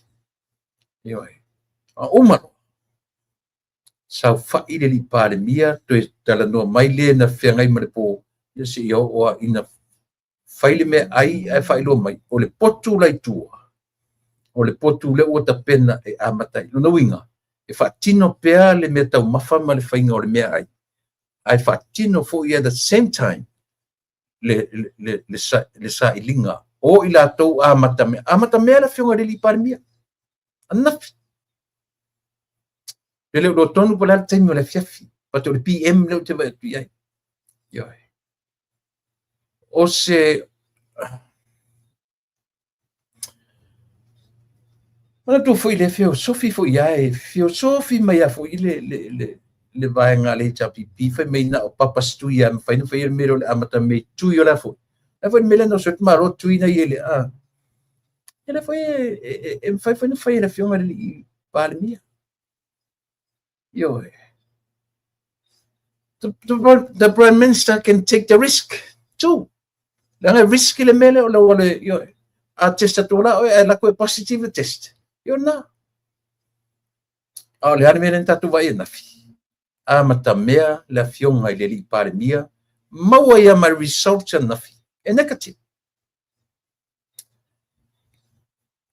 Ioe. A uma loa, saofai le alii Palemia toe talanoa mai le na feagai ma le po, ia seia oo lava ina fai le meaai ae faailoa mai, o le potu la i tua, o le potu lea ua tapena e amata ai. Lona uiga, e faatino pea le mea taumafa ma le faiga o le meaai, ae faatino foi at the same time le sailiga o i latou amata mea. Amata mea le Afioga i le alii Palemia ananafi. E le o iloa tonu po o le a le taimi o le afiafi, but o le PM lea ou te vaai atu i ai. Ioe. O se manatua foi le feosofi foi lava, e feosofi mai lava foi le vaega a le HRPP, fai mai na o Papa Tui lava e mafai ona faia le mea lea o le amata mea i tui o le a foi. A foi le mea lea na oso ai le Malo tui na i le a. E le foi e mafai foi ona fai e le Afioga i le alii Palemia. Ioe. The Prime Minister can take the risk too. Leaga e risk le mea lea o le ua ioe. A test atu la oe ae lako e positive le test. Io na. A o le a le mea lea na tatou vaai ananafi? Amata mea le Afioga i le alii Palemia, maua ia ma le results ananafi, e negative.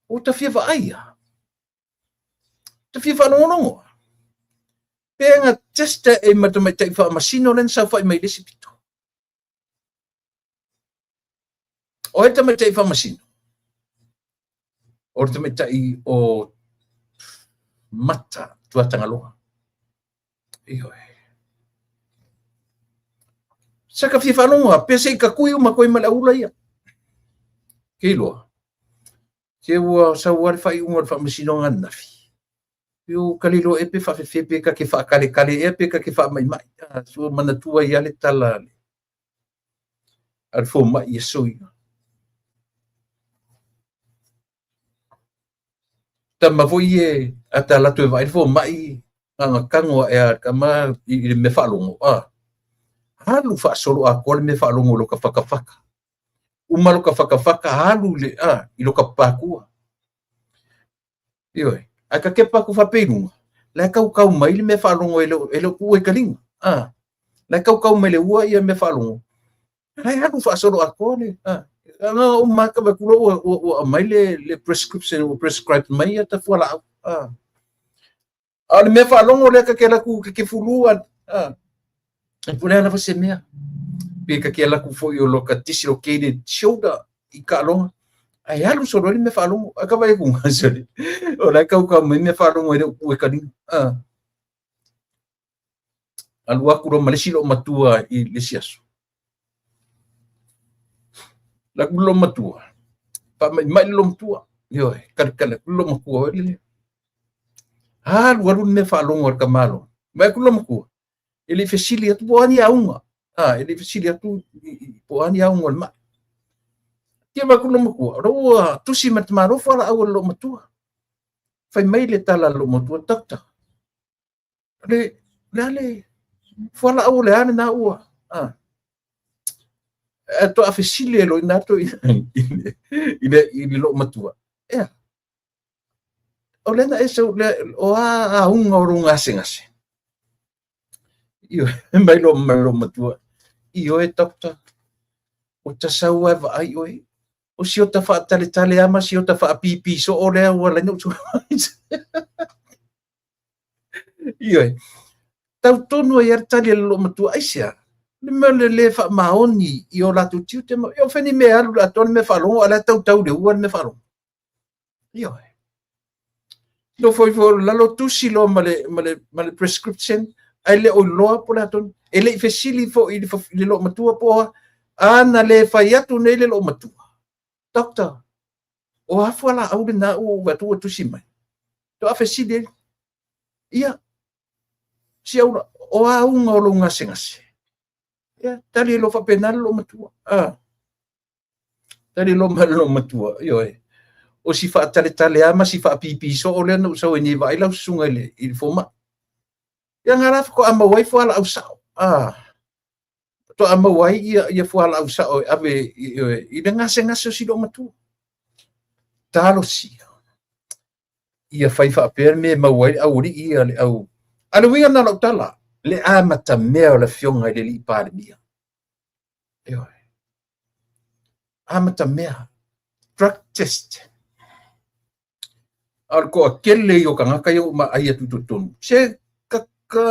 Ua ta fia vaai a. Ta fia faalogologo. Pe na testa e ma tamaitai faamasino lea na saofai mai i le isi pito. O ai le tamaitai faamasino? O le tamaitai o Mata Tuatagaloa. Ioe. Sa ka fia faalogo pe se i ka kui uma koe ma le aula ia. Ke iloa. Ke ua sau lava le faaiuga o le faamasinoga ananafi. Pe o ka le iloa ea pe faafefea pe ka ke faakalekale ea pe ka ke faamaimai. Ua manatua ai lava le tala a le fomai i aso ia. Tama foi e a ta alu atu e vaai le fomai, na ona tago ae lava le tama i le mea faalogo, alu faasolo atoa le mea faalogo i loka fatafata. Uma loka fatafata alu i loka papatua. Ioe. Ae ta kepa atu faapea i luga, la e tautau mai le mea faalogo e le o tuua i ka lima. La e tautau mai le ua ia mea faalogo. La e alu faasolo atoa le, na uma atu vaai atu loa ua aumai le prescription, ua prescribe mai ia ta fualaau. A o le mea faalogo lea ta te alu atu ta te fulu e po o le a lava se mea. Pe ta te alu atu foi o loka dislocated shoulder i taaloga, ae alu solo ai le mea faalogo. Ae ka vaai atu sole, o la e tautau mai mea faalogo e le o tuua i ka lima. Alu atu loa ma le isi loomatua i le isi aso. Alu atu le loomatua, faamaimai le loomatua. Ioe, kalikali atu le loomatua foi lele. Alu alu le mea faalogo a le tamaloa. Vaai atu le loomatua, e le i fesili atu po o a ni auga. E le i fesili atu po o a ni auga o le mai. Ia vaai atu le loomatua, o la ua tusi ma le tamaloa fualaau a le loomatua. Fai mai le tala a le loomatua, doctor, le a le fualaau o le a lena ua ae toa fesili e loa ina atu i le loomatua. Ea, o lea na e sau o a auga o lou gasegase. Ioe, mai loa ma le loomatua. Ioe, doctor, o ta sau lava e vaai oe. O si ota faataletale lava ma si ota faapipi soo lea ua ala ai ona ou Ioe. Tau tonu ai lava le tali a le loomatua, aisea? Le mea o le le faamaoni i o latou tiute ma o fea ni mea e alu i le atoa le mea faalogo, a o la e tautau i le ua le mea faalogo. Ioe. Nofo ifo i lalo tusi loa ma le prescription, ae le o iloa po o le a tonu. E le i fesili foi i le loomatua po o a. A na le fai atu nei le loomatua, doctor, o a fualaau lena ua ou vaai atu ua tusi mai? Toa fesili ai. Ia, Si au o a uga o lou gasegase. Ia, tali e lo faapena le loomatua. Ah. Tali loa mai le loomatua, ioe, o si faataletale lava ma si faapipi soo lea na ou sau ai nei e vaai lau susuga i le, i le fomai. Ia nga la faatoa maua ai fualaau sao. Ah, faatoa maua ai ia, ia fualaau sao e ave ioe, i le gasegase o si loomatua. Talosia. Ia fai faapea le mea e maua ai le aualii ia le au. A le uiga lena o lau tala, le amatamea o le afioga i le alii Palemia. Ioe. Amatamea. Drug test. A o le toatele ia o tagata ia ua maai atu i totonu, se ka, ka,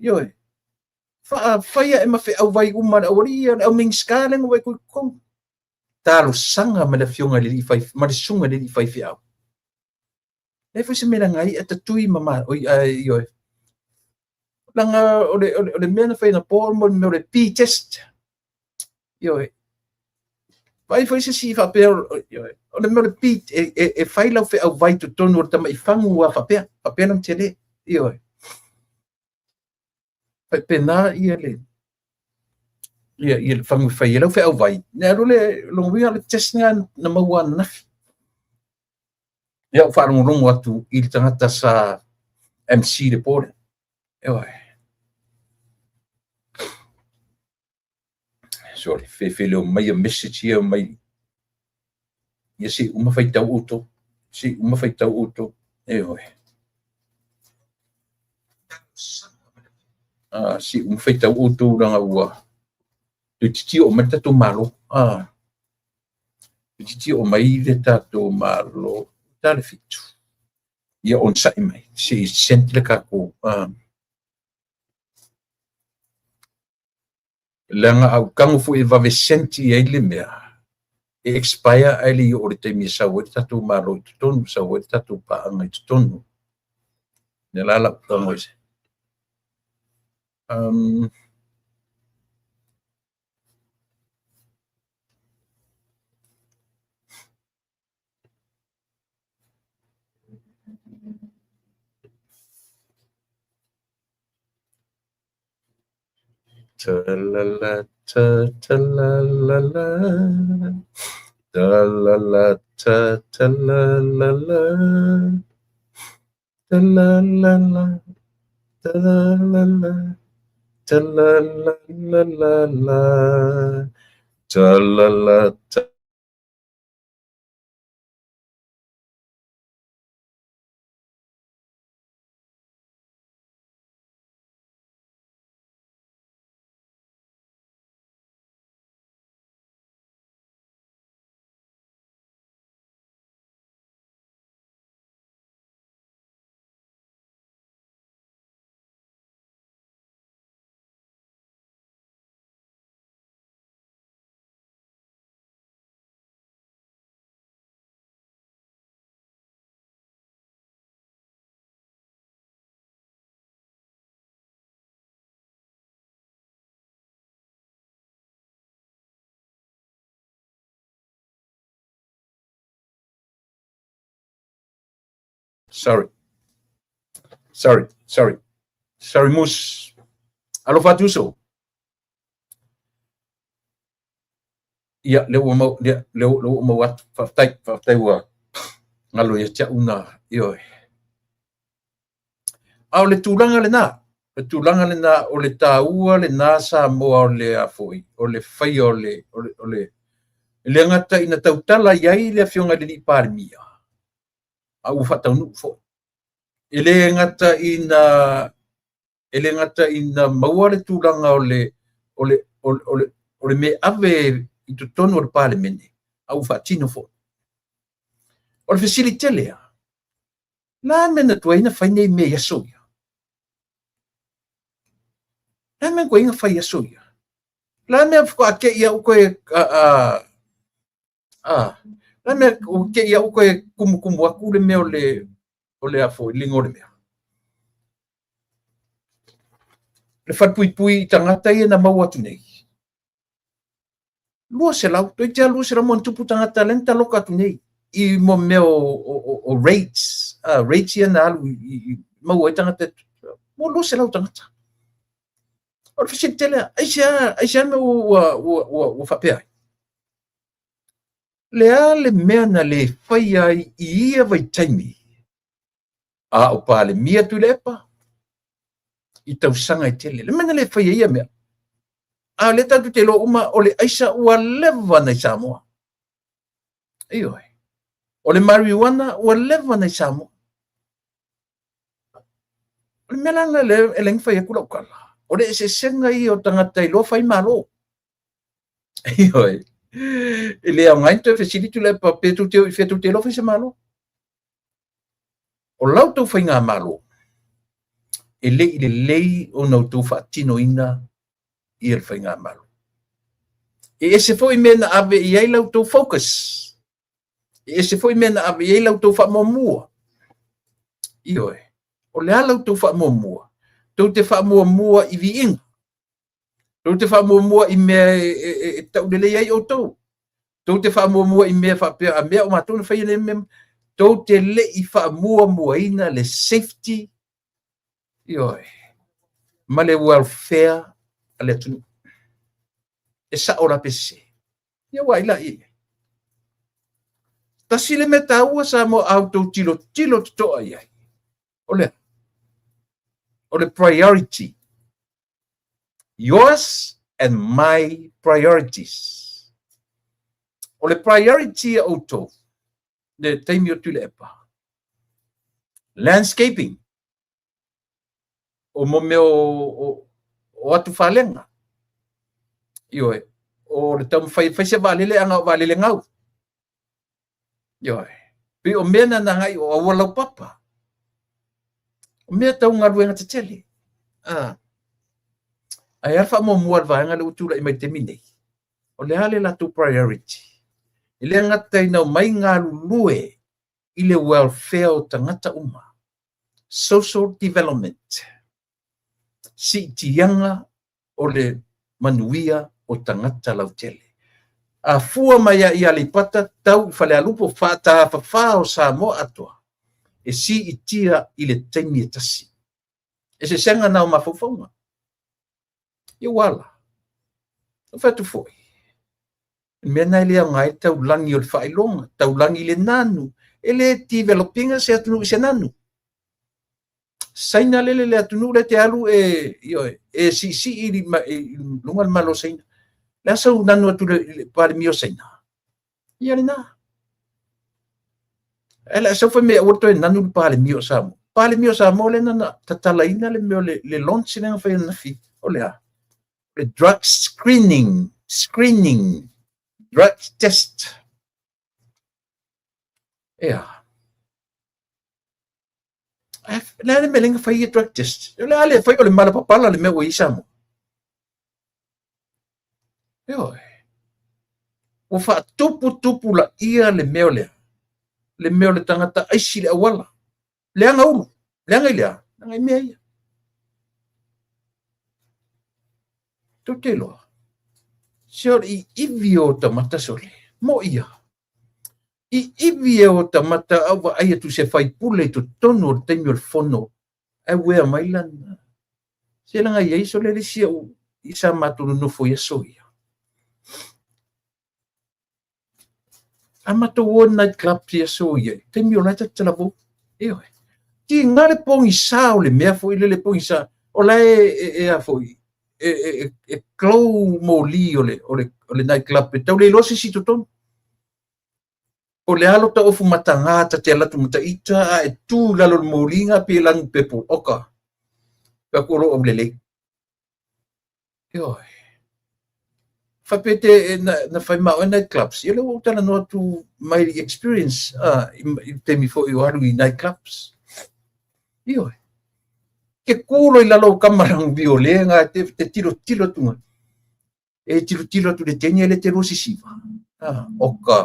ioe, faafaia e ma feau vai uma le aualii ia, le au Minisita lea na ua i totonu. Talosaga ma le afioga i le alii fai, ma le susuga i le alii faifeau. Leai foi se mea leaga ai e tatui ma ma, oi, ai, ioe. Leaga o le, o le, o le mea na fai anapo mo le mea o le P-test. Ioe. Vaai foi se isi faapea, ioe, o le mea o le P, e, e, e fai lau feau vai totonu o le tamaifagu a faapea, faapea lona tele. Ioe. Faapena ia le, ia, ia le fagu e fai ai lau feau vai. Ne alu le, lona uiga o le test lena na maua ananafi. Ia ou faalogologo atu i le tagata sa MC le po lea. Ioe. Sorry, fefeleo mai ia message ia mai. Ia se i uma faitau outou. Se i uma faitau outou. Ioe. Ah, se i uma faitau outou leaga ua toeitiiti oo mai le tatou Malo. Ah. Toeitiiti oo mai le tatou Malo. Ta le 7. Ia onosai mai. Se i send le tatou leaga a ou tago foi e vave senti ai le mea, e expire ae le i oo i le taimi e sau ai le tatou Malo i totonu, sau ai le tatou paaga i totonu. Ia la lau tago i se. Ta la la ta ta la la la ta la la ta ta la la la ta la la la ta la la la ta la la la la la ta la la ta. Sorry. Sorry, sorry. Sorry, Moose. Alofa atu uso. Ia, lea ua mau, lea, lea, lea ua mau atu. Faafetai, faafetai ua galo ia te au na, ioe. A o le tulaga lena, le tulaga lena o le taua lena Samoa o le a foi, o le faia o le, o le, o le, e le gata ina tautala i ai le Afioga i le Alii Palemia, a ua faataunuu foi. E le gata ina e le gata ina maua le tulaga o le, o le, o le, o le, o le mea ave i totonu o le Palemene, a ua faatino foi. O le fesili tele lava, la mea na tuai na fai nei mea i aso ia? La mea na tuai na fai i aso ia? La mea faatoa te i au koe a, a, a, la mea te i au koe kumukumu atu le mea o le, o le a foi, liga o le mea. Le falepuipui i tagata ia na maua atu nei. 200, toeitiiti lava 200 ma ona tupu tagata lea na taloka atu nei i mo mea o, o, o, o rates, rates ia na alu i, i, maua ai tagata. Mo 200 tagata. O le fesili tele, aisea, aisea mea ua faapea ai? Le a le mea na le faia ai i ia vaitaimi a o Palemia Tuilaepa i tausaga e tele? Le mea na le faia ia mea. A o lea tatou te iloa uma o le aisa ua leva na i Samoa. Ioe. O le marijuana ua leva na i Samoa. O le mea la lena lea e le fai atu lau tala. O le eseesega ia o tagata iloa fai malo. Ioe. E le aoga ai ona toe fesili Tuilaepa pe tou te o i fea tou te iloa fai se malo. O la outou faigamalo, e le i lelei ona outou faatinoina ia le faigamalo. E ese foi mea na ave i ai la outou focus. E ese foi mea na ave i ai la outou faamuamua. Ioe. O le a la outou faamuamua? Tou te faamuamua i viiga. Tou te faamuamua i mea e taulelei ai outou. Tou te faamuamua i mea faapea, a mea o matou na faia nei mea. Tou te le i faamuamuaina le safety, ioe, ma le welfare a le atunuu. E sao la pe sese? Ia ua ai la i. Tasi le mea taua Samoa a outou tilotilo totoa i ai. O le a? O le priority. Yours and my priorities. O le priority a outou, le taimi o Tuilaepa, landscaping, o mo mea o atufalega. Ioe, o le taumafai e fai se vaalele a na o vaalele gau. Ioe. Pei o mea na na agai o auala laupapa. O mea tau galuega tetele. Ah. Ae a le faamuamua a le vaega lea ua tulai mai i le taimi nei? O le a le latou priority? E le gata ina omai galulue i le welfare o tagata uma, social development, siitiaga o le manuia o tagata lautele. A fua mai lava i Aleipata tau i Falealupo faatafafā o Samoa atoa, e siitia i le taimi e tasi. Eseesega na o mafaufauga. Ia ua ala. Na fai atu foi, le mea na e le aoga ai le taulagi o le faailoga, taulagi i le nanu, e le develop ina se atunuu i se nanu. Saina lele le atunuu lea te alu e, ioe, e siisii i luga le Malo o Saina. Le a sau nanu atu le Palemia o Saina? Ia lena. Ae le a sau fai mai aua le toe nanu le Palemia o Samoa. Palemia o Samoa lea na tatalaina le mea o le launch lea na fai ananafi. O le a? Le drug screening, screening, drug test. Ea. Le a le mea lea na fai ia drug test? O le a le fai o le mala papala le mea ua i ai Samoa. Ioe. Ua faatuputupu laia le mea o lea. Le mea o le tagata aisi le auala. Leaga ulu. Leaga i le a? Leaga i mea ia. Tou te iloa. Se o le iivi o ota mata sole. Mo ia. Iivi e ota mata a ou vaai atu i se faipule i totonu o le taimi o le fono ae uea mai lana. Se leaga e i ai sole le isi au i sa matou nonofo i aso ia. A matou o i night club i aso ia, i taimi o la e tatou Ioe. Tiga le pogisa o le mea foi lele pogisa, o la e, e, e a foi, e, e, e glow moli o le, o le, o le night club, e tau le iloa se isi i totonu. O le a lota ofu mataga ta te alu atu ma ta ita a e tu i lalo o le moli na pei e lanu pepo, oka, fai atu o lou aulelei. Ioe. Faapea te na, na fai ma oe night clubs. Ia lea ua ou talanoa atu mai experience i le taimi foi o alu i night clubs. Ioe. Ke kū loa i lalo o kama lanu viole nga te, te tilo tilo atu nga. E tilotilo atu i le teine e le te lua sisiva. Ah, oka.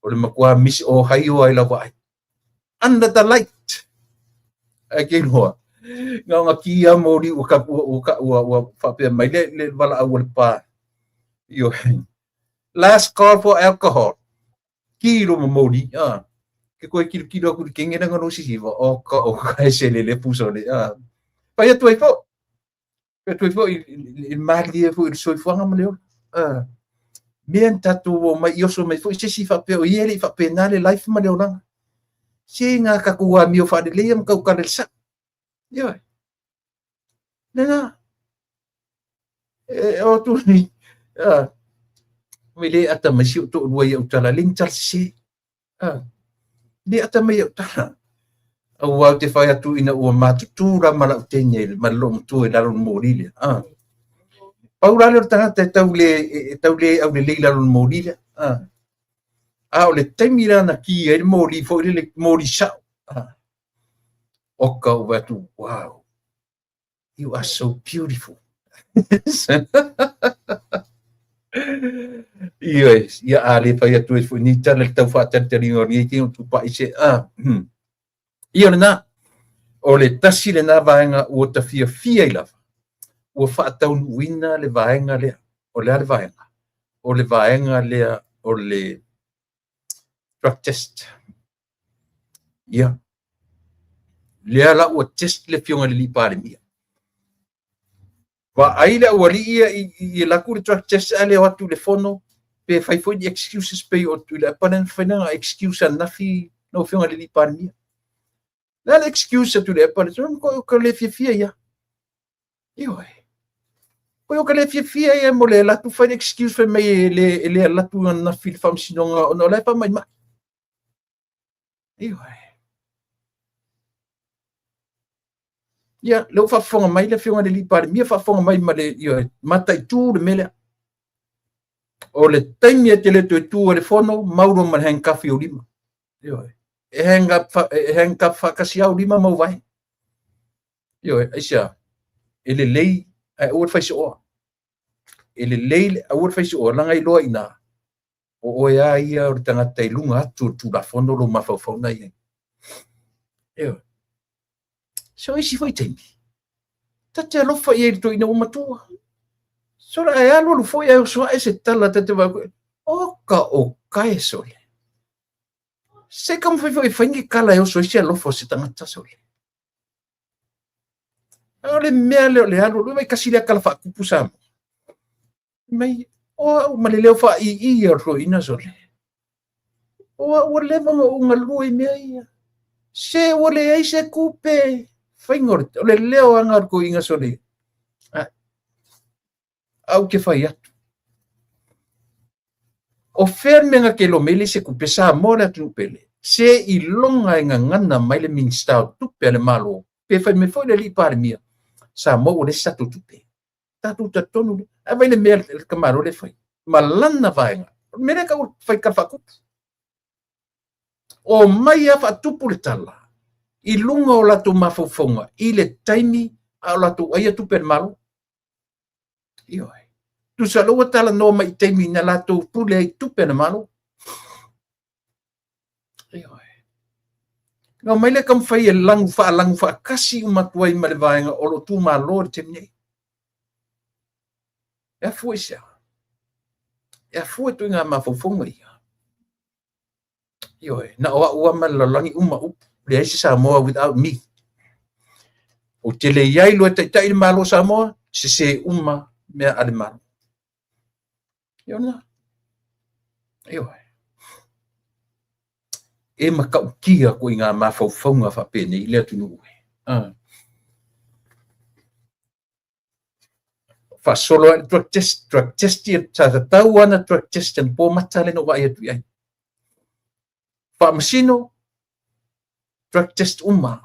O le matua miss o haio ai lau vaai. Under the light. Ae ke iloa. Na ona ki a moli ua ka ua ua ua, ua faapea mai le le valaau a le pa. Ioe. Last call for alcohol. Ki lo ma moli. Ah. Ke koe kilokilo atu i le kenge langa lo sisiva. O ka o ka e se le le pusa le. Ah. Fai atu ai foi, fai atu ai foi i le malilie foi i le soifuaga ma le ola. Mea na tatou omai i oso mai foi se isi faapea o ia e le i faapena le life ma le olaga. Se na tatou amio faaleleia ma tautala i le sao. Ioe. Lena. E o atu ni, le ata mai si ou toalua i au tala, le ni tala sese. Le ata mai au tala. Aua ou te fai atu ina ua matutu la ma lau teine ma le loomatua i lalo o le moli lea. Pau la lea o le tagata e tau le, e tau le aulelei i lalo o le moli lea. A o le taimi la na ki ai le moli foi lele, moli sao. Oka ou vaai atu, wow, you are so beautiful. Ioe, ia a le fai atu ai foi ni tala le tau faatalitaliga o lenei tino tupai se a. Ia lena, o le tasi lena vaega ua ta fiafia ai lava, ua faataunuuina le vaega lea. O le a le vaega? O le vaega lea o le drug test. Ia, lea la ua test le Afioga i le alii Palemia. Vaai le aualii ia i alu atu le drug test ae le o atu i le fono pe fai foi ni excuses pei o Tuilaepa lea na fai lana excuse ananafi lau Afioga i le alii Palemia. Le a le excuse a Tuilaepa le ko ka le fiafia ia. Ioe. Ko ka le fiafia ia mo le alu atu fai le excuse fai mai e le alu atu ananafi i le faamasinoga ona o la e faamaimai. Ioe. Ia, lea ua faafofoga mai le Afioga i le alii Palemia, faafofoga mai ma le, ioe, mataitu le mea lea. O le taimi e te le toe tu ai le fono, mau loa ma le handcuff i ou lima. Ioe. E handcuff faatasi au lima ma ou vae. Ioe, aisea? E lelei ae aua le fai soa. E lelei aua le fai soa, leaga e iloa i ina, o oe lava ia o le tagata i luga atu o le Tulafono lou mafaufau na i ai. Ioe. So isi foi taimi, ta te alofa i ai i le toeaina ua matua. Sole ae alualu foi ae oso ae se tala ta te vaai, oka o kae sole. Se taumafai foi e fai ni tala e oso ai se alofa o se tagata sole. A o le mea lea o le alualu, vai tasi lea tala faatupu Samoa. Mai, o au ma le leo faaiii o le toeaina sole. O au ua leva ona ou galue i mea ia. Se ua leai se tupe. Faiga o le leo aga o le toeaina sole. A ou te fai atu. O fea le mea na te iloa mai ai leai se tupe? Samoa le atunuu pele. Seiloga e gagana mai le Minisita o Tupe a le Malo, pe fai mai foi le alii Palemia, Samoa ua leai se tatou tupe. Tatou talitonu lea. Ae vaai le mea le tamaloa lea e fai ma lana vaega. O le mea lea e tau fai tala faatupu. Omai lava faatupu le tala i luga o latou mafaufauga i le taimi a o latou aia tupe a le Malo. Ioe. Tusa lea ua talanoa mai i taimi na latou pule ai i tupe a le Malo. Ioe. Na omai lea taumafai e lagu faalagu faatasi uma atu ai ma le vaega o lo o tumalo i le taimi nei. E afua i se a? E afua i ituaiga mafaufauga ia. Ioe, na o au lava ma le lalolagi uma upu, leai se Samoa without me. Ou te le i ai loa e taitai le Malo o Samoa, sese uma mea a le Malo. Ia ona. Ioe. E matautia koe i ngā mafaufauga faapenei i le atunuu e. Faasolo ai le drug test, drug test ia, sa tatau lava ona drug test anapo mata lea na ou vaai atu i ai. Faamasino, drug test uma.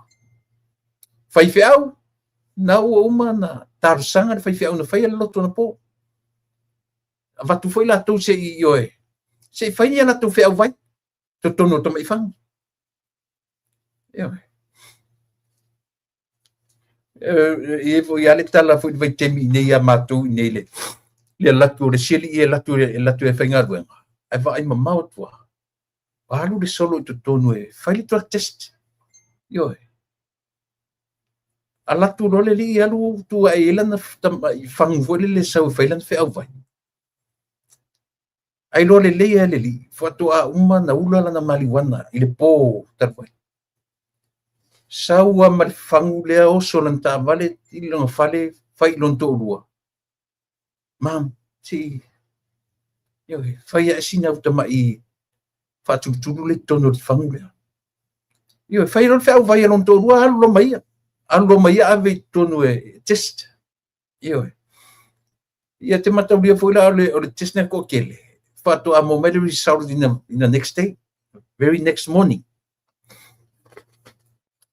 Faifeau, na ua uma na talosaga le faifeau na faia le loto anapo. Avatu foi latou se i ioe, se i fai ni a latou feau vai, totonu o Tamaifaga. Ioe. E foi lava le tala foi i le vaitaimi i inei ia matou i inei le alu atu o le isi alii e alu atu e alu atu e faigaluega, ae vaai mamao atu lava, ua alu le solo i totonu e fai le drug test. Ioe. Alu atu loa le alii alu tu ae i ai lana tamai fagu foi lele e sau e fai lana feau vai. Ae iloa lelei lava e le alii, faatoa uma ona ula lana marijuana i le po talu ai. Sau lava ma le fagu lea oso lana taavale i lona fale fai i lona toalua. Mom, se i, ioe, fai ae sina au tamai faatulutulu lea i totonu o le fagu lea. Ioe, fai loa le feau vai a lona toalua, alu loa ma ia. Alu loa ma ia ave i totonu e test. Ioe. Ia te mataulia foi la o le test na toatele, faatoa maua mai le result in the next day, very next morning.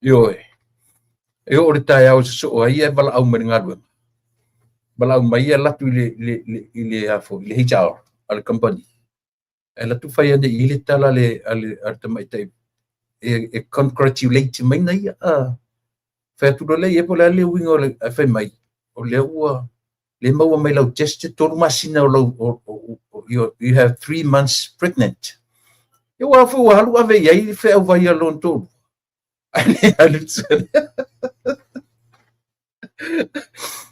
Ioe. E oo le taeao e sosoo ai ia e valaau mai le galuega. Valaau mai ia alu atu i le HR a le company. E alu atu fai ane i ai le tala a le tamaitai e congratulate mai na ia. Fai atu loa lea i ai po o le a le uiga o le ae fai mai, o lea ua le maua mai lau test 3 masina o lau o, you have 3 months pregnant. Ia ua foi ua alu ave i ai le feau vai a lona toalua. Alu.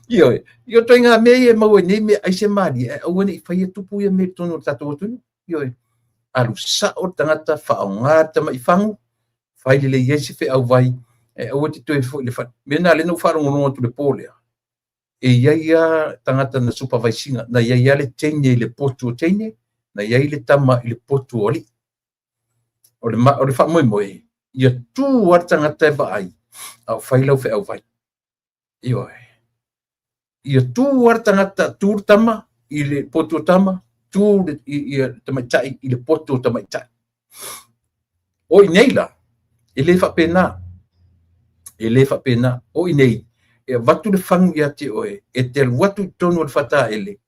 Ioe, io ituaiga mea ia e maua nei mea ai se malie, ae aua ne i faia tupu ia mea i totonu o le tatou atunuu. Ioe, alu sao le tagata, faaaoga le tamai fagu, fai lelei ai se feau vai, e aua te toe foi le fale. Mea na lea na ou faalogologo atu le po lea, e i ai lava tagata na supervise ina, na i ai lava le teine i le potu o teine, na i ai le tama i le potu o alii. O le faamoemoe, ia tu lava le tagata e vaai, a o fai lau feau vai. Ioe. Ia tu lava le tagata, tu le tama i le potu o tama, tu le i, i, tamaitai i le potu o tamaitai. O i nei la, e le faapena. E le faapena. O i nei, e avatu le fagu ia te oe, e te alu atu i totonu o le fataele,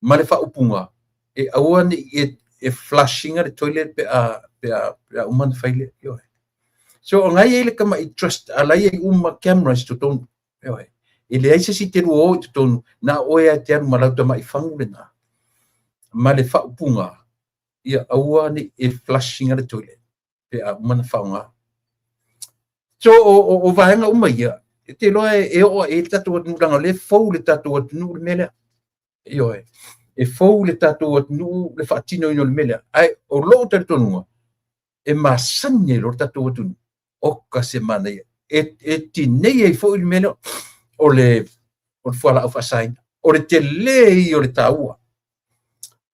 ma le faaupuga, e aua ne i e flush ina le toilet pe a uma na fai lea. Ioe. So o ngai ai le tamai trust, a lai ai uma cameras i totonu. Ioe. E leai se isi te lua o i totonu, na oe e te alu ma lau tamai fagu lena. Ma le faaupuga, ia aua ne i e flush ina le toilet pe a uma na faaaoga. So o vaega uma ia, e te iloa e oo e le tatou atunuu leaga o lea e fou le tatou atunuu le mea lea. Ioe. E fou le tatou atunuu le faatinoina o le mea lea. Ae o lou talitonuga, e masani ai loa le tatou atunuu. Oka se manaia. E tinei ai foi le mea lea o le fualaau faasaina. O le tele ia o le taua.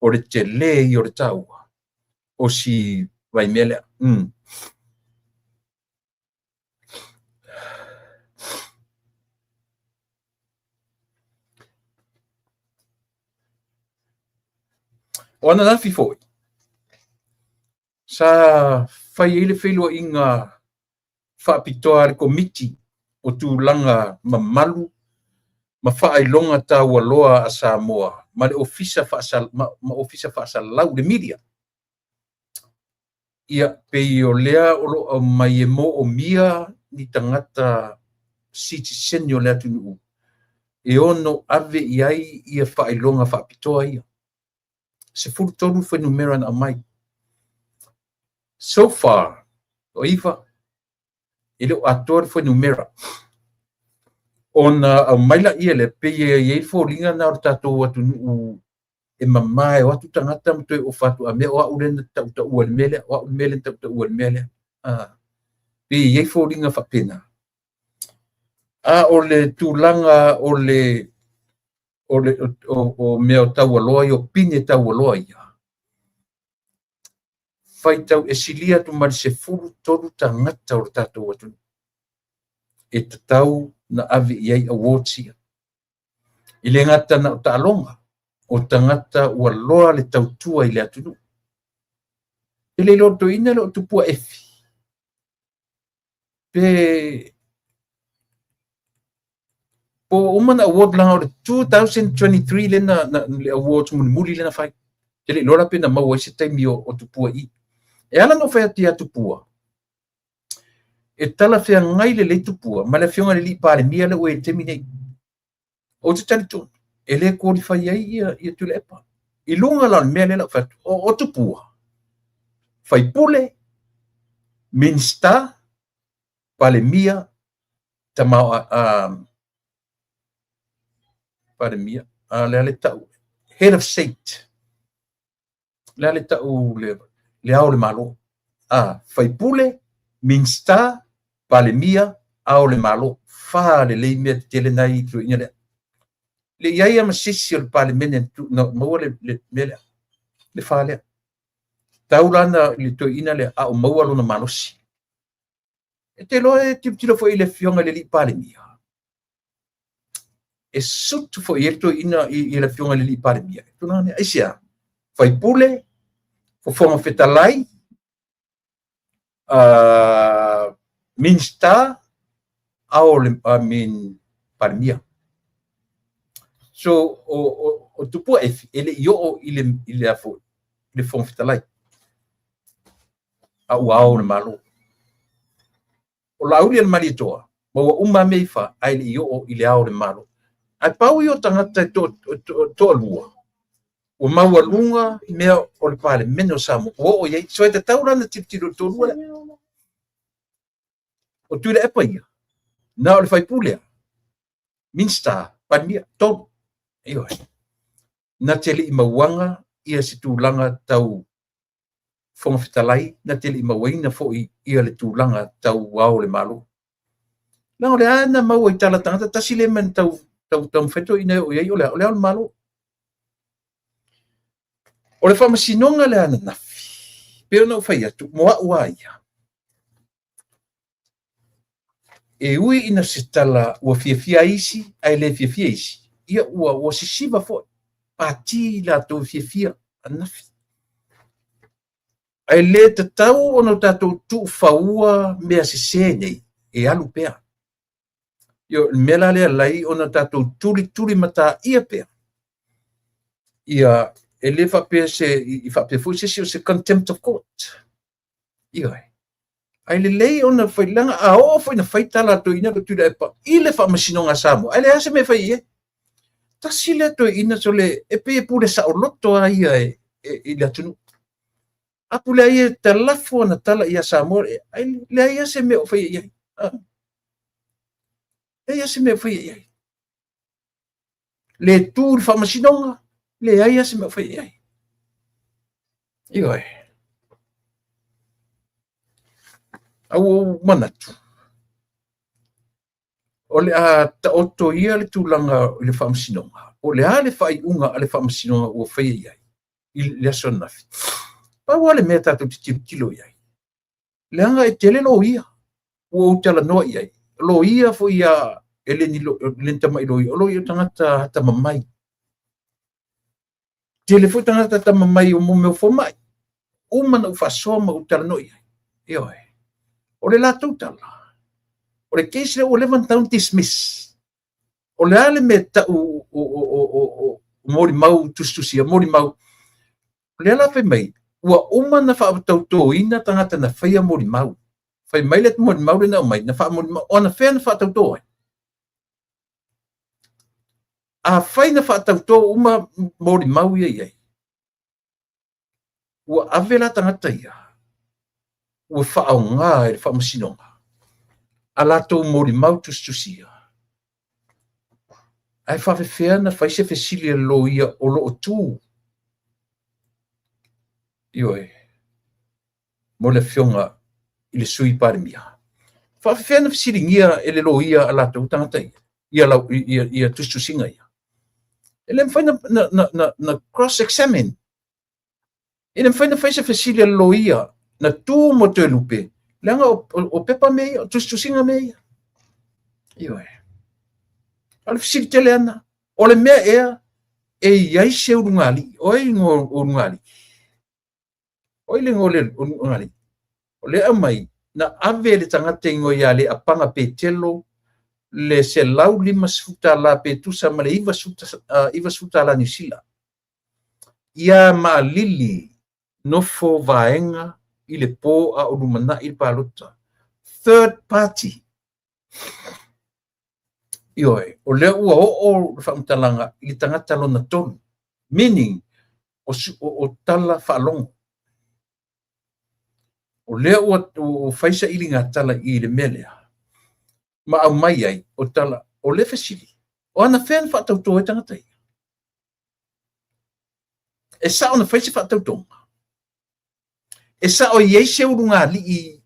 O le tele ia o le taua. O si vaimea lea. O ananafi foi, sa fai ai le feiloaiga faapitoa a le Komiti o Tulaga Mamalu ma Faailoga Taualoa a Samoa ma le Ofisa ma Ofisa Faasalalau le media. Ia pei o lea o lo o aumai e moomia ni tagata sitiseni o le atunuu e ono ave i ai ia faailoga faapitoa ia. 13 fuainumera na aumai. So far, o 9, e le o atoa le fuainumera. Ona aumai laia lea, pei e i ai foliga na o le tatou atunuu e mama e o atu tagata ma toe ofa atu a mea o au lea na tautaua i le mea lea, o au le mea lea na tautaua i le mea lea. Ah, pei e i ai foliga faapena. A o le tulaga o mea o taualoa ia, o pine taualoa ia, faitau e silia atu ma le 13 tagata o le tatou atunuu e tatau na ave i ai awards ia. E le gata na o taaloga, o tagata ua loa le tautua i le atunuu. E le iloa toeaina le o Tupua Efi. Pe po ua uma na award leaga o le 2023 le na le awards mulimuli le na fai. Te le iloa la pe na maua ai se taimi o Tupua i. E ala no fai atu ia Tupua, e talafeagai lelei Tupua ma le afioga i le alii Palemia lea ua i le taimi nei. Ou te talitonu, e le qualify ai ia Tuilaepa. I luga la o le mea lea la ou fai atu, o Tupua, faipule, Minista, Palemia, tama Palemia, lea le tau, Head of State, lea le tau le ao o le Malo. Faipule, Minista, Palemia, Ao o le Malo. Fa lelei mea tetele na i toeaiina lea. Le i ai lava ma se isi o le Palemene na maua le mea lea, le fa lea. Tau la na i le toeaina lea a o maua lona malosi. E te iloa e tilotilo foi i le Afioga i le Palemia, e sutu foi i ai le toeaina i le Afioga i le Palemia. Tulaga lea, aisea? Faipule, Fofoga Fetalai, Minisita, ao le I mean, Palemia. So, o Tupua Efi, e le i oo i le Fofoga Fetalai, a ua ao o le Malo. O Laaulialemalietoa, ma ua uma mea i fa, ae le i oo i le ao o le Malo. Ae pau ia o tagata e toalua, ua maualuga mea o le Palemene o Samoa, ua oo i ai. So e tatau la ona tilotilo i le toalua lea. O Tuilaepa ia, na o le faipule, Minisita, Palemia, tolu. Ioe. Na te le i mauaga ia se tulaga tau Fofoga Fetalai, na te le i mauaina foi ia le tulaga tau ao o le Malo. Leaga o le a na maua i tala tagata, tasi lea mea na tau taumafai toeaiina e oo i ai, o le a, o le ao o le Malo. O le faamasinoga lea ananafi, pei ona ou fai atu, mo au lava ia, e ui ina se tala ua fiafia ai isi ae le fiafia isi, ia ua sisiva foi pati latou e fiafia ananafi. Ae le tatau ona tatou tuufaua mea sese nei e alu pea. Ioe, o le mea la lea e ala ai ona tatou tulituli mataia pea. Ia, e le faapea se, i faapea foi se isi o se contempt of court. Ioe. Ae lelei ona fai, leaga a oo foi ina fai tala a toeaiina le Tuilaepa i le Faamasinoga a Samoa, ae leai se mea e fai i ai. Tasi lea toeaina sole, e pei e pule saoloto lava ia i le atunuu. A pule ai e talafo ana tala ia Samoa, ae leai lava se mea o faia i ai. Leai lava se mea o faia i ai. Le tu i le faamasinoga, leai lava se mea o faia i ai. Ioe. A ua ou manatu, o le a taoto ia le tulaga i le faamasinoga, o le a le faaiuga a le faamasinoga ua faia i ai i le aso ananafi. Pau lava le mea tatou te tilotilo i ai, leaga e tele loia ua ou talanoa i ai, loia foi ia e le ni tamai loia, o loia o tagata atamamai. Tele foi tagata atamamai o mea o fomai, uma na ou faasoa ma ou talanoa i ai. Ioe. O le latou tala, o le case lea ua leva ona tatau ona dismiss. O le a le mea e tau o molimau tusitusia, molimau. O lea la fai mai, ua uma ona faatautoina tagata na faia molimau. Fai mai le molimau lea na aumai, na faamolimau, o anafea na faatauto ai? Afai na faatauto uma molimau ia i ai, ua ave la tagata ia, ua faaaoga e le faamasinoga a latou molimau tusitusia. Ae faafefea na fai se fesili a le loia o lo o tu? Ioe, mo le afioga i le Sui Palemia. Faafefea na fesiligia e le loia a latou tagata ia, ia, lau, ia, ia tusitusiga ia. E le mafai na cross-examine. E le mafai na fai se fesili a le loia na tu mo Toelupe, leaga o pepa mea ia, o tusitusiga mea ia. Ioe. A o le fesili tele ana, o le mea ea e i ai se ulugalii, o ai igoa o ulugalii? O ai le igoa o le ulugalii? O lea e aumai, na ave e le tagata e igoa ia Leapaga Petelo le $150 pe tusa ma le $90 Niu Sila. Ia Maalili nofo vaega i le po a o lumanai le palota. Third party. Ioe, o lea ua oo le faamatalaga i le tagata lona tolu. Meaning, o tala faalogo. O lea ua fai sailiga tala i le mea lea, ma aumai ai o tala, o le fesili, o anafea na faatauto ai tagata ia? E sao na fai se faatautoga? E sao e i ai se ulugalii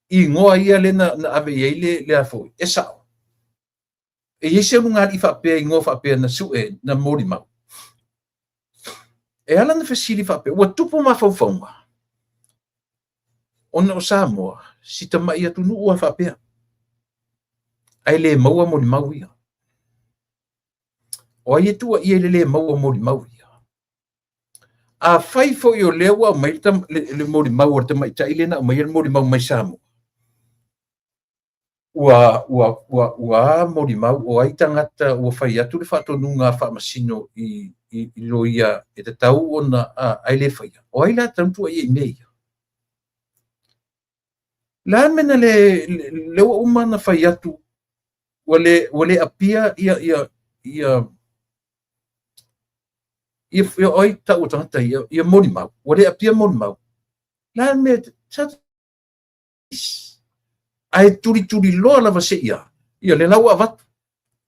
igoa ia lea na ave i ai le a foi, e sao. E i ai se ulugalii faapea, igoa faapea na sue, na molimau. E ala ona fesili faapea, ua tupu mafaufauga ona o Samoa, si tamai atunuu lava faapea, ae le maua molimau ia. O ai e tuuaia i le le maua o molimau ia? Afai foi o lea ua aumai le molimau a le tamaitai lea na aumaia le molimau mai Samoa, ua a molimau, o ai tagata ua fai atu le faatonuga a faamasino i loia e tatau ona ae le faia, o ai la e tatau ona tuuaia i mea ia? O le a le mea na le, lea ua uma ona fai atu ua le appear ia o ai tau o tagata ia, ia molimau, ua le appear molimau. O le a le mea, sa ae tulituliloa lava seia, ia lea la ua avatu.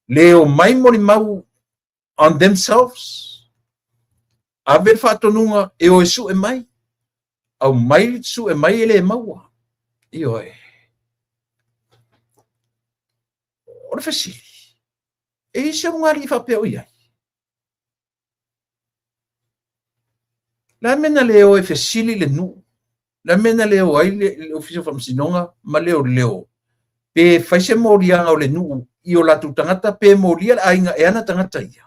Le omai molimau on themselves, ave le faatonuga e o e sue mai, aumai sue mai e le maua. Ioe. O le fesili, e i ai se ulugalii faapea o i ai? Le a le mea na le o e fesili le nuu? Le a le mea na le o ai le Ofisa o Faamasinoga ma Leoleo pe fai se moliaga o le nuu i o latou tagata pe molia le aiga e ana tagata ia?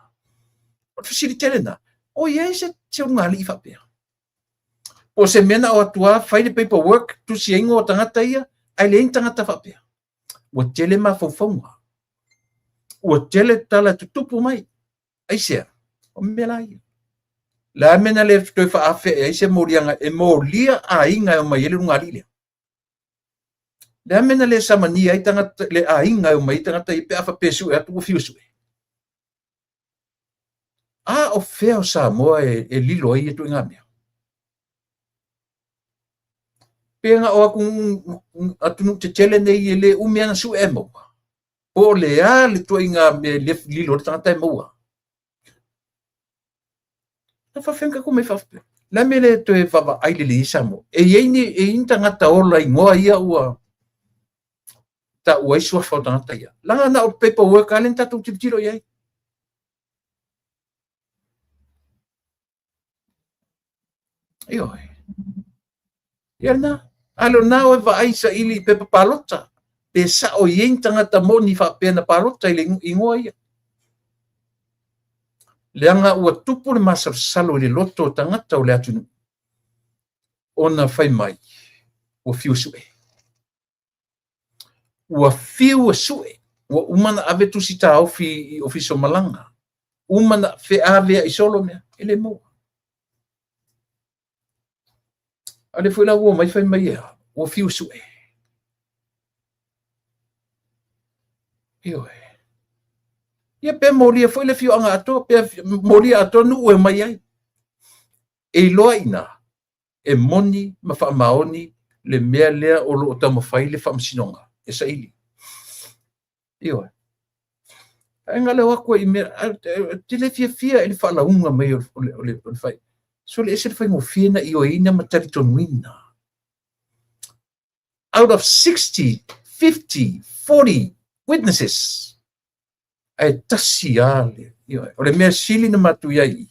O le fesili tele lena, o i ai se ulugalii faapea? Po o se mea na o atu lava fai le paperwork, tusi ai igoa o tagata ia, ae leai ni tagata faapea. Ua tele mafaufauga. Ua tele tala e tutupu mai. Aisea? O mea la ia. Le a le mea na le toe faaafe ai se moliaga e molia aiga e omai ai le ulugalii lea? Le a le mea na le samania ai tagata, le aiga e omai ai tagata ia pe a faapea e sue atu ua fiu e sue? A o fea o Samoa e lilo ai ia ituaiga mea? Pe na o atunuu tetele nei e le umi lava ona sue ae maua? Po o le a le ituaiga mea e lilo ai le tagata e maua? Na faafefea ona tatou omai faapea? Le a le mea e le toe vaavaai lelei ai Samoa? E i ai ni tagata ola igoa ia ua taua ai suafa o tagata ia. Leaga na o paperwork lava lea na tatou tilotilo i ai. Ioe. Ia lena. A le o lena oe vaai saili i pepa palota. Pe sao i ai ni tagata moni faapea na palota i le igoa ia. Leaga ua tupu le masalosalo i le loto o tagata o le atunuu ona fai mai ua fiu e sue. Ua fiu e sue, ua uma ona ave tusi taofi i Ofisa o Malaga, uma ona feaveai solo mea, e le maua. A o lea foi la ua omai fai mai e a? Ua fiu e sue. Ioe. Ia pe molia foi le afioaga atoa, pe molia atoa nuu e omai ai. E iloa i ina, e moni ma faamaoni le mea lea o lo o taumafai le faamasinoga e saili. Ioe. Ae na o le o atu ai i mea, ou te le fiafia i le faalauga mai o le fai. Sole ese le faigofie na ioeina ma talitonuina. Out of 60, 50, 40 witnesses, ae tasi lava le, ioe. O le mea sili na matou i ai i i,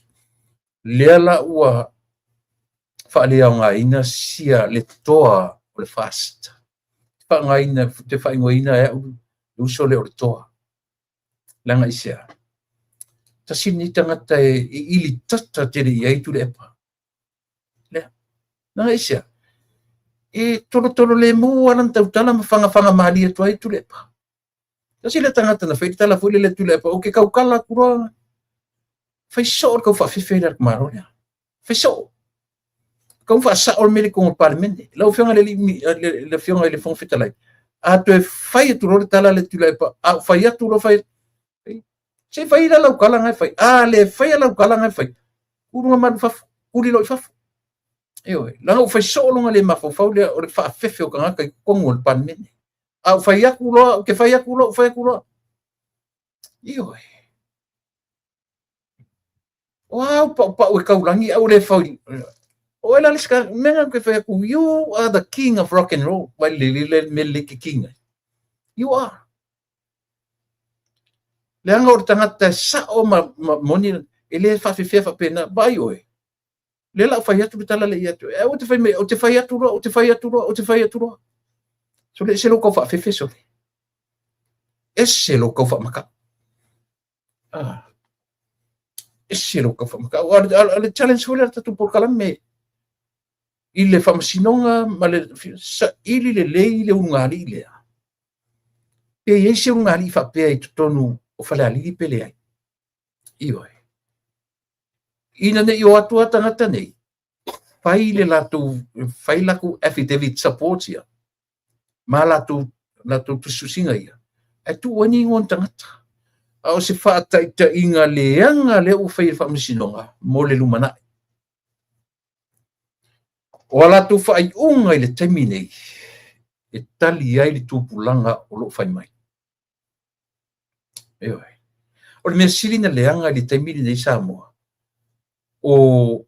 lea la ua faaleaogaina sia le toa o le FAST. Faaaogaina, te faaigoaina e au le uso lea o le toa. Leaga aisea? Tasi lenei tagata e ili tata tele i ai Tuilaepa. Lea. Leaga aisea? E tolotolo lemu lava lana tautala ma fagafaga malie atu ai Tuilaepa. Tasi lea tagata na fai le tala foi lele Tuilaepa, ou te tautala atu loa, fai soo le tau faafefe lea a le tamaloa lea. Fai soo. Tau faasao le mea lea i totonu o le Palemene. Lau Afioga i le Afioga i le Fofoga Fetalai, a toe fai atu loa le tala lea Tuilaepa, a ou fai atu loa fai atu, se i fai la lau tala na e fai. A le faia lau tala na e fai, tu luga malu i fafo, tuli loa i fafo. Ioe, leaga ua fai soo lona le mafaufau lea o le faafefe o tagata i totonu o le Palemene. A ou fai atu loa, ou te fai atu loa, ou fai atu loa. Ioe. O a au paupau e taulagi ae ua le fai. O oe la le isi mea na ke fai atu, you are the king of rock and roll. Vai le le le me le ke king ai. You are. Leaga o le tagata e sao ma, ma moni, e le faafefea faapena, vaai oe. Lea la fai atu le tala le ia atu. E ou te fai mai, ou te fai atu loa, ou te fai atu loa, ou te fai atu loa. Sole, ese lou kau faafefe, sole. Ese lou kau faamakau. Ah. Ese lou kau faamakau. A le challenge foi lea le tatou polokalame i le faamasinoga ma le saili lelei le ulugalii lea. Pe i ai se ulugalii faapea i totonu o Falealili pe leai. Ioe. Ina ne i o atu a tagata nei, fai le latou, fai latou affidavit support ia, ma latou, latou tusitusiga ia, ae tuu ai ni igoa o ni tagata. A o se faataitaiga leaga lea ua fai e le Faamasinoga mo le lumanai. O a latou faaiuga i le taimi nei, e tali ai le tupulaga o lo o fai mai. Ioe. O le mea sili na leaga i le taimi lenei i Samoa, o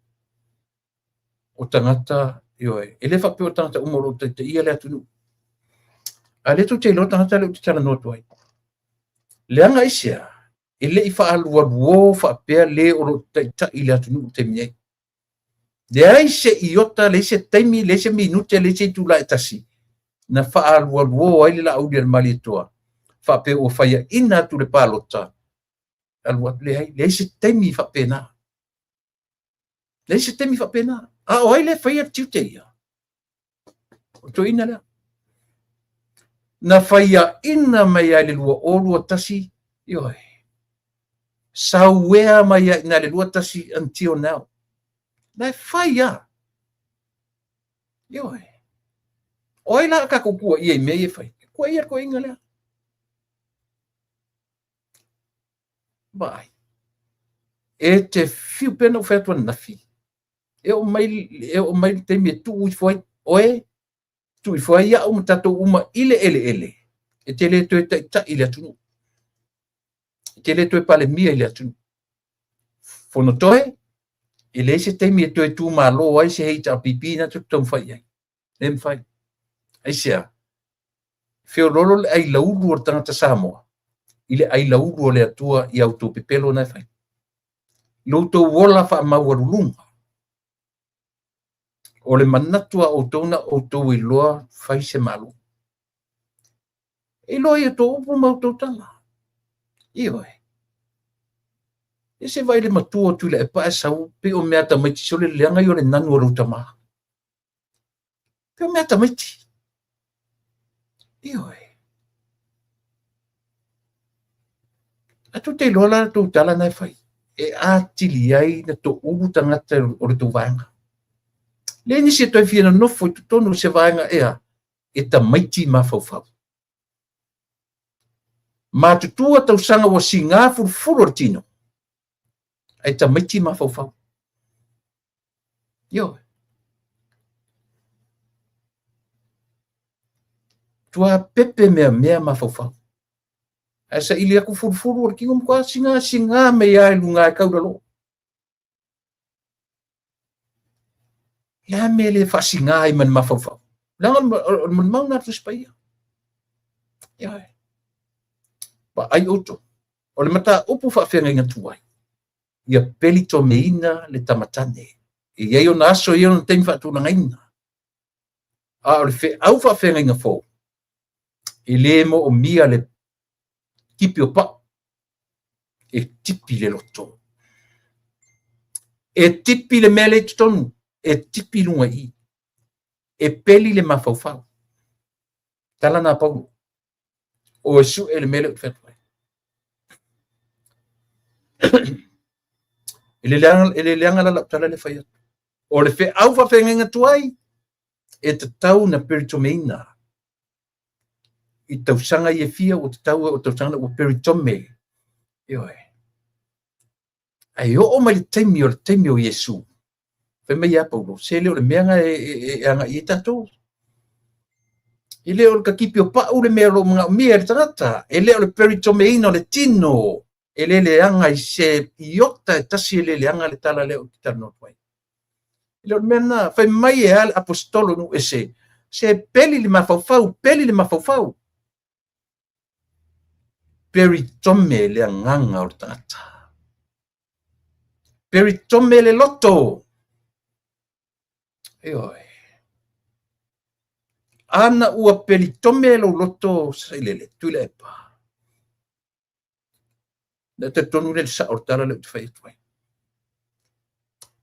o tagata, ioe, e le faapea o tagata uma o lo o taitaia le atunuu. A lea tou te iloa tagata lea ou te talanoa atu ai. Leaga aisea? E le i faaalualuo faapea le o lo o taitai i le atunuu i le taimi nei. Leai se iota, leai se taimi, leai se minute, leai se itula e tasi na faaalualuo ai le Laauli a le Malietoa faapea ua faiaina atu le palota, alu atu, leai, leai se taimi faapena. Leai se taimi faapena. A o ai lea e faia le tiute ia? O le toeaina lea. Na faiaina mai ai le 2021, ioe, sauea mai ai ina le 21 until now. Na e fai lava. Ioe. O ai la a tatou tuuaia i mea ia e fai? Tuuaia le toeaina lea. Vaai. E te fiu pea na ou fai atu ananafi. E oo mai, e oo mai le taimi e tuu ifo ai oe, tuu ifo ai au ma tatou uma i le eleele, e te le toe taitai i le atunuu. E te le toe palemia i le atunuu. Fonotoe, e leai se taimi e toe tumalo ai se HRPP na te taumafai i ai. Le mafai. Aisea? Feoloolo le ailaulu o le tagata Samoa i le ailaulu o le Atua i a outou pepelo na e fai. Lo outou ola faamaualuluga. O le manatu a outou na outou iloa fai se Malo. E iloa i a outou upu ma outou tala. Ioe. E se vaai le matua o Tuilaepa ae sau pei o mea tamaiti sole leaga ia o le nanu o lou tama. Pei o mea tamaiti. Ioe. A tou te iloa la tou tala na e fai, e atili ai na toulu tagata o le tou vaega. Leai nisi e toe fia nonofo i totonu o se vaega ea e tamaiti mafaufau. Matutua tausaga ua sigā fulufulu o le tino, ae tamaiti mafaufau. Ioe. Tua pepe meamea mafaufau. Ae saili atu fulufulu o le tino matua sigā sigā mai lava i luga e tau i lalo. Le a mea le faasiga ai ma le mafaufau? Leaga o le molimau lena a le Tusi Paia. Ioe. Vaai outou. O le mataupu faafeagaiga tuai, ia pelitomeina le tamatane. E i ai ona aso, e i ai ona taimi faatulagaina. A o le feau faafeagaiga fou, e le moomia le tipi o pau, e tipi le loto. E tipi le mea lea i totonu, e tipi i luga i i. E peli le mafaufau. Tala na Paulo. O e sue le mea lea ou te fai atu ai. E le leaga, e le leaga la lau tala lea fai atu. O le feau faafeagaiga tuai, e tatau na peritomeina i tausaga ia e fia ua tatau o tausaga ua peritome. Ioe. Ae oo mai le taimi o le taimi o Iesu, fai mai ia Paulo, se le o le mea na e, e, e agai ai tatou. E le o le katipi o pau le mea o lo o manaomia e le tagata, e le o le peritomeina o le tino, e le leaga i se iota e tasi e le leaga le tala lea ou te talanoa atu ai. E le o le mea lena. Fai mai e a le aposetolo nuu ese, se peli le mafaufau, peli le mafaufau. Peritome le agaga o le tagata. Peritome le loto. Ioe. Ana ua peritome lou loto sailele, Tuilaepa. Le talitonu lea i le sao o le tala lea ou te fai atu ai.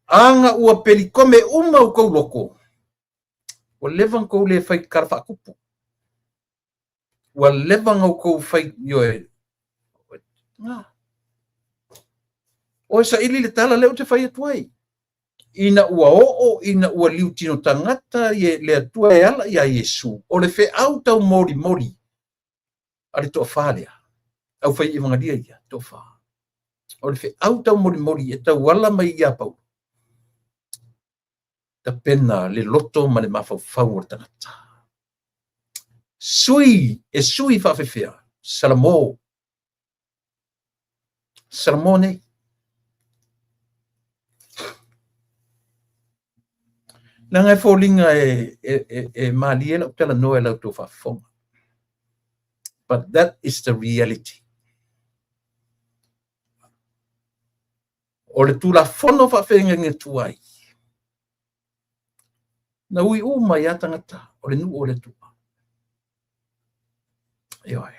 Ana ua pelikome uma outou loto, ua leva ona outou le fai tala faatupu. Ua leva ona outou fai, ioe, na. Oe saili le tala lea ou te fai atu ai. Ina ua oo ina ua liutino tagata le Atua e ala iā Iesu, o le feau taumolimoli a le toafa lea, aufai evagelia ia, toafa. O le feau taumolimoli e tauala mai ia Paulo, tapena le loto ma le mafaufau o le tagata. Sui, e sui faafefea, Salamo. Salamo nei. Leaga e foliga e, e, e, e malie lau talanoa e la outou faafofoga. But that is the reality. O le Tulafono faafeagaiga tuai, na ui uma ai lava tagata o le nuu o le Atua. Ioe.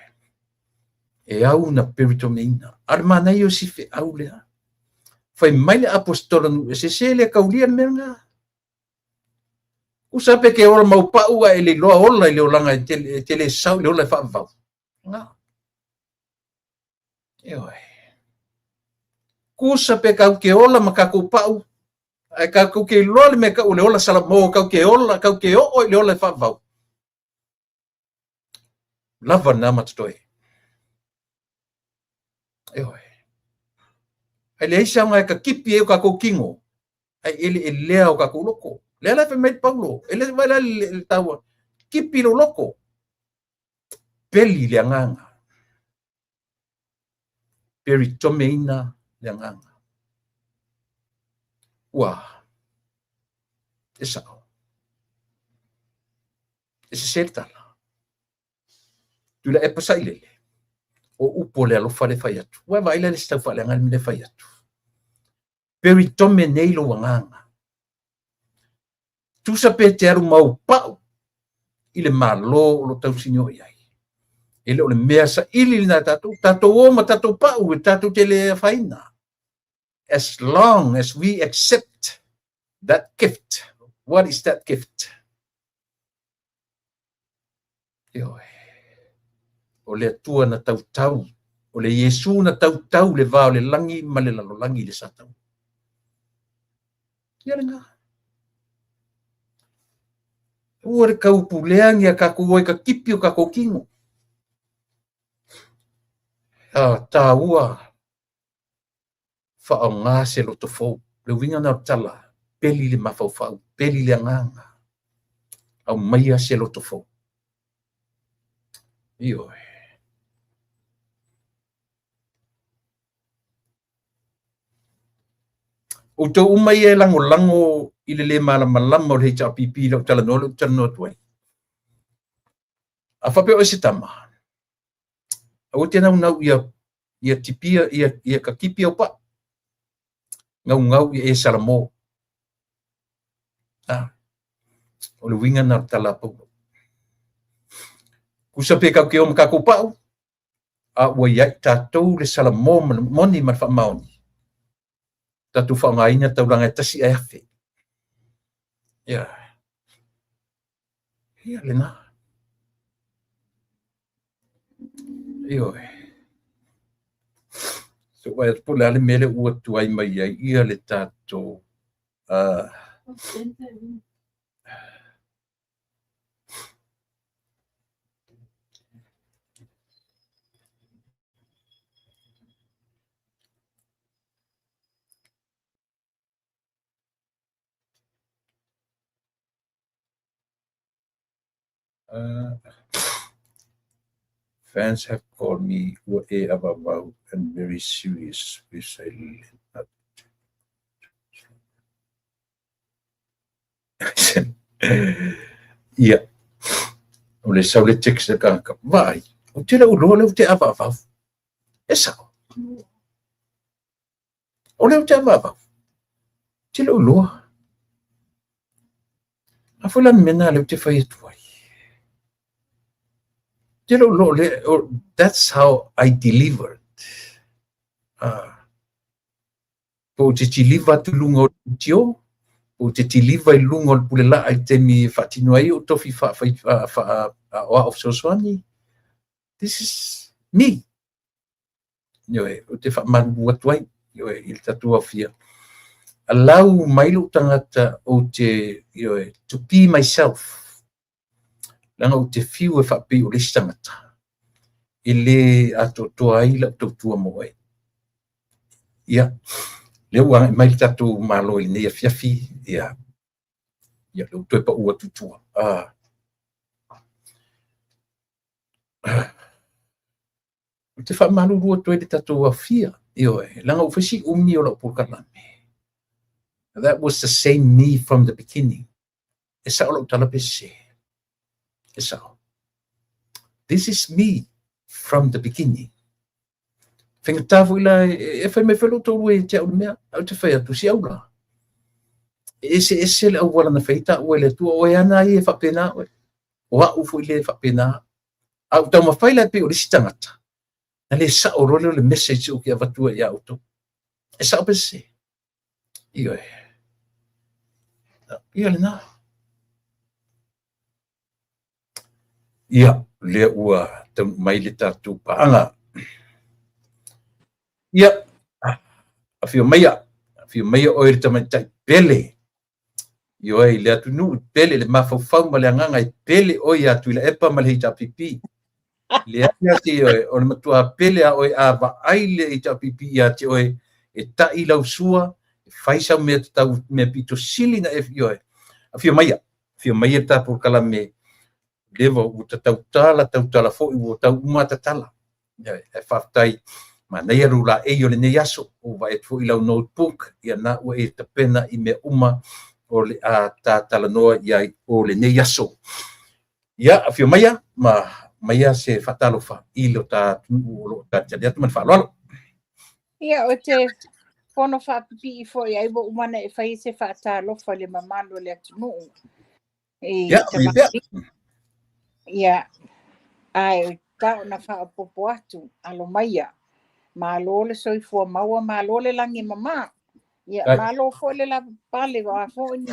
E au na peritomeina. A o le manaia o si feau lea. Fai mai le apostola nuu ese, se le taulia le mea lena. Usa pe ke ola mau pau a e le iloa ola i le olaga e te, e te le sau i le ola e faavavau. Na. Ioe. Kusa pe kau ke ola ma kakou pau, ae kakou ke iloa le mea kau le ola salamo, kau ke ola, kau ke oo i le ola e faavavau. Lava lena ma totoe. Ioe. Ae leai se aoga e kakipi ai o kakou kino, ae eleelea o kakou loko. Lea la e fai mai le Paulo, e le vaai la le taua, kipi lou loko, peli le agaga. Peritomeina le agaga. Ua, e sao. E sese le tala. Tuilaepa sailele, o upu o le alofa le fai atu. Ua e vaai la i le isi tau faaleaga le mea le fai atu. Peritome nei lou agaga. Tusa pe te alu mau pau i le Malo o lo tausinio i ai. E le o le mea saili lena e tatou, tatou o ma tatou pau e tatou te le afaina. As long as we accept that gift. What is that gift? Ioe. O le Atua na tautau, o le Iesu na tautau le va o le lagi ma le lalolagi i le Satani. Ia lena. Ua le taupuleagi a kakou ai ka kipi o kakou kino. A tāua faaaoga se loto fou. Le uiga lena o le tala, peli le mafaufau, peli le agaga, aumaia se loto fou. Ioe. Outou uma ia e lagolago i le lē malamalama o le HRPP i lau talanoa lea ou te talanoa atu ai. A faapea oe se tama, aua te naunau ia ia tipia ia ia katipi au pau. Gaugau ia e salamo. A, o le uiga lena o le tala a Paulo. Tusa pe kau ke o ma kakou pau, a ua ia i tatou le salamo ma le moni ma le faamaoni. Tatou faaaogaina taulaga e tasi ae afe. Ia. Ia lena. Ioe. So vaai atu po o le a le mea lea ua tuai mai ai ia le tatou Fans have called me ua e avavau and very serious with silent. Ia, o le sau le text a le tagata, vaai, ou te le o iloa lea ou te avaavau. E sao. O lea ou te avaavau. Ou te le o iloa. A foi la le mea lena lea ou te fai atu ai. Ou te le o iloa lea, that's how I delivered. Po ou te tiliva atu i luga o le leitio, po ou te tiliva i luga o le pulelaa i le taimi e faatino ai ou tofi faaaoao fesoasoani. This is me. Ioe, ou te faamalulu atu ai, ioe, i le tatou aofia. Allow mai lou tagata ou te, ioe, to be myself. Leaga ou te fiu e faapei o le isi tagata e lē atoatoa ai lau tautua mo oe. Ia, lea ua agai mai le tatou Malo i lenei afiafi, ia, ia lea ua toe pau atu i tua. Ou te faamalulu atu ai i le tatou aofia, ioe, leaga ua fai si umi o lau polokalame. That was the same me from the beginning. E sao lau tala pe sese? E sao. This is me from the beginning. Faigata foi la e fai mai foi lou toalua ia te au le mea, ae ou te fai atu, si au la. E eseese le auala na fai ai taua e le Atua, o oe lava na ia e faapena oe. O au foi lea e faapena. A ou taumafai la e pei o le isi tagata, na le sao loa lea o le message ou te avatua ia outou. E sao pe sese? Ioe. Ia lena. Ia, lea ua taunuu mai le tatou paaga. Ia, afio maia, afio maia oe le tamaitai pele. Ioe, i le atunuu pele le mafaufau ma le agaga e pele oe ia Tuilaepa ma le HRPP. Leai lava se ioe, o le matua pele a oe a vaai le HRPP ia te oe, e ta'i lau sua, e fai sau mea tatau, mea pito sili na e ioe. Afio maia, afio maia le ta polokalame, leva ua ta tautala, tautala foi, ua tau uma ta tala. Ioe, ae faafetai, manaia lou laei o lenei aso, ua vaai atu foi i lau notebook, ia na ua e tapena i mea uma o le a ta talanoa i ai o lenei aso. Ia, afio maia ma aumaia se faatalofa i lo ta atunuu o lo o talitali atu ma le faaaloalo.
Ia, ou te fono faapipii foi ai ua uma ona e fai se faatalofa i le mamalu o le atunuu. I
Ia, aumaia pea.
Ia, ae tau na faaopoopo atu, alo maia. Malo le soifua maua, malo le lagi e mama. Ia, malo foi le lavapapale, o a foi ni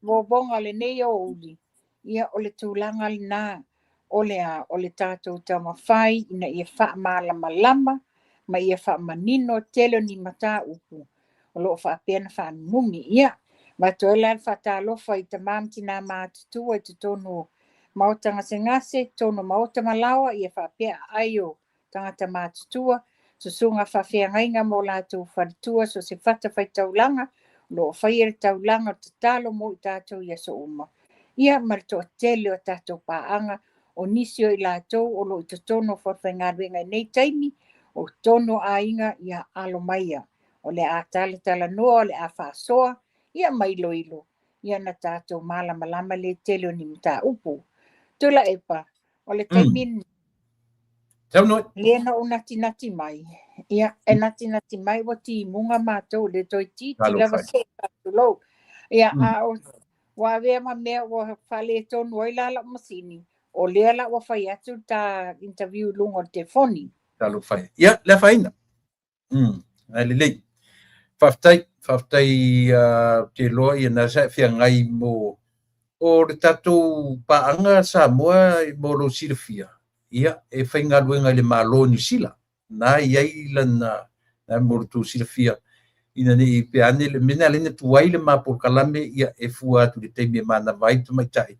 vovoga o lenei aoauli. Ia, o le tulaga lena, o le a, o le tatou taumafai ina ia faamalamalama ma ia faamanino tele o ni mataupu o lo o faapea ona faanunumi. Ia, avatu ai la le faatalofa i tama ma tina matutua i totonu o maota gasegase, totonu o maota ma laoa, ia faapea aai o tagata matutua, susuga faafeagaiga ma o latou faletua, so o se fatafaitaulaga o lo o faia le taulaga o le tatalo mo i tatou i aso uma. Ia ma le toatele o tatou paaga, o nisi o i latou o lo o i totonu o falefaigaluega i nei taimi, o totonu o aiga, ia alo maia. O le a talatalanoa, o le a faasoa, ia ma iloilo, ia na tatou malamalama le tele o ni mataupu. Tuilaepa, o le taimi
Saunoa.
Lea na ou natinati mai, ia, e natinati mai ua timuga matou, le toeitiiti lava se faatulou. Ia, a o, ua avea ma mea ua faaletonu ai la lau masini, o lea la ua fai atu le ta interview i luga o le telefoni.
Talofa e. Ia, le afaina. Ae lelei. Faafetai, faafetai ou te iloa ia na sa e feagai mo o le tatou paaga Samoa mo lou silafia, ia e faigaluega i le Malo o Niu Sila. Na i ai lana, na mo le tou silafia, ina ne i pea ane le mea lena lea na tuai le ma polokalame, ia e fua atu i le taimi e manava ai le tamaitai,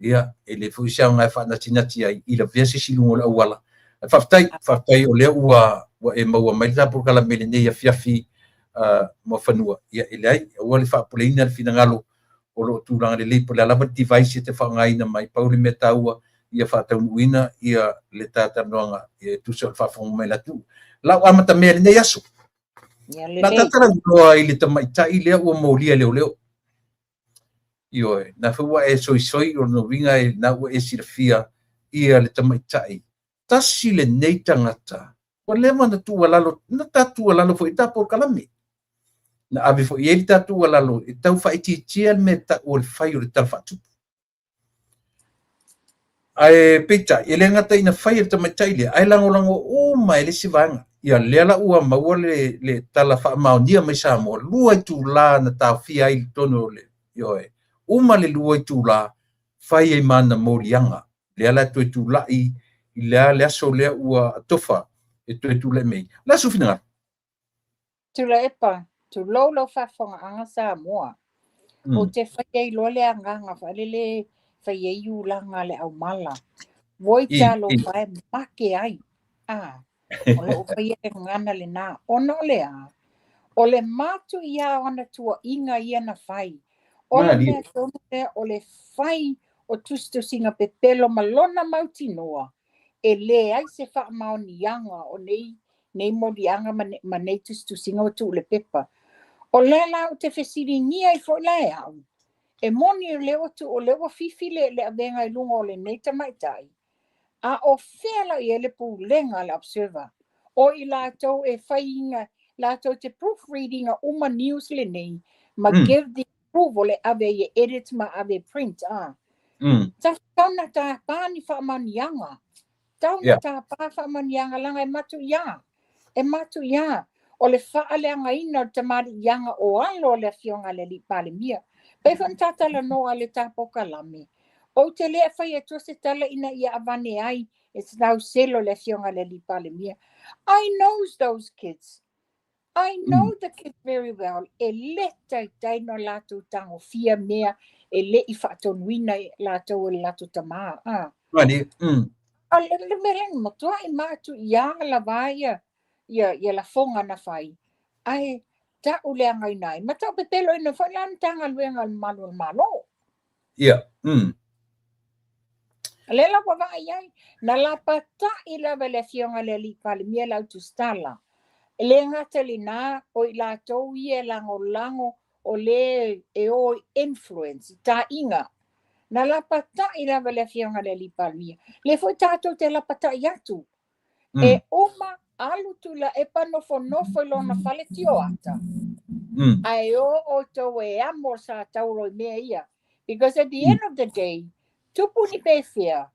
ia e le foi se aoga e faanatinati ai i lavea se isi i luga o le auala. Ae faafetai, faafetai o lea ua ua e maua mai le ta polokalame i lenei afiafi Muafanua. Ia e leai, aua le faapuleina le finagalo o lo o tulaga lelei po o le a lava le device e te faaaogaina mai, pau le mea taua ia faataunuuina ia le ta talanoaga e tusa o le faafofoga mai a le atunuu. Lau amatamea i lenei aso.
Ia
Na
lelei.
ta talanoa i le tamaitai lea ua molia e leoleo. Ioe, na foi ua e soisoi o lona uiga e na ua e silafia ia le tamaitai. Tasi lenei tagata, ua leva ona tuualalo, na ta tuualalo foi i ta polokalame. Na ave foi i ai le ta tuualalo e tau faaitiitia le mea e tau o le fai o le Tala Faatupu. Ae peitai, e le gata ina fai e le tamaitai lea, ae lagolago uma e le isi vaega. Ia lea la ua maua le tala faamaonia mai Samoa, 2 itula na taofia ai i totonu o le, ioe, uma le 2 itula, fai ai ma ana moliaga. Lea la toe tulai i le aso lea ua atofa e toe tulai mai. Le aso finagalo.
Tuilaepa, tulou lau faafofogaaga Samoa. Ou te fai ai loa le agaga faalele fai ai ulaga a le aumala. Oi talofa e make ai. O lou faia le gagana lena. Ona o le a? O le matuia o ana tuuaiga ia na fai. O le mea tonu lea o le fai o tusitusiga pepelo ma lona mautinoa e leai se faamaoniaga o nei nei moliaga ma nei tusitusiga ua tuu i le pepa. O lea la ou te fesiligia ai foi la e au, e moni o lea ua tuu, o lea ua fifi le avega i luga o lenei tamaitai, a o fea la i ai le pulega a le Observer? O i latou e faiina, latou te proofread ina uma news lenei, ma give the approval e ave ai e edit ma ave e print. Tau na tapa ni faamaoniaga. Tau na tapa faamaoniaga laga e matuia. E matuia. O le faaleagaina o le tamaliiaga o alo o le afioga a le alii Palemia. Pei foi ona tatalanoa le ta polokalame. Ou te le fai atua se tala ina ia avane ai e se tauselo le afioga a le alii Palemia. I knows those kids. I know the kids very well. E le taitai no latou tagofia mea e le i faatonuina latou e le latou tamā.
Mani.
A le mea lea matuai matuia lava ia ia lafoga na fai. Ae tau leagaina ai. Ma tau pepelo ina foi la Matagaluega a le Mamalu o le Malo.
Ia.
Le la ua vaai ai. Na lapatai lava le afioga le alii Palemia le autusitala. E le gata lena o i latou ia e lagolago o le e o i influence, i taiga. Na lapatai lava le afioga le alii Palemia. Le foi tatou te lapatai atu. E uma alu Tuilaepa nofonofo i lona fale tioata. Ae o outou e amo sa tauro i mea ia. Because at the end of the day, tupu ni pefea,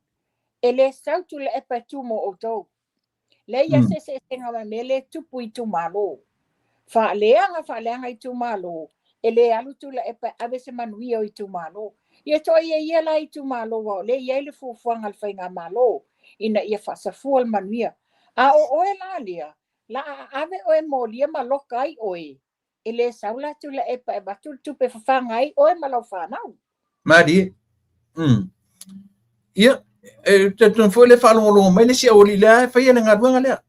e le sau Tuilaepa e tu mo outou. Le ia se se senga mai mea le tupu i itumalo. Faaleaga faaleaga itumalo, e le alu Tuilaepa e ave se manuia o itumalo. Ia toa ia ia la itumalo wa o le ia i le fuafuaga le faigamalo ina ia faasafua le manuia. A o oe la lea, la a ave oe molia ma loka ai oe, e le sau la Tuilaepa e avatu le tupe fafaga ai oe ma lau fanau.
Malie. Ia, e talitonu foi le faalogologo mai le isi auali lea e faia le galuega lea.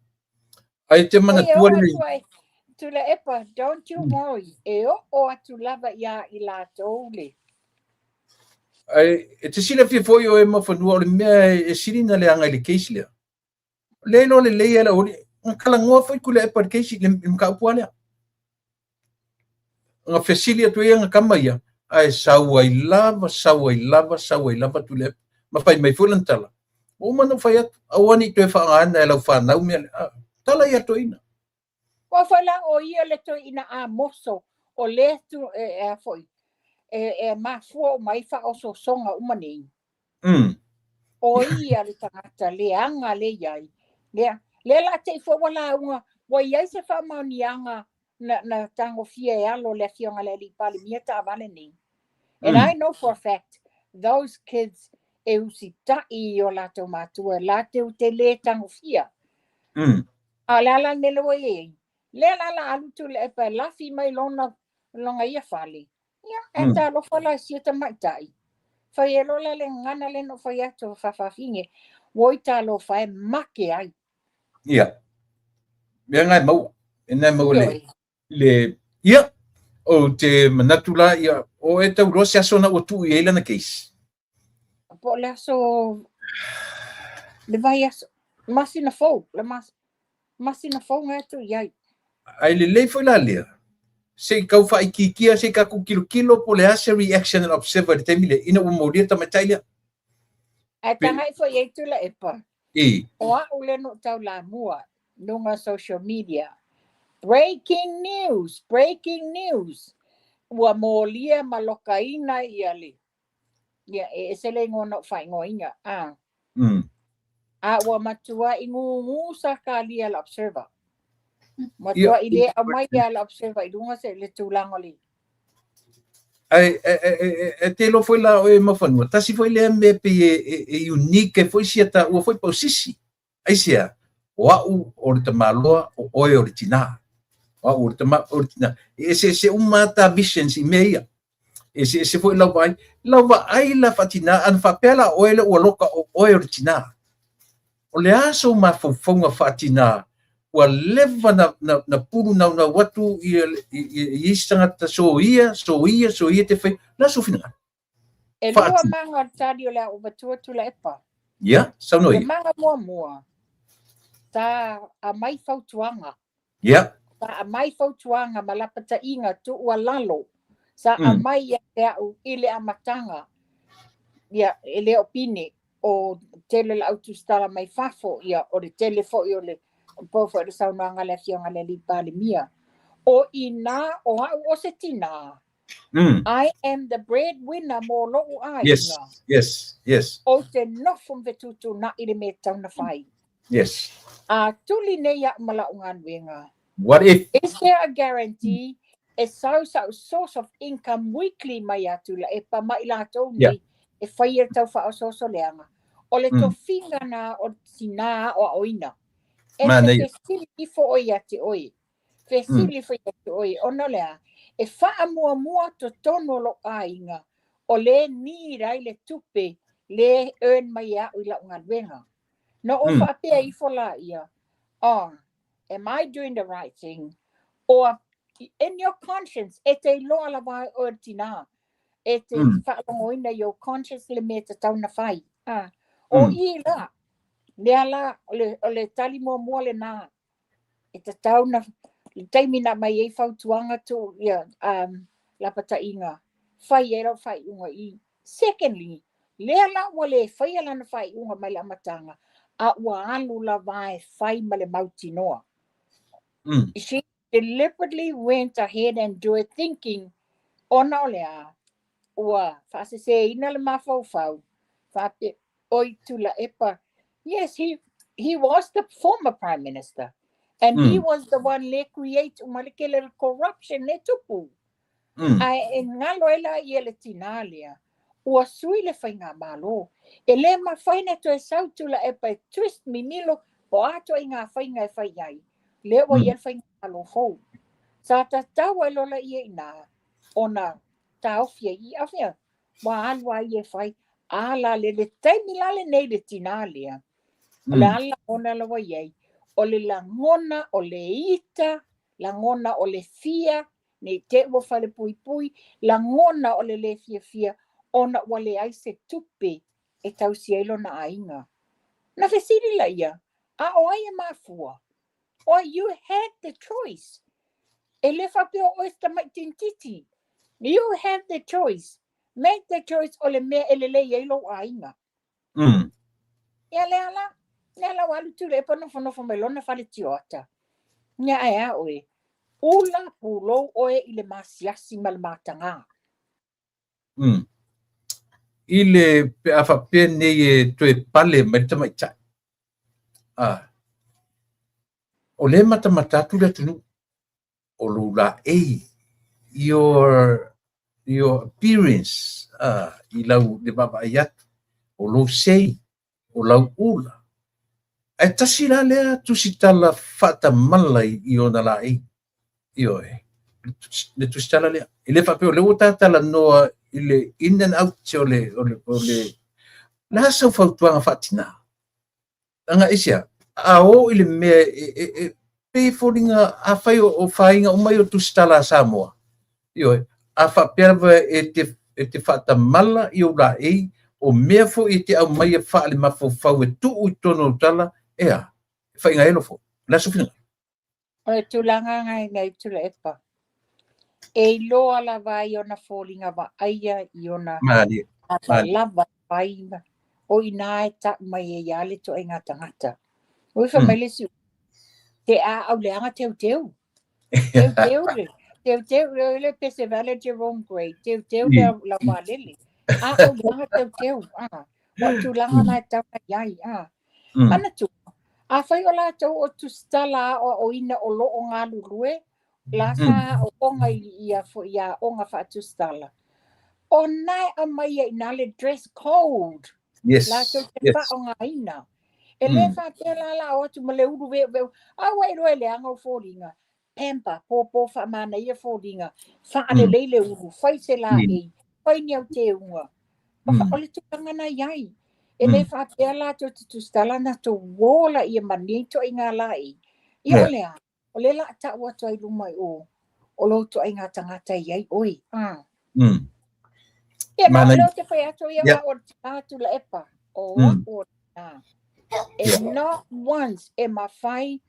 Ai te manatua le
Tuilaepa, don't you worry. E oo atu lava ia i latou le.
Ai, e te silafia foi o e mafanua o le mea e sili na leaga i le case lea. Le lo le lei ala oli, nga talanoa foi Tuilaepa i le case le mataupu lea. Nga fesili atu ia nga kama ia, ae sau ai lava, sau ai lava, sau ai lava Tuilaepa. Ma fai mai foi lana tala. Ua uma ona fai atu, aua ne i toe faaaogaina e lau fanau mea lea. Tala ia toeaina.
Ua foi la o ia le toeaina Amoso o le tu e a foi e mafua o mai faaosoosoga uma nei. O ia le tagata leaga le iai. Lea lea la te i foi ua lauga ua iai se faamaoniaga na tagofia e alo le afioga le alii Palemia taavale nei. And I know for a fact those kids e usitai i o latou matua latou te le tagofia. A le ala mele ua iai. Lea la la alu Tuilaepa e lafi mai lona lona ia fale. Ia, e talofa la sia tamaitai. Fai e lola le gagana le no fai atu faafafine. Oi talofa e make ai.
Ia. Mea ngai maua. E nai maua le, le, ia, o te manatu la, ia, o e tau loa se aso na ua tuu i ai lana case.
Po le aso, le vai aso, masina fou, le masina fou ngai atu i ai.
Ai lelei foi la lea. Se i tau faaitiitia, se i tatou tilotilo po o le a se reaction a le Observer i le taimi lea ina ua molia le tamaitai lea.
Ae tagai foi i ai Tuilaepa.
I.
O au lea na ou taulamua i luga o social media. Breaking news! Breaking news! Ua molia ma lokaina ia le ia e ese le igoa na ou faaigoaina. A. A ua matuai gūgū sakalia le Observer. Matuai le aumaia le Observer i luga se le tulaga o le
Ae e te iloa foi la oe Mafanua, tasi foi lea mea pei e unique ai foi sia taua foi pausisi. Aisea? O au o le tamaloa, o oe o le tinā. O au o le tama, o le tinā. E eseese uma lava ta visions i mea ia. E eseese foi lau vaai. Lau vaai la faatinā, ana faapea la oe lea ua loka o oe o le tinā. O le a sou mafaufauga faatinā ua leva na, na, na pulu naunau atu i, i, i, i isi tagata soia, soia, soia te whai, la sou finagalo.
E lua maga o le tali o le a ou avatua Tuilaepa.
Ia, saunoa
ia. Le maga muamua, sa aumai fautuaga.
Ia.
Sa aumai fautuaga ma lapataiga tuualalo. Sa aumai ia te au i le amataga. Ia, e le o pine, o tele o le au tusitala mai fafo, ia, o le tele foi o le pau foi o le saunoaga a le Afioga i le Alii Palemia. O inā o au o se tinā, I am the breadwinner mo lo'u aiga.
Yes, yes, yes.
Ou te nofo ma fetuutuunai le mea e tatau ona fai.
Yes.
A tuli nei a'u ma la'u galuega.
What if?
Is there a guarantee e sau sa'u source of income weekly mai ia Tuilaepa ma i latou nei e faia le tau faaosooso leaga? O le tofiga na o le tinā aoaoina. E te fesili ifo oe ia te oe. Fesili ifo ia te oe, ona o le a? E faamuamua totonu o lou aiga o lea need ai le tupe lea e earn mai e a'u i la'u galuega. Na ou faapea ifo laia, oh, am I doing the right thing? Or in your conscience, e te iloa lava ai oe le tinā, e te faalogoina i ou conscience le mea e tatau ona fai. Ah, o i la, lea la, o le tali muamua lenā, e tatau na, le taimi na aumai ai fautuaga tuu ia lapataiga, fai ai lau faaiuga i. Secondly, lea la ua le faia lana faaiuga mai le amataga, a ua alu lava e fai ma le mautinoa. She deliberately went ahead and do it thinking, ona o le a, ua faaseseina le mafaufau, faapea, oi Tuilaepa, yes, he was the former prime minister, and he was the one le create uma le tele o le corruption le tupu. Ae e galo ai la ia le tinā lea, ua sui le faigamalo. E le mafai ona toe sau Tuilaepa e twist mimilo po o a ituaiga faiga e fai ai, lea ua i ai le faigamalo fou. Sa tatau ai loa ia i ina ona taofi ai i afea, ua alu a ia e fai. A la le, le taimi la lenei le tinā lea, o le a le lagona la ua i ai? O le lagona o le ita, lagona o le fia, ne i te i ua falepuipui, lagona o le lē fiafia ona ua leai se tupe e tausi ai lona aiga. Na fesili laia, a o ai e mafua? Oi, you had the choice. E le faapea o oe se tamaitiititi. You have the choice. Make the choice o le mea e lelei ai lou aiga. Ia lea la, lea la ua alu Tuilaepa nofonofo mai lona fale tioata. Ia ae a oe, ula pulou oe i le masiasi ma le matagā.
I le pe a faapea nei e toe pale mai le tamaitai. Ah. O lea e matamata atu le atunuu o lou laei, your appearance, ah, i lau le vaavaai atu, o lou sei, o lau ula. Ae tasi la lea tusitala faatamala i ona laei. Ioe, le tusitala lea. E le faapea o lea ua ta talanoa i le in and out o le, o le, o le, le a sau fautuaga faatinā? Leaga aisea, a o i le mea e pei e foliga afai o faiga uma ia o tusitala a Samoa, ioe, a faapea lava e te faatamala i ou laei, o mea foi e te aumaia faale-mafaufau e tuu i totonu o tala, ea, e faigaelo foi. O le a sou finagalo?
O le tulaga lena i Tuilaepa. E iloa lava ai ona foliga vaaia i ona lavalava fai, o i ina e ta'u mai ai lava le ituaiga tagata. Ua fai mai le isi, te aau leaga teuteu. Teuteu le, teuteu le, le pese vale Jerome Gray, teuteu le la vaalele. Aau leaga teuteu, a. Ua tulaga na e tau mai ai, a. Manatua, afai o latou o tusitala aoaoina o lo o galulue, la sa aooga i ia foi i aoga faatusitala, o na e aumai ai i ina le dress code. Latou te faaaogaina. E le faapea la la o atu ma le ulu veuveu, a ua iloa e leaga ou foliga. Pamper, pōpō faamanaia foliga, faalelei le ulu, fai se laei, fai ni au teuga. O le tulaga na i ai. E le faapea latou te tusitala na tou uō laia ma nei ituaiga laei. Ia o le a? O lea o le a ta'u atu ai i luma i o, o lou ituaiga tagata e i ai oe. Ia, ma o lea ou te fai atu ia o au o le tina Tuilaepa. O au o le tina. And not once e mafai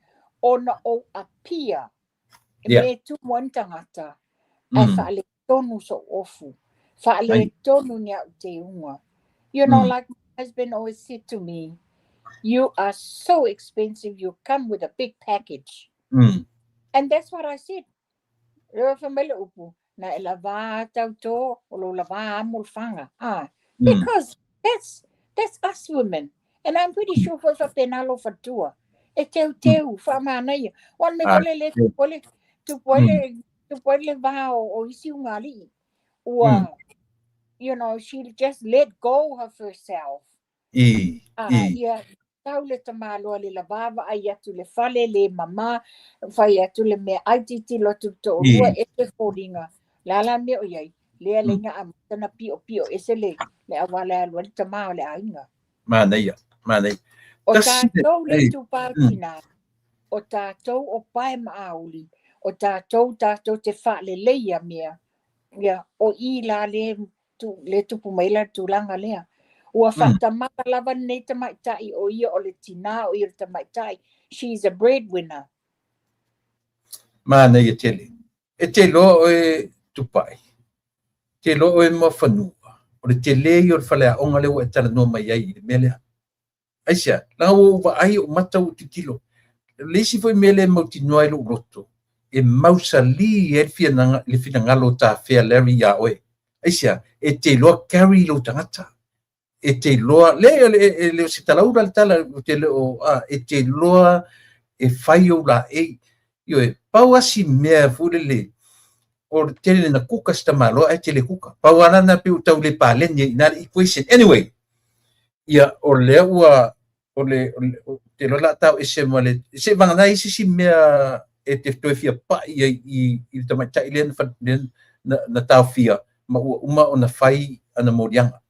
ona ou appear e mea e tumu ai ni tagata, ae faaletonu so'u ofu, faaletonu ni a'u teuga. You know, like my husband always said to me, you are so expensive, you come with a big package. And that's what I said. Lea fai mai le upu, na e lavā tautō, o lou lavā amo le faga. Ah, because that's us women. And I'm pretty sure foi faapena lou faletua. E teuteu, faamanaia. Ua le mea foi lele tupu ai le, tupu ai le, tupu ai le va o isi ugali'i. Ua, you know, she just let go of herself. Ia, tau le tamaloa le lavā vaai atu le fale le mamā, fai atu le meaai tilotilo atu le toalua ese foliga. O le a la le mea o i ai? Lea laina amata na piopio ese le auala e alu ai le tama o le aiga.
Manaia, manaia.
O tatou le itupa o tina, o tatou o pae ma auli, o tatou tatou te faaleleia mea, ia, o i la le, tu, le tupu mai la le tulaga lea. Ua faatamala lava lenei tamaitai o ia o le tina, o ia o le tamaitai. She is a breadwinner.
Manaia tele. E te iloa oe Tupai, te iloa oe Muafanua, o le tele ia o le faleaoga lea ua e talanoa mai ai i le mea lea. Aisea, leaga ua ou vaai ou mata ua tilotilo. O le isi foi mea lea e mautinoa ai lou loto, e mausali ai le finagalo o tafea Larry iā oe. Aisea, e te iloa carry lou tagata. E te iloa, le, e le o se talaula le tala, ou te le o, a, e te iloa e fai ou laei. Ioe, pau lava si mea foi lele, o le tele na kuka si tamaloa ae te le kuka. Pau lava lana pei ua tau le paleni ai i ina le equation. Anyway, ia, o lea ua, o le, o le, ou te iloa o le a tau ese ma le, se i vagana ai se isi mea e te toe fia pa'i ai i le tamaitai lea na, na, na taofia ma ua uma ona fai ana moliaga.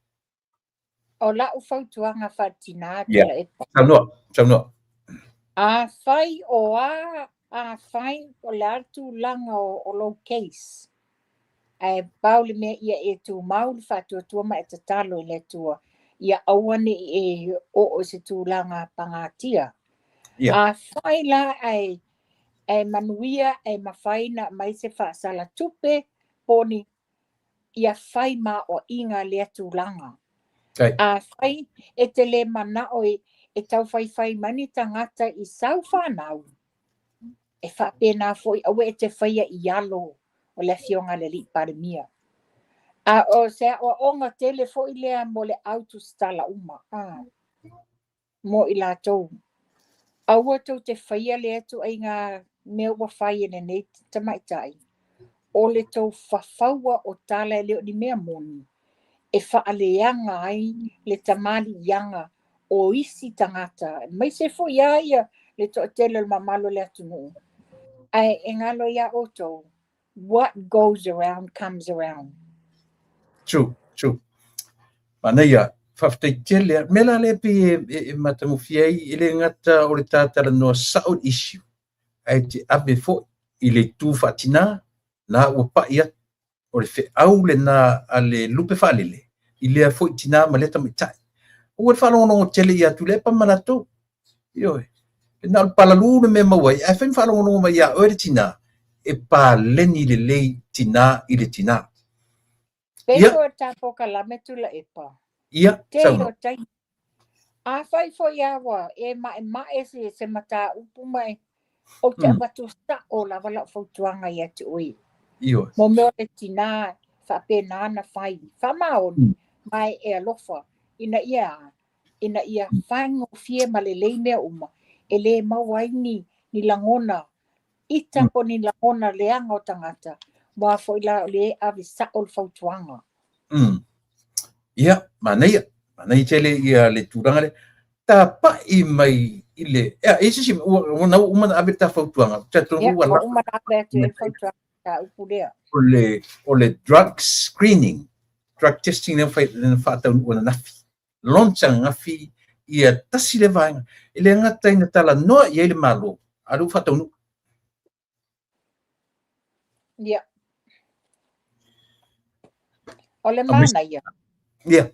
O la'u fautuaga faatinā Tuilaepa.
Saunoa, saunoa.
Afai o a, afai o le a le tulaga o lou case, ae pau le mea ia e tumau le faatuatua ma e tatalo i le Atua, ia aua ne i e oo i se tulaga pagatia. Afai la ae, ae manuia, ae mafai ona aumai se faasala tupe, po o ni ia fai maoaiga lea tulaga. Afai e te le manao e taufaifai mai ni tagata i sau fanau, e faapena foi aua e te faia i alo o le Afioga i le Alii Palemia. A o se aoaoga tele foi lea mo le au tusitala uma, mo i latou. Aua tou te faia lea ituaiga mea ua fai e lenei tamaitai, o le tou fafaua o tala e le o ni mea moni, e faaleaga ai le tamaliiaga o isi tagata, aemaise foi lava ia le toatele o le mamalu o le atunuu. Ae e galo iā outou, what goes around comes around.
True, true. Manaia, faafetai tele. Mea la lea pei e matagofie ai, e le gata o le ta talanoa sao i le issue, ae te ave foi i le itu faatina, na ua pa'i atu. O le feau lena a le lupe faalele i lea foi tinā ma lea tamaitai. Aua le faalogologo tele ia Tuilaepa ma latou. Ioe. E na o le palalū le mea e maua ai, ae fai ma faalogologo mai ia oe le tinā, e paleni lelei tinā i le tinā.
Pei foi o le ta polokalame Tuilaepa.
Ia,
tele o taimi. Afai foi a ua e ma'ema'e se mataupu ma e, ou te avatu sa'o lava la'u fautuaga ia te oe.
Ioe.
Mo mea o le tinā faapena ona fai, faamaoni, ma e alofa, ina ia a? Ina ia faigofie ma lelei mea uma, e lē maua ai ni lagona ita po o ni lagona leaga o tagata, aua foi la o lea e ave sa'o le fautuaga.
Ia, manaia, manaia tele ia le tulaga lea. Tapa'i mai i le, ea, e se isi, ua na ua uma ona ave le ta fautuaga, talitonu
Ia,
ua
ua
lava
uma ona ave atu i ai le fautuaga mataupu lea.
O le drug screening, drug testing lea na faataunuu ananafi. Launch ananafi ia tasi le vaega. E le gata ina talanoa i ai le Malo, a o lea ua faataunuu.
Ia. O le manaia.
Ia.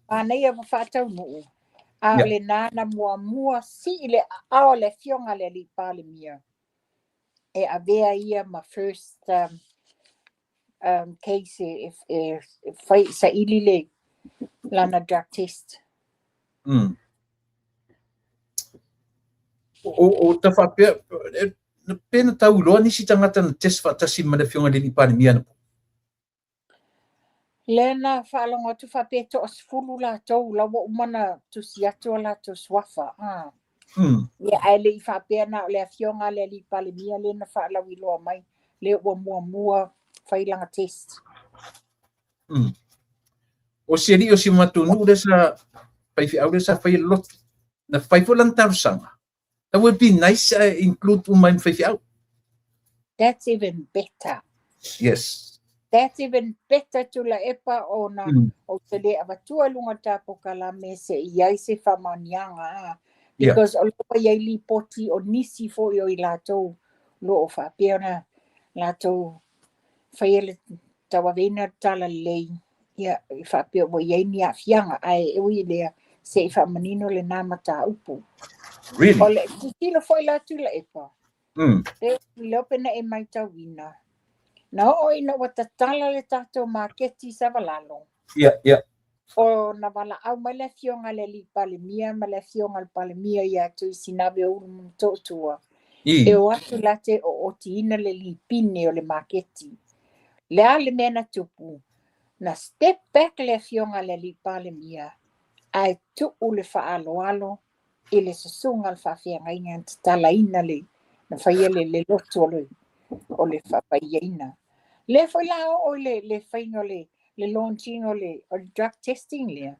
Manaia ua faataunuu. A o lenā na muamua sii le aao o le afioga a le alii Palemia e avea ia ma first case e fai saili le lana drug test.
O ta faapea, pe na tau iloa nisi tagata na test faatasi ma le afioga i le alii Palemia anapo?
Lea na faalogo atu faapea e 10 latou la ua uma ona tusi atu o latou suafa. Ah. Ia, ae le i faapea na o le afioga a le alii Palemia lea na faalauiloa mai, lea ua muamua fai lana test.
O si alii o si matou nuu lea sa faifeau lea sa faia le lotu, na fai foi lana talosaga. That would be nice include uma ai ma faifeau.
That's even better.
Yes.
That's even better Tuilaepa ona ou te le avatua i luga o le ta polokalame se i ai se faamaoniaga a. Because o lea ua i ai lipoti o nisi foi o i latou lo o faapea ona latou faia le tauaveina o le talalelei, ia e faapea ua i ai ni aafiaga, ae e ui i lea se i faamanino lenā mataupu.
Really?
O le tilotilo foi la Tuilaepa, pe leo pe na e matauina, na oo ina ua tatala le tatou maketi i Savalalo.
Ia.
O na valaau mai le afioga a le alii Palemia ma le afioga a le Palemia ia Tuisinave o Ulu ma Motootua, e o atu la te ootiina le lipine o le maketi. Le a le mea na tupu, na step back le afioga a le alii Palemia, ae tuu le faaaloalo i le susuga o le faafeagaiga na tatalaina le, na faia le lotu o le faapaiaina. Lea foi la oo i le faiga o le launching o le drug testing lea.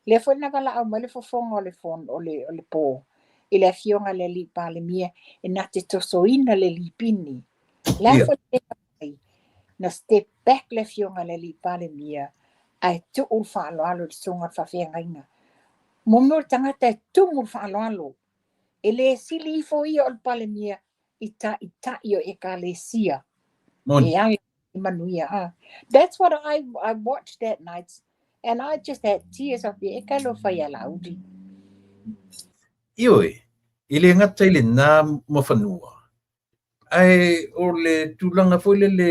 Lea foi na valaau mai le fofoga o le fon, o le po i le afioga a le alii Palemia e na te tosoina le lipini. La foi le mai, na step back le afioga a le alii Palemia ae tuu le faaaloalo i le susuga o le faafeagaiga. Mo mea o le tagata e tumu le faaaloalo. E le sili ifo ia o le Palemia i taʻitaʻi o ekalesia.
Moni.
E ala i manuia. Ah. That's what I watched that night and I just had tears of e ka lo fai ala uli.
Ioe, e le gata i lenā mafanua, ae o le tulaga foi lele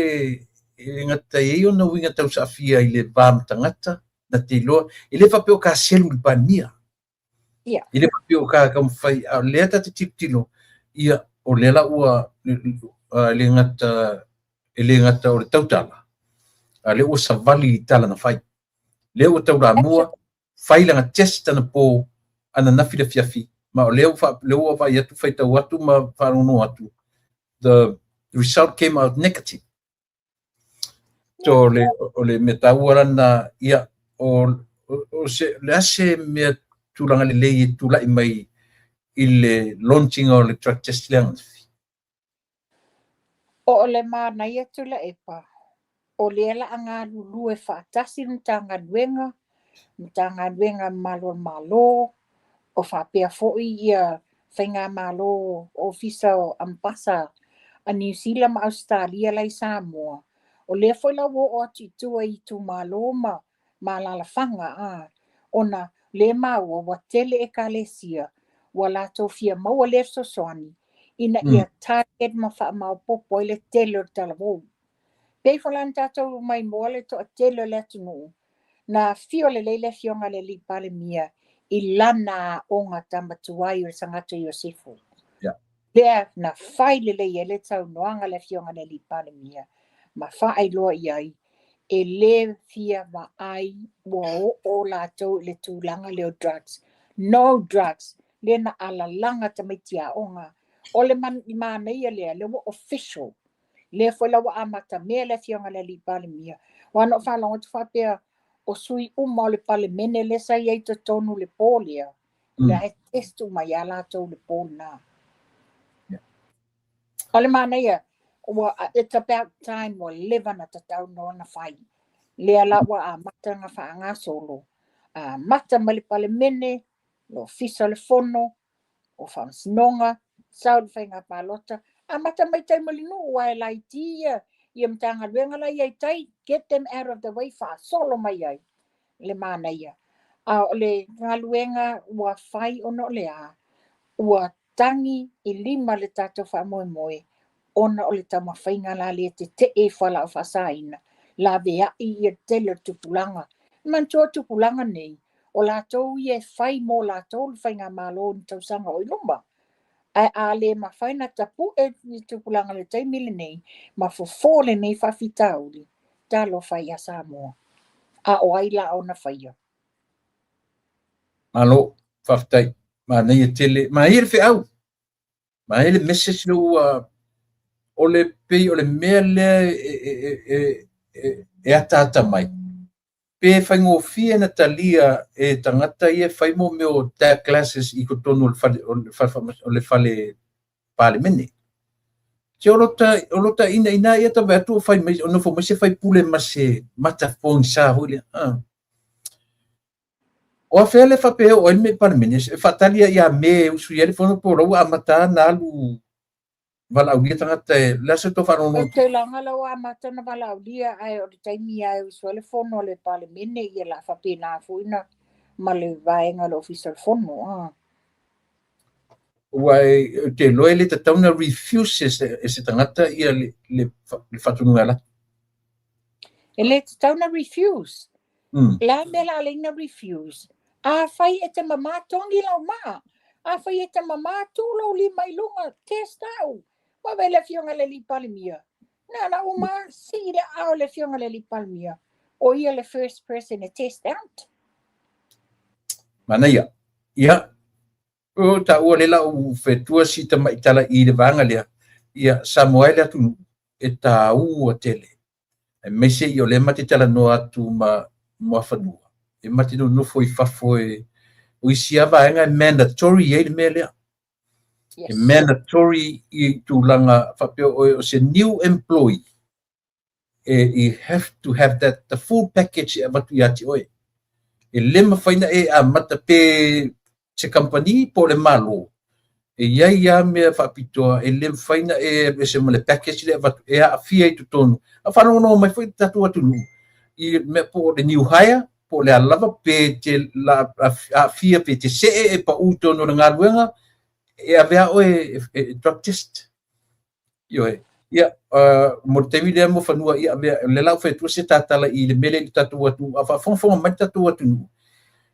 e le gata i ai ona uiga tausaafia i le va ma tagata, na te iloa, e le faapea o ka selu i le Palemia. E le faapea o ka taumafai, a o lea ta te tilotilo, ia, o lea la ua e le gata o le tautala, a lea ua savali i tala na fai. Lea ua taulamua, fai lana test anapo ananafi le afiafi, ma o lea ua vaai atu, faitau atu ma faalogologo atu, the result came out negative. So o le mea taua lana, ia, o se, le a se mea tulaga lelei e tulai mai i le launching o le drug test lea ananafi?
O le manaia Tuilaepa, o lea la a galulue faatasi le Matagaluega Mamalu o le Malo, o faapea foi ia faigamalo ofisa o ambasa a Niu Sila ma Ausetalia la i Samoa. O lea foi la ua oo atu i tua i itumalo ma alaalafaga a, ona lea maua ua tele ekalesia ua latou fia maua lea fesoasoani. ina ia target ma faamaopoopo ai le tele o le talavou. Pei foi la ona tatou maimoa le toatele o le atunuu, na afio lelei le afioga i le alii Palemia i lana aoga tama tuai o le Sagato Iosefo. Lea na fai lelei ai le saunoaga a le afioga i le alii Palemia ma faailoa i ai e le fia vaai ua oo latou i le tulaga lea o drugs. No drugs. Lea na alalaga tamaiti aoga. O le manaia lea, lea ua official. Lea foi la ua amatamea le afioga i le alii Palemia. Aua na ou faalogo atu faapea, o sui uma o le Palemene lea sa i ai i totonu i le po lea, lea e test uma ia latou i le po lena. O le manaia, ua, it's about time ua leva na tatau ona fai. Lea la ua amata ona faagasolo. Amata mai le Palemene, le Ofisa o le Fono, o Faamasinoga, sau le faiga palota, amata mai tai ma le nuu aua e laiti ia ia Matagaluega la i ai tai, get them out of the way faasolo mai ai le manaia. A o le galuega ua fai ona o le a? Ua tagi i lima le tatou faamoemoe ona o le taumafaiga la lea tetee i fualaau faasaina, laveai ia le tele o le tupulaga. Manatua tupulaga nei, o latou ia e fai mo latou le faigamalo i ni tausaga o i luma. Ae a le mafai ona tapue ni tupulaga i le taimi lenei ma fofo lenei faafitauli, talofa ia Samoa. A o ai la ona faia?
Malo, faafetai. Manaia tele. Manaia le feau. Manaia le message lea ua o le pei o le mea lea e ataata mai. Pe faigofie na talia e tagata ia e fai mo mea o tag classes i totonu o le fale Palemene. Se o lota ina ina ia ta atu o fai mai o nofo mai se faipule ma se mata pogisa foi lea. O afea le faapea o ai le mea i Palemene, e faatali ia me usu i ai le fono po o la ua amata na alu valaaulia tagata e le aso to
faalogo. Ou te iloa la ua amata ona valaaulia, ae o le taimi lava e usu ai le fono a le Palemene, ia la faapena foi na ma le vaega o le Ofisa o le Fono.
Ua e te iloa e le tatau na refuse e se tagata ia le faatonuga e alu atu.
E le tatau na refuse. La mea la alai na refuse. Afai e te mamā togi lau maa. Afai e te mamā tuu lou lima i luga, test au. Ua le afioga i le alii Palemia. Na na uma sii le aao le afioga i le alii Palemia. O ia le first person e test out.
Manaia. Ia, o taua le lau fetua si tamaitala i le vaega lea. Ia, Samoa e le atunuu e tāua tele. Aemaise i o lea ma te talanoa atu ma Muafanua. E ma te nonofo i fafo e o isi a vaega e mandatory ai le mea lea. E mandatory i tulaga faapea o se new employee. E, you have to have that the full package e avatu ia te oe. E le mafai na e amata pe se company po o le malo. E iai a mea faapitoa e le mafai na e alu ese ma le package le avatu e aafia i totonu. A faalogologo mai foi le tatou atunuu i mea po o le new hire, po o le a lava pe te la aafia pe te see e pau i totonu o le galuega, e ave a oe e drug test. Ioe. Ia, mo le taimi lea mo fanua, ia, avea, le lau fai atua se tatala i le mele i le tatou atunuu, a faafogafoga mai le tatou atunuu,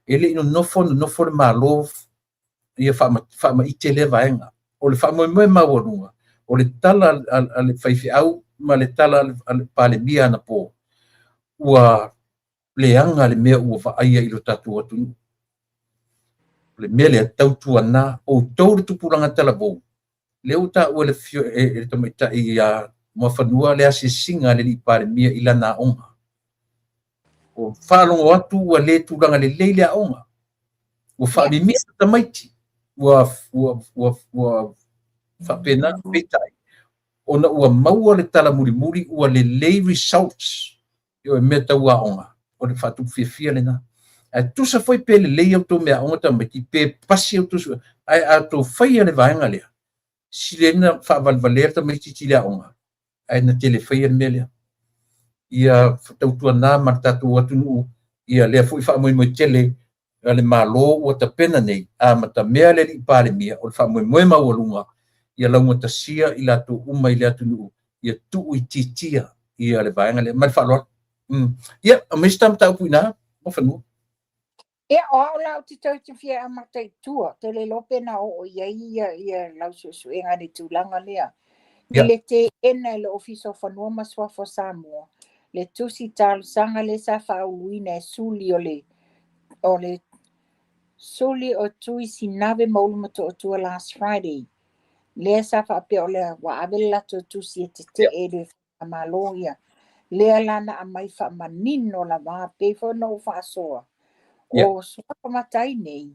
e le i nonofo, nonofo le Malo ia faamaite lea vaega. O le faamoemoe maualuga, o le tala a le faifeau ma le tala a le Palemia anapo, ua leaga le mea ua vaaia i lo tatou atunuu. O le mea lea tautuana, outou le tupulaga talavou, lea ua taua e le tamaitai ia Muafanua le asiasiga a le alii Palemia i lana aoga. O faalogo atu ua le tulaga lelei le aoga. Ua faamimisa tamaiti. Ua faapena peitai. Ona ua maua le tala mulimuli ua lelei results o mea tau aoga. O le faatupu fiafia lena. Ae tusa foi pe lelei au tau mea aoga tamaiti, pe pasi au tau ae a tou faia le vaega lea, sili ai na faavalevalea tamaiti i le aoga, ae na tele faia le mea lea. Ia tautuana ma le tatou atunuu, ia lea foi faamoemoe tele a le Malo ua tapena nei, amatamea le alii Palemia, o le faamoemoe maualuga, Ia laugatasia i latou uma i le atunuu, ia tuuitiitia ia le vaega lea. Ma le faaaloalo. Ia, aumai se ta mataupu i ina, Muafanua.
Ia, o au la ou te toe te fia amata i tua, te le iloa pe na oo i ai ia lau suesuega i le tulaga lea. I le teena e le Ofisa o Fanua ma Suafa o Samoa, le tusi talosaga lea sa faauluina e suli o le o le suli o Tui Sinave ma Ulumotootua last Friday. Lea sa faapea o le ua ave le latou tusi e tetee i le Malo ia. Lea la na aumai faamanino lava, pei foi ona ou faasoa. O suafa matai nei,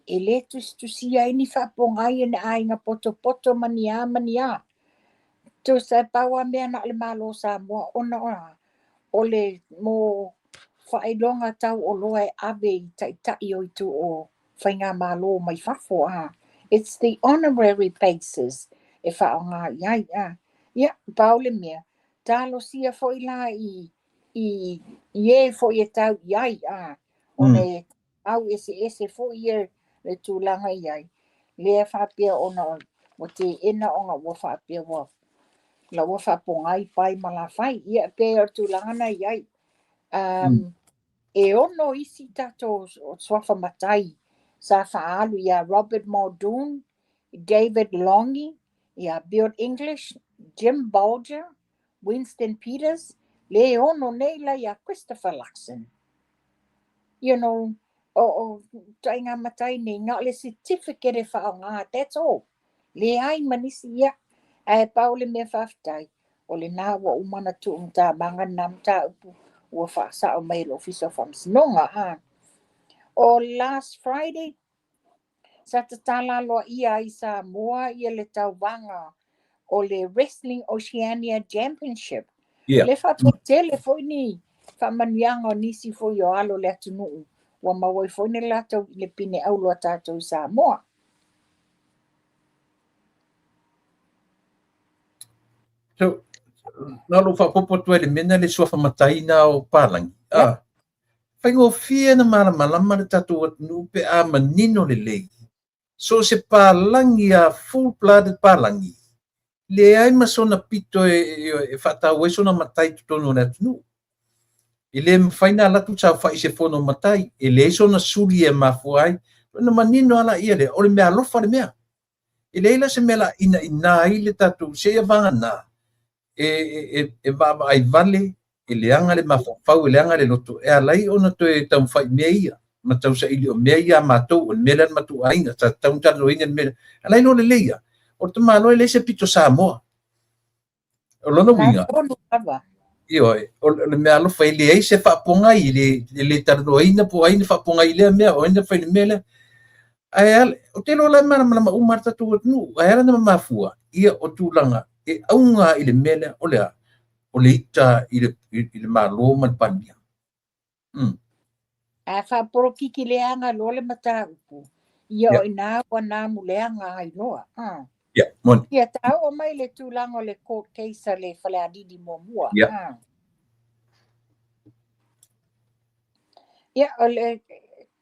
e le tusitusia ai ni faapogai e ni aiga potopoto ma ni a ma ni a. Tusa e pau lava mea na o le Malo o Samoa ona o le mo faailoga tauoloa e ave i taitai o itu o faigamalo mai fafo a. It's the honorary basis e faaaoga i ai a. Ia, pau le mea, talosia foi la i e foi e tau i ai a. Ona e au eseese foi ia le tulaga i ai. Lea faapea ona ua teena ona ua faapea ua la ua faapogai pai ma lafai. Ia pe o le tulaga na i ai. E 6 isi tatou suafa matai sa faaalu ia Robert Muldoon, David Longi, ia Bill English, Jim Bolger, Winston Peters, le 6 nei la ia Christopher Luxon. You know, o ituaiga matai nei, na o le certificate e faaaoga, that's all. Leai ma nisi ia. Ae pau le mea faafetai, o lena ua uma ona tuu matamaga lena mataupu ua faasao mai e le Ofisa o Faamasinoga. A. O last Friday, sa tatala aloaia ai Samoa ia le tauvaga o le Wrestling Oceania Championship. Le faapea tele foi ni faamanuiaga o nisi foi o alo o le atunuu ua maua ai foi ni latou le pine auro a tatou i Samoa.
So, na o lou faaopoopo atu ai i le mea lena le suafa matai na o palagi. Faigofie na malamalama le tatou atunuu pe a manino lelei. So se palagi a full-blooded palagi, leai ma sona pito e faataua ai sona matai totonu o le atunuu. E le mafai na alu atu saofai i se fono matai, e leai sona suli e mafua ai. Ona manino lava laia lea, o le mea alofa le mea. E leai la se mea la inaina ai le tatou, seia vagana, e vaavaai vale, e leaga le mafaufau, e leaga le loto, e ala ai ona toe taumafai i mea ia, ma tausaili o mea ia a matou, o le mea lea a le matou aiga, sa tatau ona talanoaina le mea lea. Ala ai loa lelei ia, o le tamaloa e leai se pito Samoa. O lona uiga, ioe, o le mea alofa e leai se faapogai, e le talanoaina po o ai na faapogai i lea mea, o ai na fai le mea lea. Ae ou te iloa la e malamalama uma lava le tatou atunuu, ae ala ona mafua, ia o tulaga e auga i le mea lea, o le a? O le ita i le Malo ma le Palemia.
A faapolokiki leaga loa le mataupu, ia o ina ua namu leaga ai loa.
Ia, moni.
Ia ta oo mai le tulaga o le court case a le Falealili muamua. Ia, o le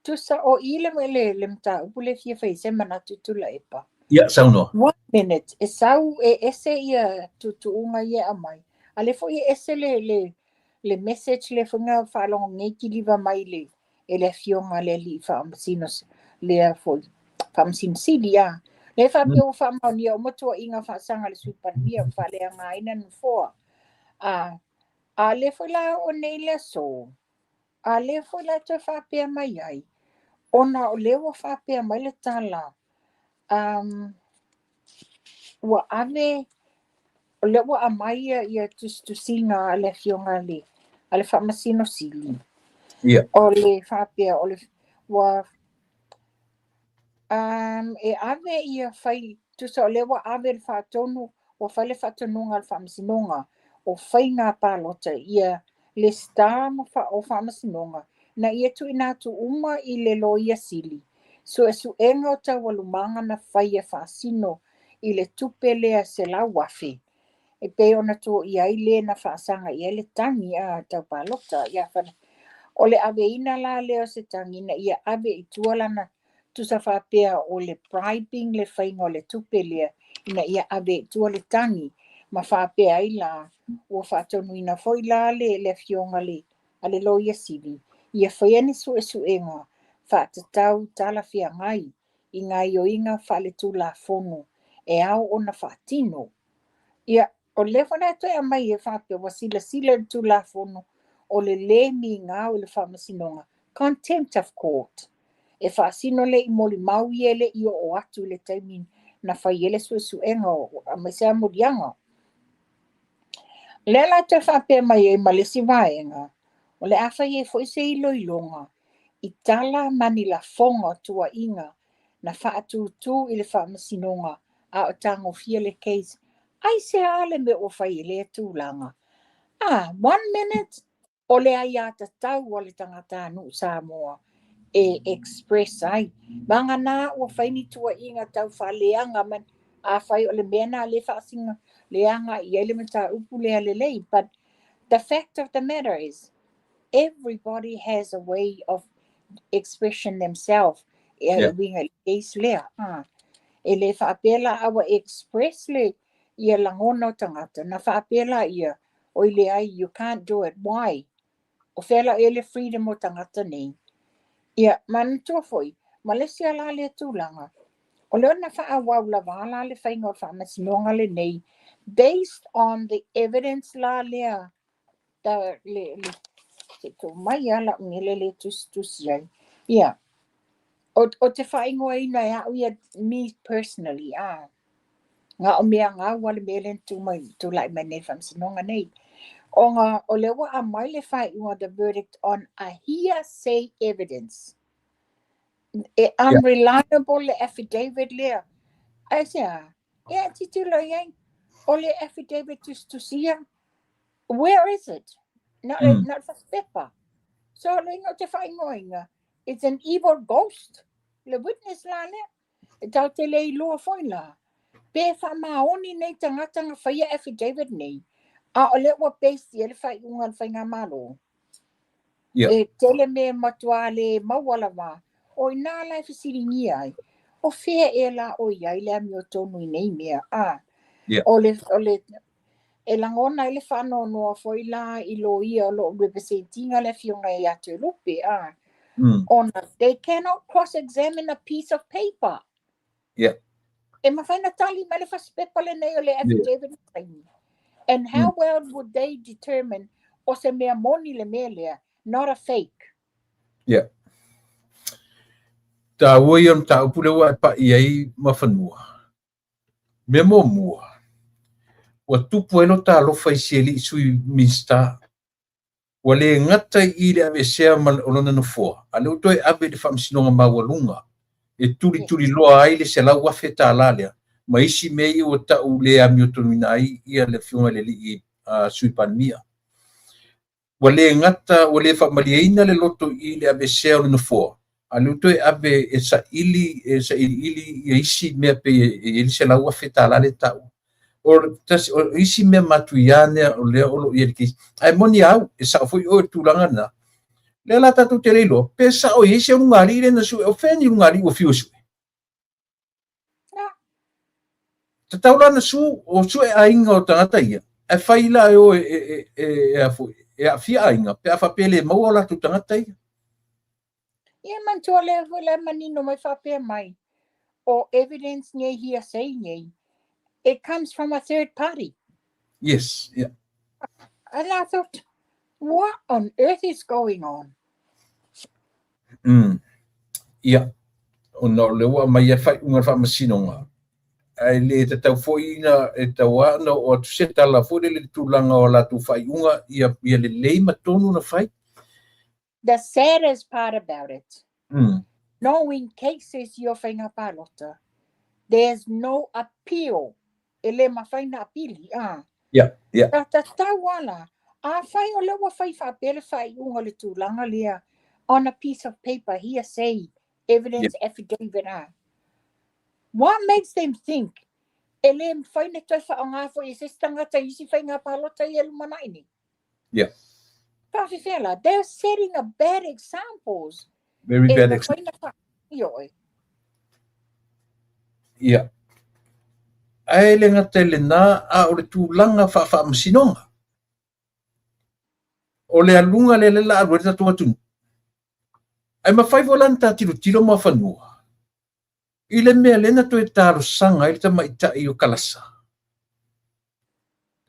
tusa o i le mataupu le fia fai se manatu Tuilaepa.
Ia, saunoa.
1 minute, e sau e ese ia tuutuuga ia aumai. A le foi e ese le message le foi na faalogo nei kiliva mai le e le afioga le alii faamasino lea foi faamasino sili a. Le faapea ua faamaonia uma tuuaiga faasaga le Sui Palemia ua faaleaogaina le nofoa. A le foi la oo nei le aso, a le foi la toe faapea mai ai, ona o lea ua faapea mai le tala, ua ave, o lea ua aumai ia tusitusiga a le afioga a le faamasino sili. O le faapea, o le, ua, e ave ia fai, tusa o lea ua ave le faatonu, ua fai le faatonuga a le faamasinoga, o faiga palota ia le star ma o faamasinoga, na ia tuuina atu uma i le loia sili. Suesuega o taualumaga na fai e faasino i le tupe lea 100,000. E pei ona tuuaia ai le na faasaga i ai le tagi a tau palota. Ia o le aveina la lea o se tagi na ia ave i tua lana tusa faapea o le bribing le faiga o le tupe lea ina ia ave i tua le tagi ma faapea ai la ua faatonuina foi la le afioga le a le Loia Sili ia faia ni suesuega faatatau talafeagai i gaoioiga faaletulafono e ao ona faatino. Ia, o lea foi na toe aumai e faapea ua silasila i le Tulafono o le lē migao i le Faamasinoga, contempt of court, e faasino le i molimau ia e le i oo atu i le taimi na fai ai le suesuega aemaise lava moliaga. O lea la toe faapea mai ai ma le isi vaega, o le a fai ai foi se iloiloga i tala ma ni lafoga o tuuaiga na faatūtū i le Faamasinoga a o tagofia le case. Aisea le mea ua fai i lea tulaga? Ah, one minute, o le aiatatau a le tagatanuu Samoa e express ai. Vagana ua fai ni tuuaiga tau faaleaga ma afai o le mea na le faasino leaga i ai le mataupu lea lelei. But the fact of the matter is, everybody has a way of expression themselves e uiga i le case lea. Ah. E le faapea la a ua express le ia lagona o tagata, na faapea la ia, oi leai, you can't do it. Why? O fea la e le freedom o tagata nei? Ia, manatua foi, ma le isi ala lea tulaga, o lea na faaauau lava la le faiga o le faamasinoga lenei, based on the evidence la lea, ta, le, se tuu mai a lau mele le tusitusi ai. Ia, o te faaigoaina e au ia, me personally, ah, ngā o mea ngā ua le mele tu mai, tūlai mai nei faamasinoga nei. Ona o lea ua aumai le faaiuga, the verdict on a hearsay evidence. E unreliable le affidavit lea. Aisea, e a titilo i ai, o le affidavit tusitusia, where is it? Not, not fasipepa. So le inga o te faaigoaina, it's an evil ghost. Le witness la lea. E tau te le iloa foi la. Pe faamaoni nei tagata na faia affidavit nei, a o lea ua base i ai le faaiuga a le faigamalo. E tele mea matua le maua lava. O ina la e fesiligia ai, o fea e la o i ai le amiotonu i nei mea. A, o le, e lagona ai le faanoanoa foi la i loia o loo representinga le afioga ia Toelupe. A, ona they cannot cross-examine a piece of paper. E mafai na tali mai le fasipepa lenei o le affidavit na saini. And how well would they determine o se mea moni le mea lea, not a fake?
Yeah. Taua ia o le mataupu lea ua e pai ai ma fanua. Mea muamua, ua tupu ai lo talofa i si alii Sui Minisita. Ua le gata i le aveesea ma o lona nofoa, a lea ua toe ave i le Faamasinoga Maualuga e tulituliloa ai le $100,000 lea ma isi mea ia ua tau le amiotonuina ai ia le afioga i le alii Sui Palemia. Ua le gata, ua le faamalieina le loto i le aveesea o le nofoa, a lea ua toe ave e saili, e sailiili ia isi mea pei e i ai le $100,000 lea taua. O tasi, o isi mea matuia nea o lea o lo o i ai le case. Ae moni au, e sao foi oe i le tulaga lena. Lea la tatou te le iloa, pe sao i ai se ulugalii lea na sue, o fea ni ulugalii ua fiu e sue? Tatau la na su, o sue aiga o tagata ia, ae fai la e o e, a foi, e aafia aiga, pe a faapea le maua o latou tagata ia.
Ia manatua lea foi la e manino mai faapea mai, o evidence nei hearsay nei, it comes from a third party. And I thought, what on earth is going on?
Ia, ona o lea ua aumai ai faaiuga a le Faamasinoga, ae le tatau foi na e tau lava ona oo atu se tala foi lele i le tulaga o latou faaiuga ia lelei ma tonu na fai.
The saddest part about it, knowing cases i o faiga palota, there's no appeal. E le mafai na apili. Ah.
Yeah.
Ta tatau ala. A fai o lea ua fai faapea le faaiuga o le tulaga lea on a piece of paper, hearsay, evidence, affidavit. Ah. What makes them think e le mafai na toe faaaoga foi e se isi tagata i isi faiga palota ia lumanai nei? Faafefea la, they're setting a bad examples.
Very
E
bad
mafai
example.
na fa... Ioe.
Yeah. Ae le gata i lena, a o le tulaga faafaamasinoga. O le aluga lea lea la alu ai le tatou atunuu. Ae mafai foi la ona ta tilotilo mafanua i le mea lea na toe talosaga ai le tamaitai o Kalasa.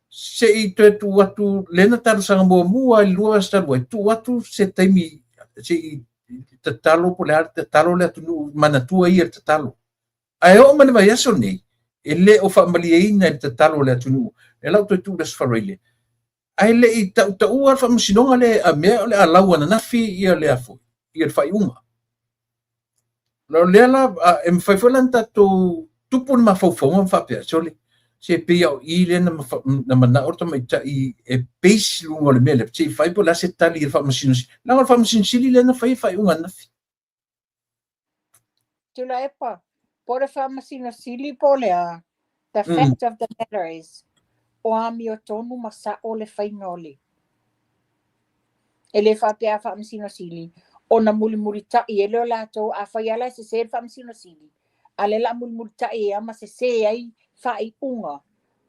Se i toe tuu atu, lea na talosaga muamua i le 2 vaiaso talu ai, tuu atu se taimi se i tatalo po o le a le tatalo le atunuu, manatua ia le tatalo. Ae oo mai le vaiaso lenei, e le o faamalieina i le tatalo a le atunuu. Lea la ua toe tuu i le Aso Faraile. Ae le i tautaua le faamasinoga lea a mea o le a lau ananafi ia le a foi, ia le faaiuga. O lea la, e mafai foi la ona tatou tupu le mafaufauga ma faapea, sole, se pei lava o i lea na manao le tamaitai e base luga o le mea lea, se i fai po o le a se tali a le Faamasino Sili. Leaga o le Faamasino Sili lea na faia le faaiuga ananafi.
Tuilaepa, po o le Faamasino Sili po o le a, the fact of the matter is, o amiotonu ma sa'o le faiga o le. E le faapea a Faamasino Sili ona mulimulita'i ai lea o latou, afai lava la e sesē le Faamasino Sili, a o lea o le a mulimulita'i ai lava ma sesē ai faaiuga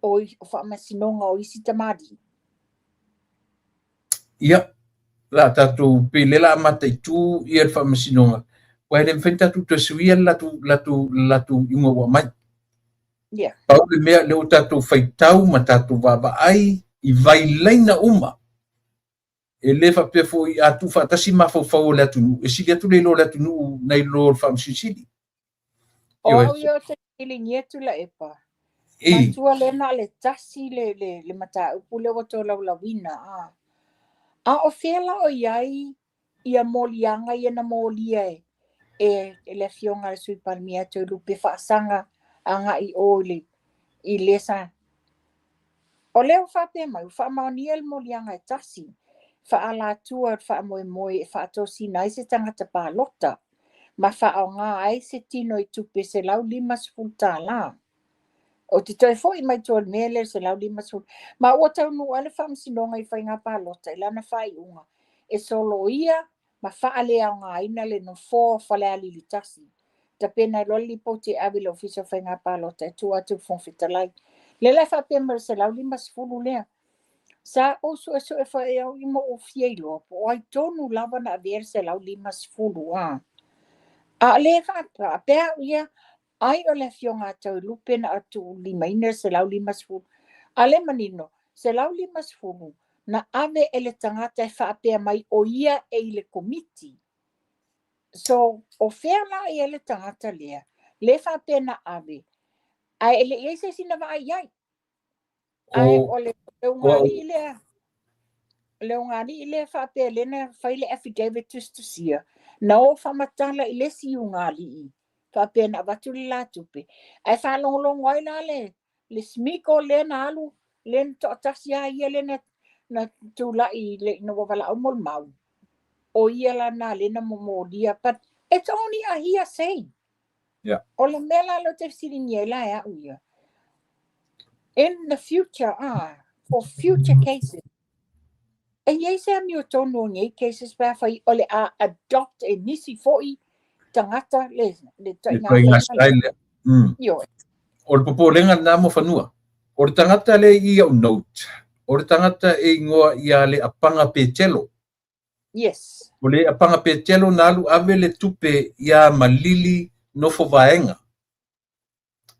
o faamasinoga o isi tamalii.
Ia, la tatou pei lea la a mataitu ia le faamasinoga, aua e le mafai ona tatou toe suia le latou, latou, latou iuga ua aumai. Pau le mea lea ua tatou faitau ma tatou vaavaai i vailaina uma, e le faapea foi a tuufaatasi mafaufau o le atunuu, e sili atu le iloa o le atunuu nai lo le Faamasino Sili.
O au ia ou te fesiligia Tuilaepa, manatua lea na o le tasi le, le, le mataupu lea ua tolaulauina, a. A o fea la o i ai ia moliaga ia na molia e, e, e le afioga a le Sui Palemia ia Toelupe faasaga agai i o i le, i le sa. O lea ua faapea mai, ua faamaonia le moliaga e tasi, faaalatua o le faamoemoe e faatosina ai se tagata palota ma faaaoga ai se tino i tupe $150. Ou te toe foi mai tua i le mea lea i le 150. Ma ua taunuu ai le Faamasinoga i Faiga Palota i lana faaiuga e soloia ma faaleaogaina le nofoa o Falealili 1. Tapena ai loa le lipoti e ave i le Ofisa o Faiga Palota e tuu atu i le Fofoga Fetalai. Lea la e faapea mai o le 150 lea. Sa ou suesue foi au i ma ou fia iloa po o ai tonu lava na avea le 150 a. A o lea e faapea au ia, ai o le afioga a Toelupe na tuulimaina le 150. A lea e manino, 150 na ave e le tagata e faapea mai o ia e i le komiti. So, o fea la i ai le tagata lea, lea e faapea na ave, ae e le i ai se isi na vaai i ai. Ae o le ugaalii lea, le ugaalii lea faapea lea na fai le affidavit tusitusia, na o faamatala i le isi ugaalii, faapea na avatu le la tupe. Ae faalogologo ai la le, le Smiko lea na alu, lea na toatasi lava ia lea na, na tulai ina ua valaau molimau. O ia la na lea na momolia, but it's only a hearsay. O le mea la lea ou te fesiligia ai la e au ia, in the future, for future cases, e i ai se amiotonu o nei cases pe afai o le a adopt e nisi foi tagata le, le
ituaiga style lea. Ioe. O le popolega lena mo fanua. O le tagata lea i au note, o le tagata e igoa ia Leapaga Petelo. O Leapaga Petelo na alu ave le tupe ia Malili Nofo Vaega.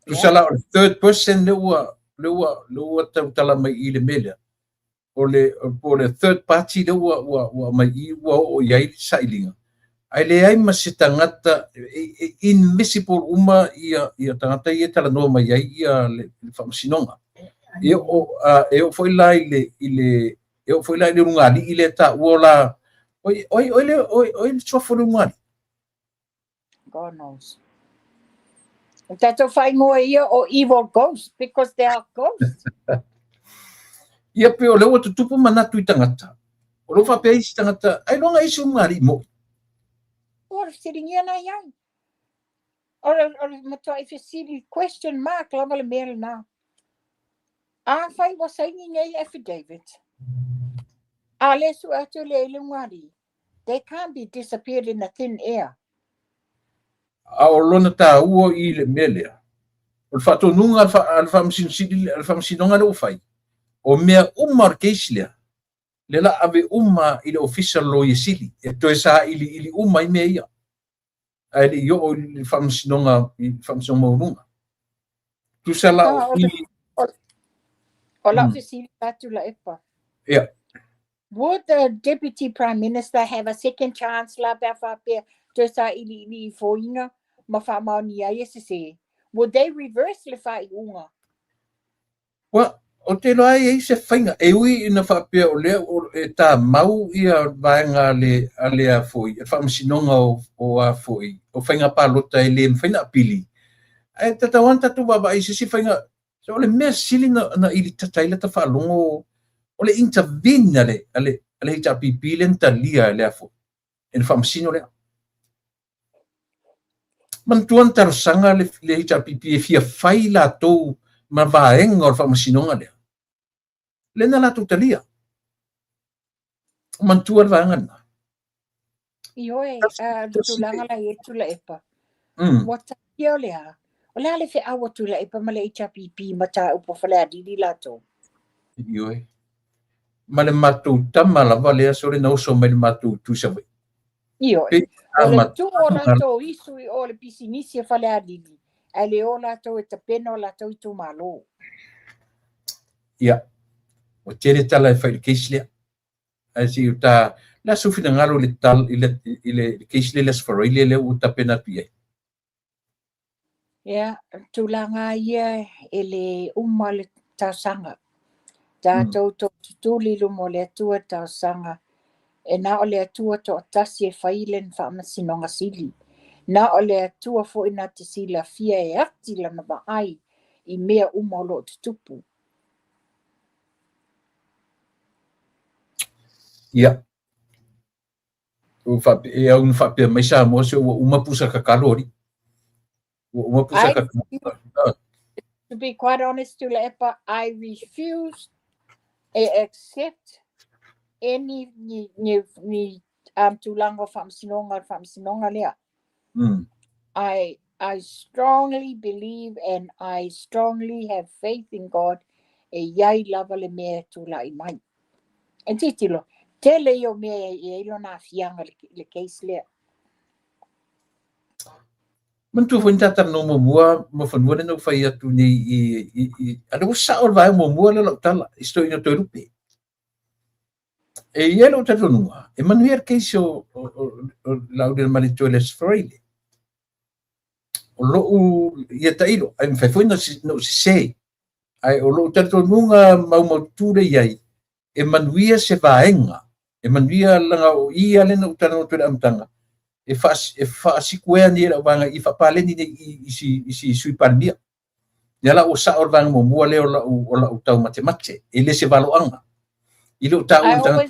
Tusa la o le third person lea ua lea ua lea ua tautala mai i le mea lea. O le po o le third party lea ua ua ua aumai i ua oo i ai sailiga. Ae leai ma se tagata e invisible uma ia ia tagata ia e talanoa mai ai ia le faamasinoga. E oo e oo foi la i le i le e oo foi la i le ulugalii lea e taua la oi oi oi le oi oi le suafa o le ulugalii.
God knows. O tatou faaigoa ia o evil ghosts because they are ghosts.
Ia pei o lea ua tutupu manatu i tagata. O lo o faapea isi tagata, ailoga isi ulugalii mo'i.
O le fesiligia na i ai. O le, o le matuai fesili question mark lava le mea lena. Afai ua saini nei affidavit, a le sue atu le le ulugalii, they can't be disappeared in the thin air.
A o lona taua i le mea lea, O le faatonuga a le Faamasino Sili, a le Faamasinoga lea ua fai, o mea uma o le case lea, lea la ave uma i le Ofisa o le Loia Sili, e toe sailiili uma ai mea ia, ae le i oo i le Faamasinoga, i le Faamasinoga Maualuga. Tusa la o i.
O lau fesili atu Tuilaepa.
Ia.
Would the Deputy Prime Minister have a second chance la pe a faapea toe sailiili i foiga ma faamaonia ai e sese? Would they reverse le faaiuga?
Ua, ou te iloa e i ai se faiga, e ui ina faapea o lea e tamau ia vaega a le, a le a foi, a le Faamasinoga o, o a foi, o faiga palota e le mafai ona apili. Ae tatau lava ona tatou vaavaai i se isi faiga. So, o le mea sili na, na ilitata ai lata faalogo, o le intervene a le, a le, a le HRPP lea na talia e le a foi, e le Faamasino lea. Manatua na talosaga le, le HRPP e fia fai latou ma vaega o le faamasinoga lea. Lea na latou talia. Manatua le vaega lena.
Ioe, le tulaga la i ai Tuilaepa. Ua talia o le a? O le a le feau a Tuilaepa ma le HRPP mataupu a Falealili latou?
Ioe. Ma le matou tama lava lea sole na oso mai le matou itu i Savaii.
Ioe. O le tuu o latou isu i o le pisinisi a Falealili, ae le o latou e tapena o latou itumalo.
Ia, ua tele tala e fai i le case lea. Ae se i ta, le a sou finagalo i le tal, i le, i le case lea i le Aso Faraile lea ua tapena atu i ai?
Ia, tulaga ia e le uma le talosaga. Tatou tootutuli i luma o le Atua talosaga. E na o le Atua toatasi e fai le faamasinoga sili. Na o le Atua foi na te silafia e ati lana vaai i mea uma o lo o tutupu.
Ia, Ua faapea, e au na faapea mai Samoa se ua uma pusa kakalo alii. Ua uma pusa kakalo.
To be quite honest, Tuilaepa, I refuse to accept any ni, ni, ni tulaga o faamasinoga, le faamasinoga lea. I strongly believe and I strongly have faith in God e iai lava le mea e tulai mai. E tilotilo, tele ia o mea e i ai lona aafiaga le case lea.
Manatua foi ni ta talanoa muamua ma fanua lea na ou fai atu nei i, i, i, a lea ua sao le vaega muamua lea o lau tala i se toeaina o Toelupe. E i ai lou talitonuga, e manuia le case o, o, o, o Laaulialemalietoa i le Aso Faraile. O lou ia tailo, ae mafai foi na ou sese. Ae o lou talitonuga maumaututu lea i ai, e manuia se vaega, e manuia laga o ia lea na ou talanoa atu i le amataga, e faasikuea nei e lau vaega i faapaleni nei i si, i si Sui Palemia. Ia la ua sao le vaega muamua lea o lau, o lau taumatemate, e le se valoaga. I le o taua
le tagata.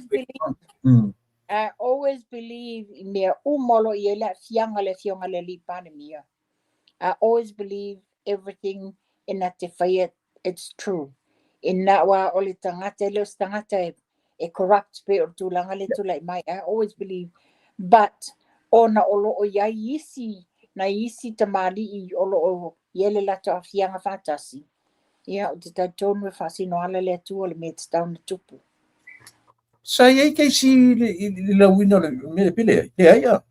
I always believe i mea uma o lo o i ai le aafiaga le afioga i le alii Palemia. I always believe everything e na te faia it's true. Ina aua o le tagata e le o se tagata e, e corrupt pe o le tulaga le tulai mai. I always believe. But ona o lo o i ai isi, nai isi tamalii o lo o i ai le latou aafiaga faatasi, ia, ou te talitonu e faasino ala le Atua le mea e tatau ona tupu.
Sa i ai keisi i le lauina o le mea pe leai? Leai a.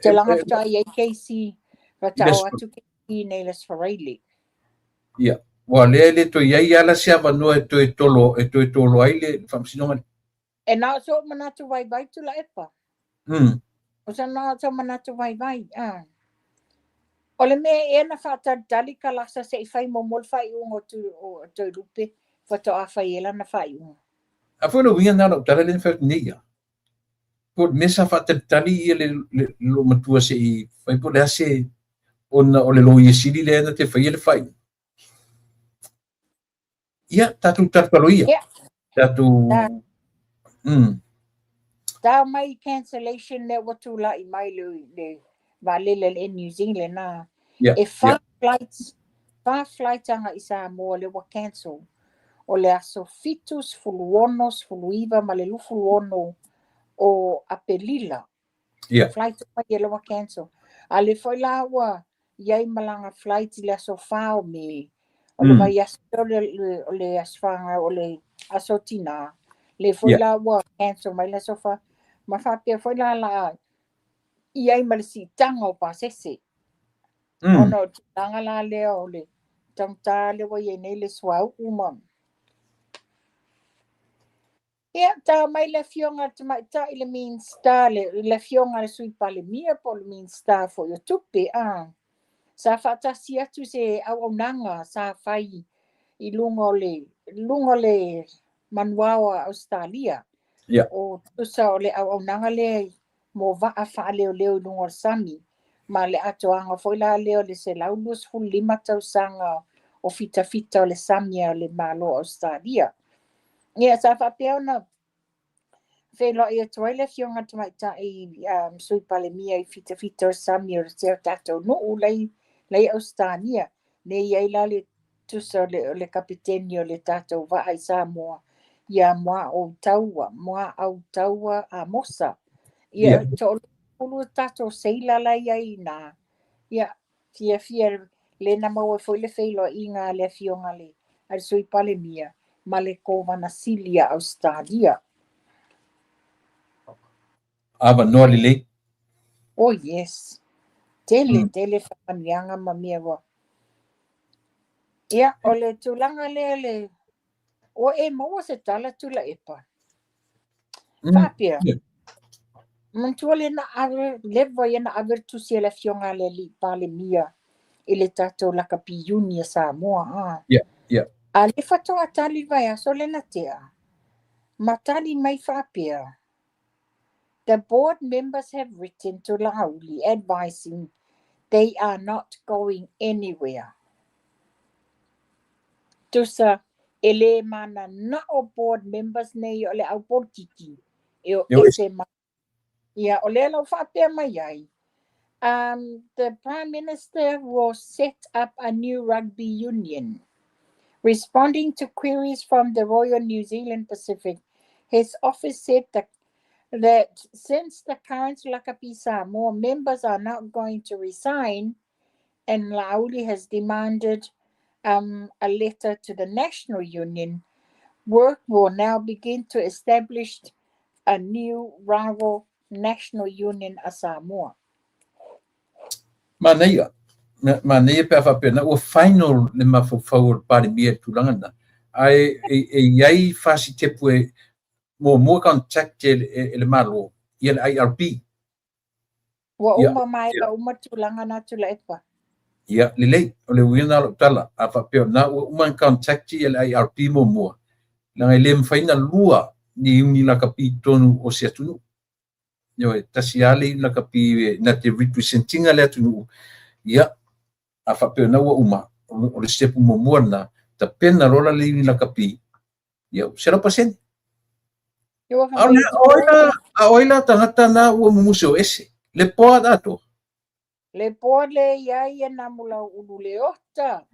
Te langa faatoa i ai keisi, faatoa o atu keisi nei le Aso Faraile.
Ia, ua lea e le toe i ai ala se avanoa e toe tolo, e toe tolo ai le faamasinoga lea.
E na o so'u manatu vaivai Tuilaepa. O sa na o so'u manatu vaivai. Ah. O le mea ea na faatalitali Kalasa se i fai muamua le faaiuga o, tu, o Toelupe faatoa fai ai lana faaiuga.
A foi le uiga na lau tala lea na fai atu nei ia. Po o le mea sa faatalitali ia le, le, le loomatua se i fai po o le a se ona o le loia sili lea na te faia le faaiuga. Ia, tatou talotalo ia.
Ia.
Tatou...
Tau mai cancellation lea ua tulai mai le, le vaalele a le Air New Zealand a.
Yeah,
e fa flights, fa flights agai i Samoa lea ua cancel. O le aso 7, 16, 19 ma le 26 o Apelila.
Yeah.
Flight uma ia lea ua cancel. A lea foi la ua i ai ma lana flight i le aso 4 o Me, o le vaiaso o le aso fanau, o le aso tinā, lea foi la ua cancel mai le aso 4, ma faapea foi la la i ai ma le siitaga o pasese. Ona o le tulaga la lea o le taugata lea ua i ai nei le suauu ma. Ia, tao mai le Afioga a le Tamaitai le Minisita, le Afioga a le Sui Palemia po o le Minisita foi o Tupe, a. Sa faatasi atu se auaunaga sa fai i luga o le, luga o le manuao a Ausetalia. O tusa o le auaunaga lea mo vaa faaleoleo i luga o le sami, ma le atoaga foi la lea o le 125 tausaga o fitafita o le sami a le Malo o Ausetalia. Ia, sa faapea ona feiloai atu ai le Afioga a le Tamaitai Sui Palemia i fitafita o le sami o si o tatou nuu lai, lai Ausetalia. Nei i ai la le tusa o le kapeteni o le tatou vaa i Samoa, ia Muaau Taua Amosa. Ia, toalua tatou seila la i ai ina. Ia, fiafia le na maua foi le feiloaiga a le Afioga a le Sui Palemia ma le Kovana Sili a Ausetalia.
Avanoa lelei.
Oh yes. Tele, tele faamanuiaga ma mea ua. Ia, o le tulaga lea le ua e maua se tala Tuilaepa. Faapea. Manatua le na ave, leva ia na ave le tusi a le Afioga a le Alii Palemia i le tatou lakapi iuni a Samoa. A. A le faatoa tali le vaiaso le na tea, ma tali mai faapea, The board members have written to Laauli advising they are not going anywhere. Tusa, e le mananao board members nei o le au polokiki e o ese mai. Ia, o lea lau faapea mai ai. The Prime Minister will set up a new rugby union. Responding to queries from the Royal New Zealand Pacific, his office said that since the current Lakapi Samoa members are not going to resign, and Laauli has demanded a letter to the National Union, work will now begin to establish a new rival National Union a Samoa.
Manaia. Manaia pe a faapea na ua final le mafaufau o le Palemia i le tulaga lena. Ae e i ai fasitepu e muamua contact e le Malo ia le IRB.
Ua uma maea uma tulaga na Tuilaepa.
Ia, lelei, o le uiga lena o lau tala. A faapea o lena ua uma ona contact ia le IRB muamua, leaga e le mafai ona lua ni iuni lakapi i totonu o se atunuu. Ioe, tasi lava le iuni lakapi na te represent ina le atunuu. Ia, a faapea o lena ua uma, o le step muamua lena, tapena loa la le iuni lakapi, ia, 100%. A o ai la tagata na ua mumusi o ese? Le board atoa.
Le board le i ai ia Namulau Ulu Leota.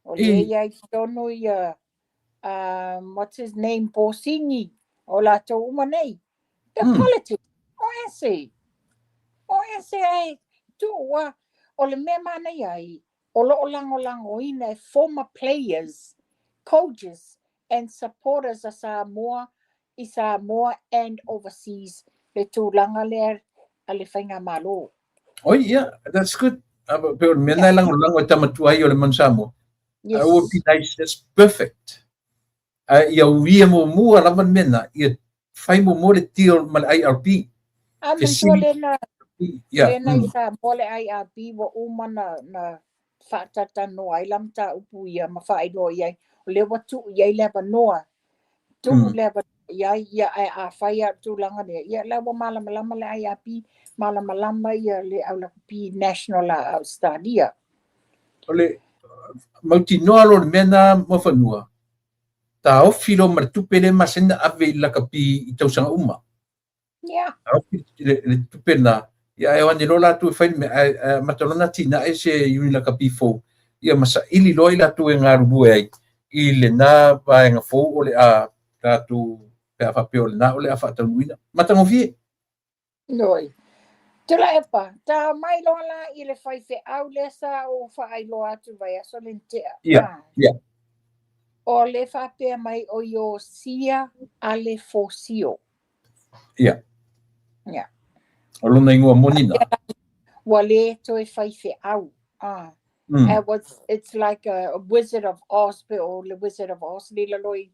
O le i ai tonu ia, what's his name, Posingi, o latou uma nei. The politics, o ese. O ese ai, tuua, o le mea manaia ai, o loo lagolagoina e former players, coaches and supporters a Samoa i Samoa and overseas le tulaga lea a le faigamalo.
Oi, yeah, that's good. Pe o le mea na e lagolago e tamatua ai o le Manu Samoa.
Yes.
That would be nice. That's perfect. Ia uia muamua lava le mea na, ia fai muamua le deal ma le IRB.
A manatua le na, le na i Samoa le IRB ua uma na faatalanoa ai la mataupu ia ma faailoa i ai. O lea ua tuu i ai le avanoa. Tuu le avanoa i ai, ia ae a fai a tulaga lea, ia la ua malamalama le IRB, malamalama ia le au lakapi national a Australia.
O le mautinoa lo le mea na Muafanua, taofi loa ma le tupe lea e masani ona ave i le lakapi i tausaga uma.
Yeah.
Taofi le tupe lena, ia ae o ane loa latou e fai le mea, ae amata loa ona atinae se iuni lakapi fou, ia ma saili loa i latou e galulue ai i lena vaega fou o le a tatou, pe a faapea o lena o le a faataunuuina. Matagofie.
Oi. Tuilaepa, ta mai loa la i le faifeau lea sa ou faailoa atu i le vaiaso lea na tea.
Ia, ia.
O le faapea mai o Iosia Alefosio.
Ia.
Ia.
O lona igoa moni na.
Ua le toe faifeau. Ah. It was, it's like a Wizard of Oz, pe o le Wizard of Oz le lalo i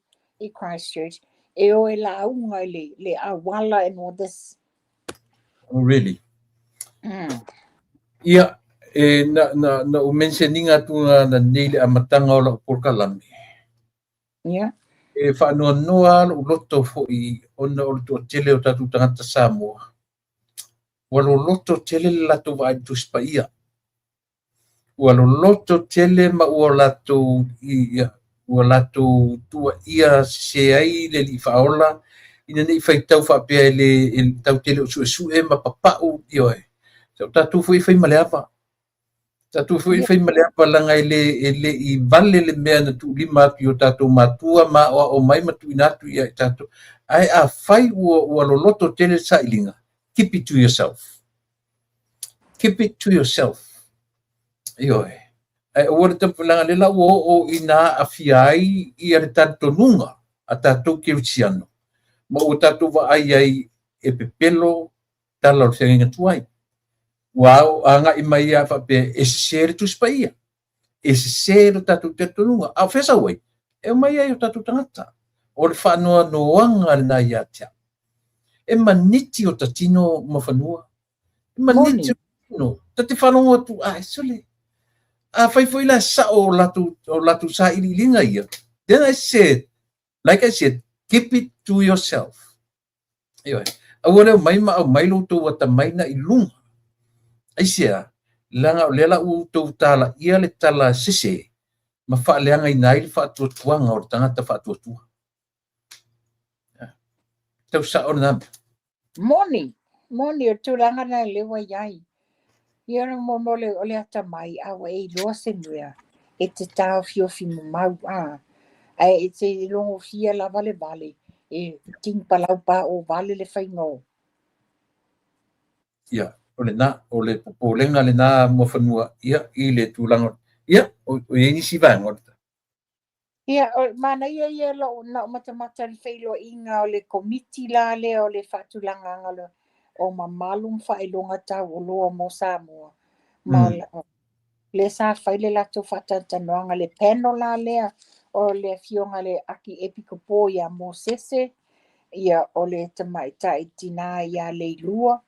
Christchurch. E o e lauga i le auala and all this.
Oh, really? Ia, e, na ou mention ina atu na nei le amataga o lau polokalame. E faanoanoa lou loto foi ona o le toatele o tatou tagata Samoa. Ua loloto tele le latou vaai i Tusi Paia. Ua loloto tele ma ua latou ia, ua latou tuuaia sese ai le Alii Faaola ina ne i faitau faapea e le e tau tele o suesue ma papau, ioe. Sa o tatou foi e fai ma le ava. Tatou foi e fai ma le ava leaga e le i vale le mea na tuulima atu i o tatou matua ma aoao mai ma tuuina atu ia i tatou. Ae afai ua loloto tele le sailiga, keep it to yourself. Keep it to yourself. Ioe. Ae aua le tapu leaga lea la ua oo ina aafia ai ia le talitonuga a tatou kerisiano ma ua tatou vaai ai e pepelo tala o le feagaiga tuai. Ua agai mai ia faapea e sese le Tusi Paia, e sese lo tatou talitonuga. A o fea sau ai? E omai ai o tatou tagata. O le faanoanoaga lena ia te au. E maniti o tatino ma fanua. E maniti o tatino. Ta te faalogo atu, ai, sole. A fai foi la sao o latou sailiiliga ia. Then I said, like I said, keep it to yourself. Ioe. Aua lea mai ma aumai lo outou atamai na i luga. Aisea, leaga o lea la ua outou talaia le tala sese ma faaleagaina ai le faatuatuaga o le tagata faatuatua. Tau sao lena mea.
Moni, moni o tulaga na e lewa i ai. Ia na mo mo le o le atamai a ua e iloa se mea e te taofiofi mamau a. Ae e te logofia lava le vale e tini palau pa o vale le faiga o.
Ia, o lena, o le popolega lena Muafanua, ia, i le tulaga, ia, o i ai nisi vaega o le
Ia, o manaia ia lou na o matamata le feiloaiga o le komiti la lea o le faatulagaga o mamalu ma faailoga taualoa mo Samoa. Ma lea sa fai le latou faatalatalanoaga le panel la lea o le afioga le Akiepikopo ia Mosese, ia o le tamaitai tina ia Leilua,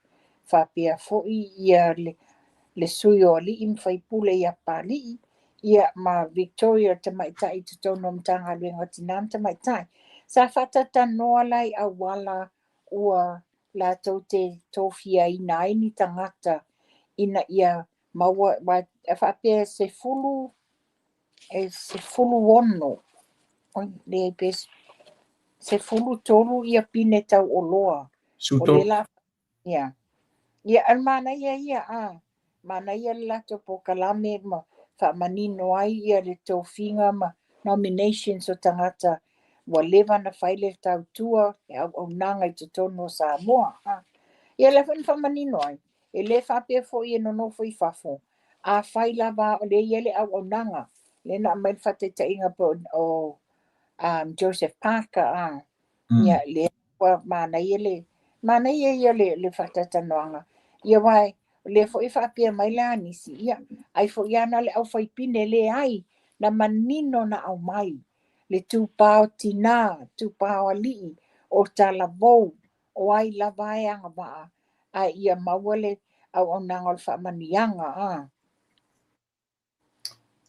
faapea foi ia le sui o alii ma faipule ia Papalii, ia ma Victoria tamaitai i totonu o Matagaluega o Tina ma Tamaitai. Sa faatalatalanoa la i auala ua latou te tofiaina ai ni tagata ina ia maua faapea 16, oi, leai pe 13 ia pine tauoloa. O
Suto.
le la, ia. Ia, o le manaia ia, a. Manaia le latou polokalame ma faamanino ai ia le tofiga ma nominations o tagata ua leva na fai le tautua e auaunaga i totonu o Samoa. A. Ia lea foi na faamanino ai. E le faapea foi e nonofo i fafo. A fai lava o lea e i ai le auaunaga. Lea na aumai le faataitaiga po o Joseph Parker. A. Ia, lea ua manaia ia le faatalatalanoaga. Ia aua o lea foi e faapea mai la nisi, ia, ai foi ana le aufaipine leai, na manino na aumai le tupā o tina, tupā o alii, o talavou, o ai lava e agavaa, ae ia maua le auaunaga o le faamanuiaga. A.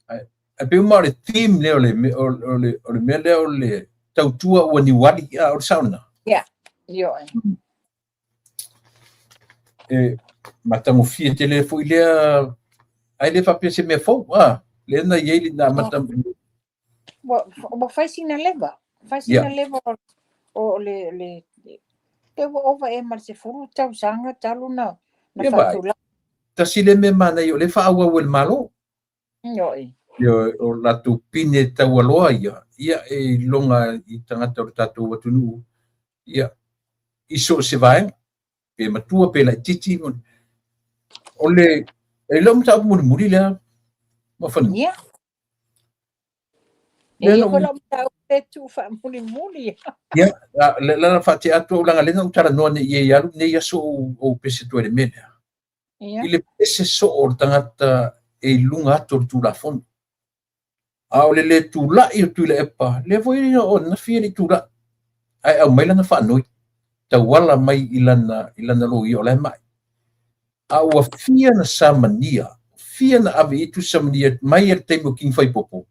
Ae pe uma o le theme lea o le mea lea o le tautua ua niuali, a o le sao lena.
Ia, ioe.
E matagofie tele foi lea, ai le faapea se mea fou, a, lea na i ai le na amata.
Ua fai sina leva. Fai sina leva o le pe ua ova e ma le 10 tausaga talu na
Ia vai.
faatulaga.
Tasi le mea manaia o le faaauau e le Malo.
Ioe.
Ia, o latou pine taualoa ia, ia e iloga i tagata o le tatou atunuu, ia, i so o se vaega, pe matua pe laitiiti. O le e le o mataupu mulimuli lea Mafanua.
Ia. E
Lea
ia
na
foi
ou
lau mataupu e tuu faamulimuli.
Ia, la la faatea atu au leaga lea na ou talanoa nei i ai alu nei aso ou ou pese atu ai i le mea lea.
Ia.
I le pese soo o le tagata e i luga atu o le Tulafono. A o le lē tula'i o Tuilaepa, lea foi o ananafi e le i tula'i, ae aumai lana faanoi, tauala mai i lana i lana loia o la e ma'i. A ua fia na samania, fia na ave i ai tusi samania mai lava i le taimi o King Faipopo,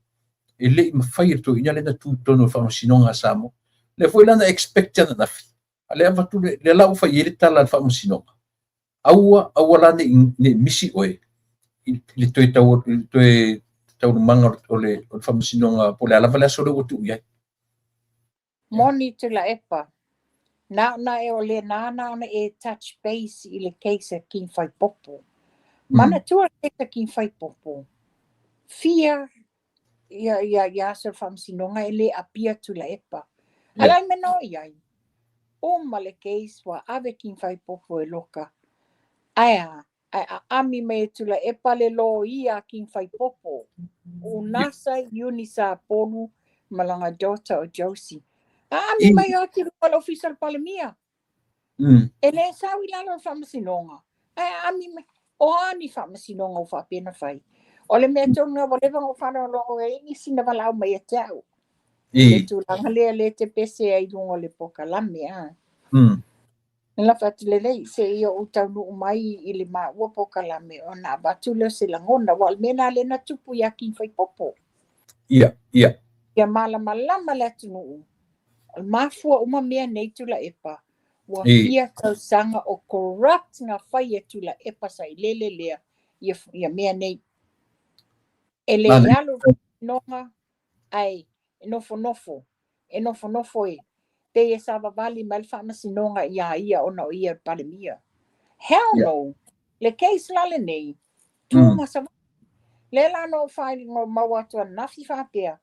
e le i mafai e le toeaina lea na tu i totonu o le Faamasinoga a Samoa. Lea foi la na expect ananafi, a o lea avatu le, lea la ua fai i ai le tala a le Faamasinoga, aua, aua la ne i, ne i misi oe i le toe tau, i le toe taualumaga o le, o le Faamasinoga po o le a lava le aso lea ua tuu i ai.
Moni Tuilaepa, na ona e o lena na ona e touch base i le case a King Faipopo. Manatua le case a King Faipopo, fia ia, ia, ia aso o le Faamasinoga e le apia Tuilaepa. A la le mea na o i ai? Uma le case ua ave King Faipopo e loka. Ae a? Ae aami mai e Tuilaepa le loia a King Faipopo, Unasa Iuni Sapolu ma lana daughter o Josie. Aami mai o atu i luga o le ofisa o le Palemia. E le sau i lalo o le faamasinoga. Ae aami mai. O a ni faamasinoga ua faapea ona fai? O le mea tonu lava ua leva ona ou faalogologo i ai, i sina valaau mai ia te au. Le tulaga lea lea e te pese ai i luga o le polokalame a. Na lafo atu lelei, se i ou taunuu mai i le maua polokalame ona avatu lea o se lagona, aua o le mea lena lea na tupu ia King Faipopo.
Ia, ia.
Ia malamalama le atunuu, o le mafua uma mea nei Tuilaepa, ua fia tausaga o corrupt na fai e Tuilaepa sailele lea ia, ia mea nei. E le alu i le faamasinoga, ae e nofonofo, e nofonofo e pei e savavali mai le faamasinoga iā ia ona o ia o le Palemia. Hell no! Le case la lenei, tu ma savali. Lea la na ou faailoa maua atu ananafi faapea,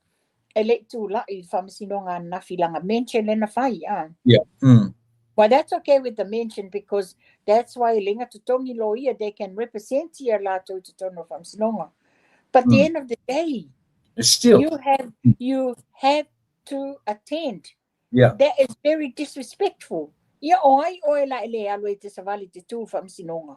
e le i tula'i i le faamasinoga ananafi lana mention lea na fai, a. Well, that's okay with the mention because that's why e le na totogi loia, they can represent ia latou i totonu o le faamasinoga. But the end of the day,
Still.
You have to attend. That is very disrespectful. Ia o ai oe la e le alu ai te savali te tu i le faamasinoga.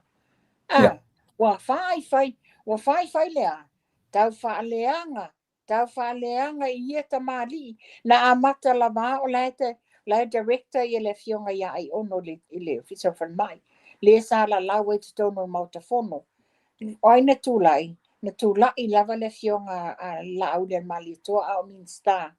A, ua faifai, ua faifai le a? Tau faaleaga, tau faaleaga i ia tamalii na amata lava o la e te, la e director ia le afioga ia Aiono i le, i le Ofisa o Falemai, le sa lalau ai totonu o le Maota Fono. O ai na tulai? Na tula'i lava le afioga a Laaulialemalietoa a o Minisita.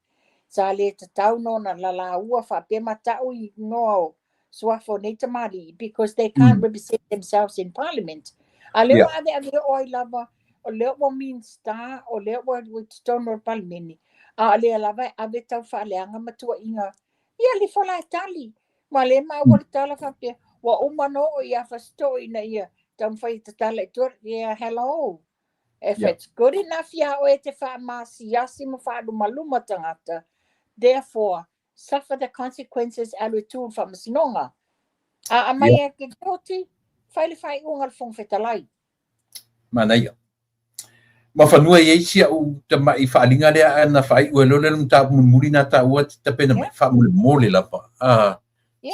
Sa le tatau nona lalaua faapea ma ta'u igoa o suafa o nei tamalii because they can't represent themselves in parliament. A lea ua aveave oo ai lava, o lea ua Minisita, o lea ua i totonu o le Palemene, a o lea lava e ave tau faaleaga ma tuuaiga. Ia lifo la e tali. Ma lea maua le tala faapea, ua uma ona oo ia Fasitoo ina ia taumafai e tatala i tua, yeah, hello. If it's good enough iā oe te faamasiasi ma faalumaluma tagata, therefore, suffer the consequences alu e tu i le faamasinoga. A aumai e ke kōti, fai le faaiuga a le Fofoga Fetalai.
Manaia. Mafanua i ai si a'u tama'i faaaliga lea a na faai'u ai loa lea le mataupu mulimuli na taua te tapena mai faamolemole lava a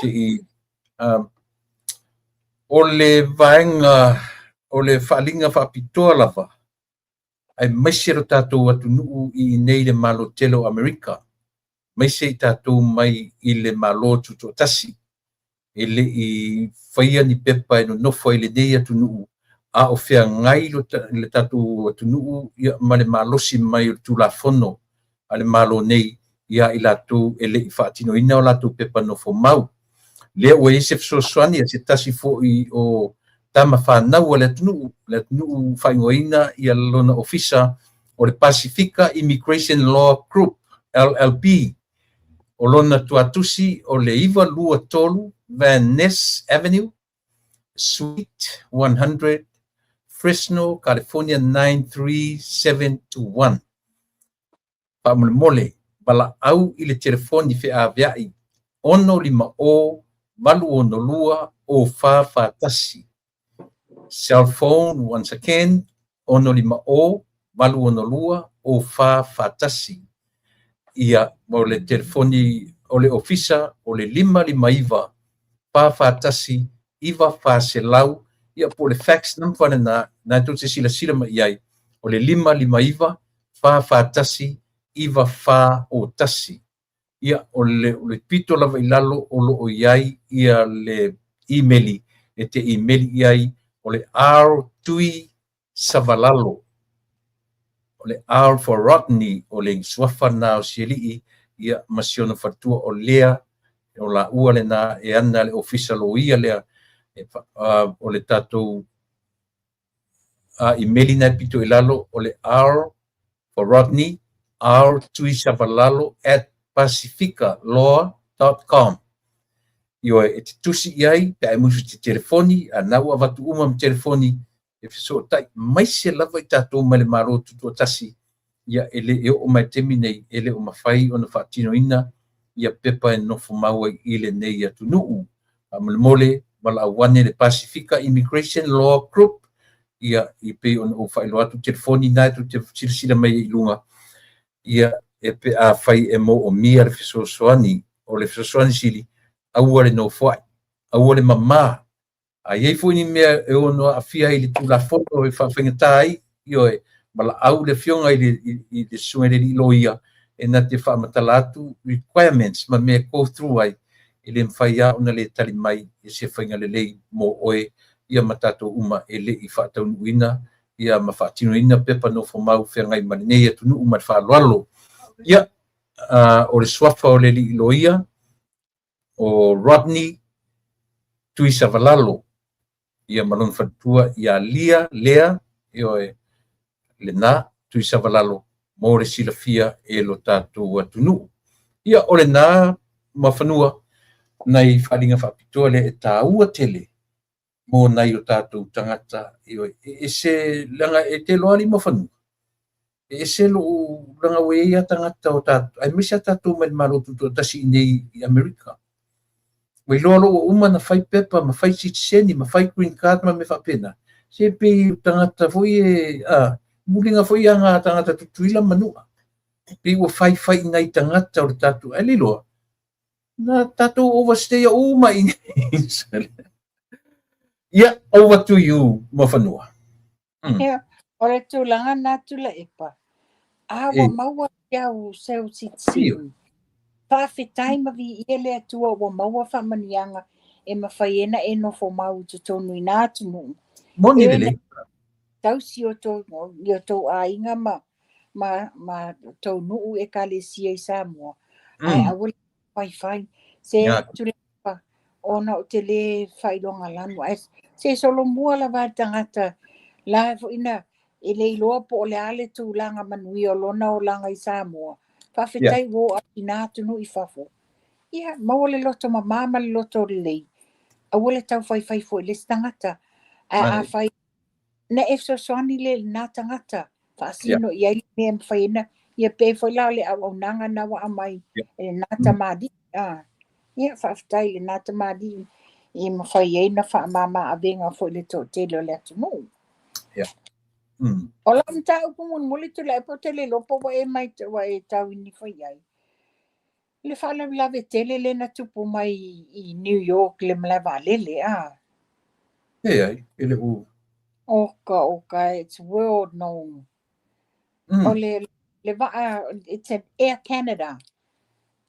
se i o le vaega o le faaaliga faapitoa lava aemaise lo tatou atunuu i inei i le Malo tele o Amerika, aemaise i tatou mai i le Malo Tutoatasi, e le i faia ni pepa e nonofo ai i lenei atunuu, a o feagai le tatou atunuu ma le malosi mai o le Tulafono a le Malo nei ia i latou e le i faatinoina o latou pepa nofo mau. Lea ua i ai se fesoasoani a se tasi foi o tama fanau a le atunuu, le atunuu faaigoaina ia lona ofisa o le Pasifika Immigration Law Group, LLP. O lona tuatusi o le 923 Van Ness Avenue, Suite 100, Fresno, California 93721. Faamolemole, valaau i le telefoni feaveai 650 862 0441. Cell phone, once again, 650 862 0441. Ia, o le telefoni o le ofisa o le 559 441 9400, ia po o le fax number lena na tou te silasila mai i ai, o le 559 441 9401. Ia, o le pito lava i lalo o lo o i ai ia le imeli e te imeli i ai, o le R Tui Savalalo. O le R for Rodney, o le suafa na o Sialii, ia ma si ona faletua o Lea, o laua lena e ana le ofisa loia lea. O le tatou imeli na e pito i lalo o le R for Rodney, rtuisavalalo@pacificalaw.com. Ioe, e te tusi i ai, pe a e musu i te telefoni, a na ua avatu uma ma telefoni, e fesootai mai se lava i tatou mai le Malo Tutoatasi, ia e le e oo mai taimi nei, e le o mafai ona faatinoina ia pepa e nofo mau ai i lenei atunuu. Faamolemole, valaau ane le Pasifika Immigration Law Group, ia i pei ona ou faailoa atu telefoni na e tou te silasila mai ai i luga, ia e pe a fai e moomia le fesoasoani. O le fesoasoani sili, aua le nofoai, aua le mamā. A i ai foi ni mea e ono aafia ai i le Tulafono e faafaigata ai, ioe, valaau le afioga i le susuga i le alii loia e na te faamatala atu requirements ma mea e go through ai, e le mafai lava ona le tali mai i se faiga lelei mo oe ia ma tatou uma e le i faataunuuina ia ma faatinoina pepa nofo mau feagai ma lenei atunuu ma le faaaloalo. Ia, o le suafa o le alii loia o Rodney Tuisavalalo, ia ma lona faletua ia Lia Lea, ioe, lena Tuisavalalo mo le silafia e lo tatou atunuu. Ia, o lena Muafanua nai faaaliga faapitoa lea e taua tele mo nai o tatou tagata. Ioe, e ese leaga e te iloa alii Muafanua, e ese lou leaga ua i ai lava tagata o tatou, aemaise lava tatou mai le Malo Tutoatasi i inei i Amerika. Ua iloa loa ua uma ona fai pepa ma fai sitiseni ma fai green card ma mea faapena. Se pei o tagata foi e muliga foi ia ngā tagata Tutuila ma Manua. Pei ua faifai i nai tagata o le tatou, ai le iloa, na tatou overstay uma i nei. Ia, over to you, Muafanua.
Ia, o le tulaga na Tuilaepa, a ua maua i au seu sitiseni, faafetai ma viia le Atua ua maua faamanuiaga e mafai ai ona e nofo mau i totonu i na atunuu.
Moni lelei.
Tausi o tou aiga ma tou nuu ekalesia i Samoa, ae aua le faifai. Se Tuilaepa, ona ou te le faailoga lanu, ae se solomua lava le tagata la foi na e le iloa po o le a le tulaga manuia o lona olaga i Samoa. Faafetai ua oo atu i na atunuu i fafo. Ia, maua le loto mamā ma le loto lelei. Aua le tau faifai foi i le isi tagata. Ae afai na e fesoasoani le i lena tagata, faasino i ai le mea e mafai ai ona, ia pei foi la o le auaunaga na ua aumai e lena tamalii. Ia, faafetai i lena tamalii i mafai ai ona faamama avega foi i le toatele o le atunuu. O lau mataupu mulimuli Tuilaepa, ou te le iloa po ua e mai, ua e tau ifo i ai. Le faalavelave tele lea na tupu mai i New York i le malae vaalele, a?
Leai, e le o.
Oka, oka, it's world known. O le vaa, it's an Air Canada.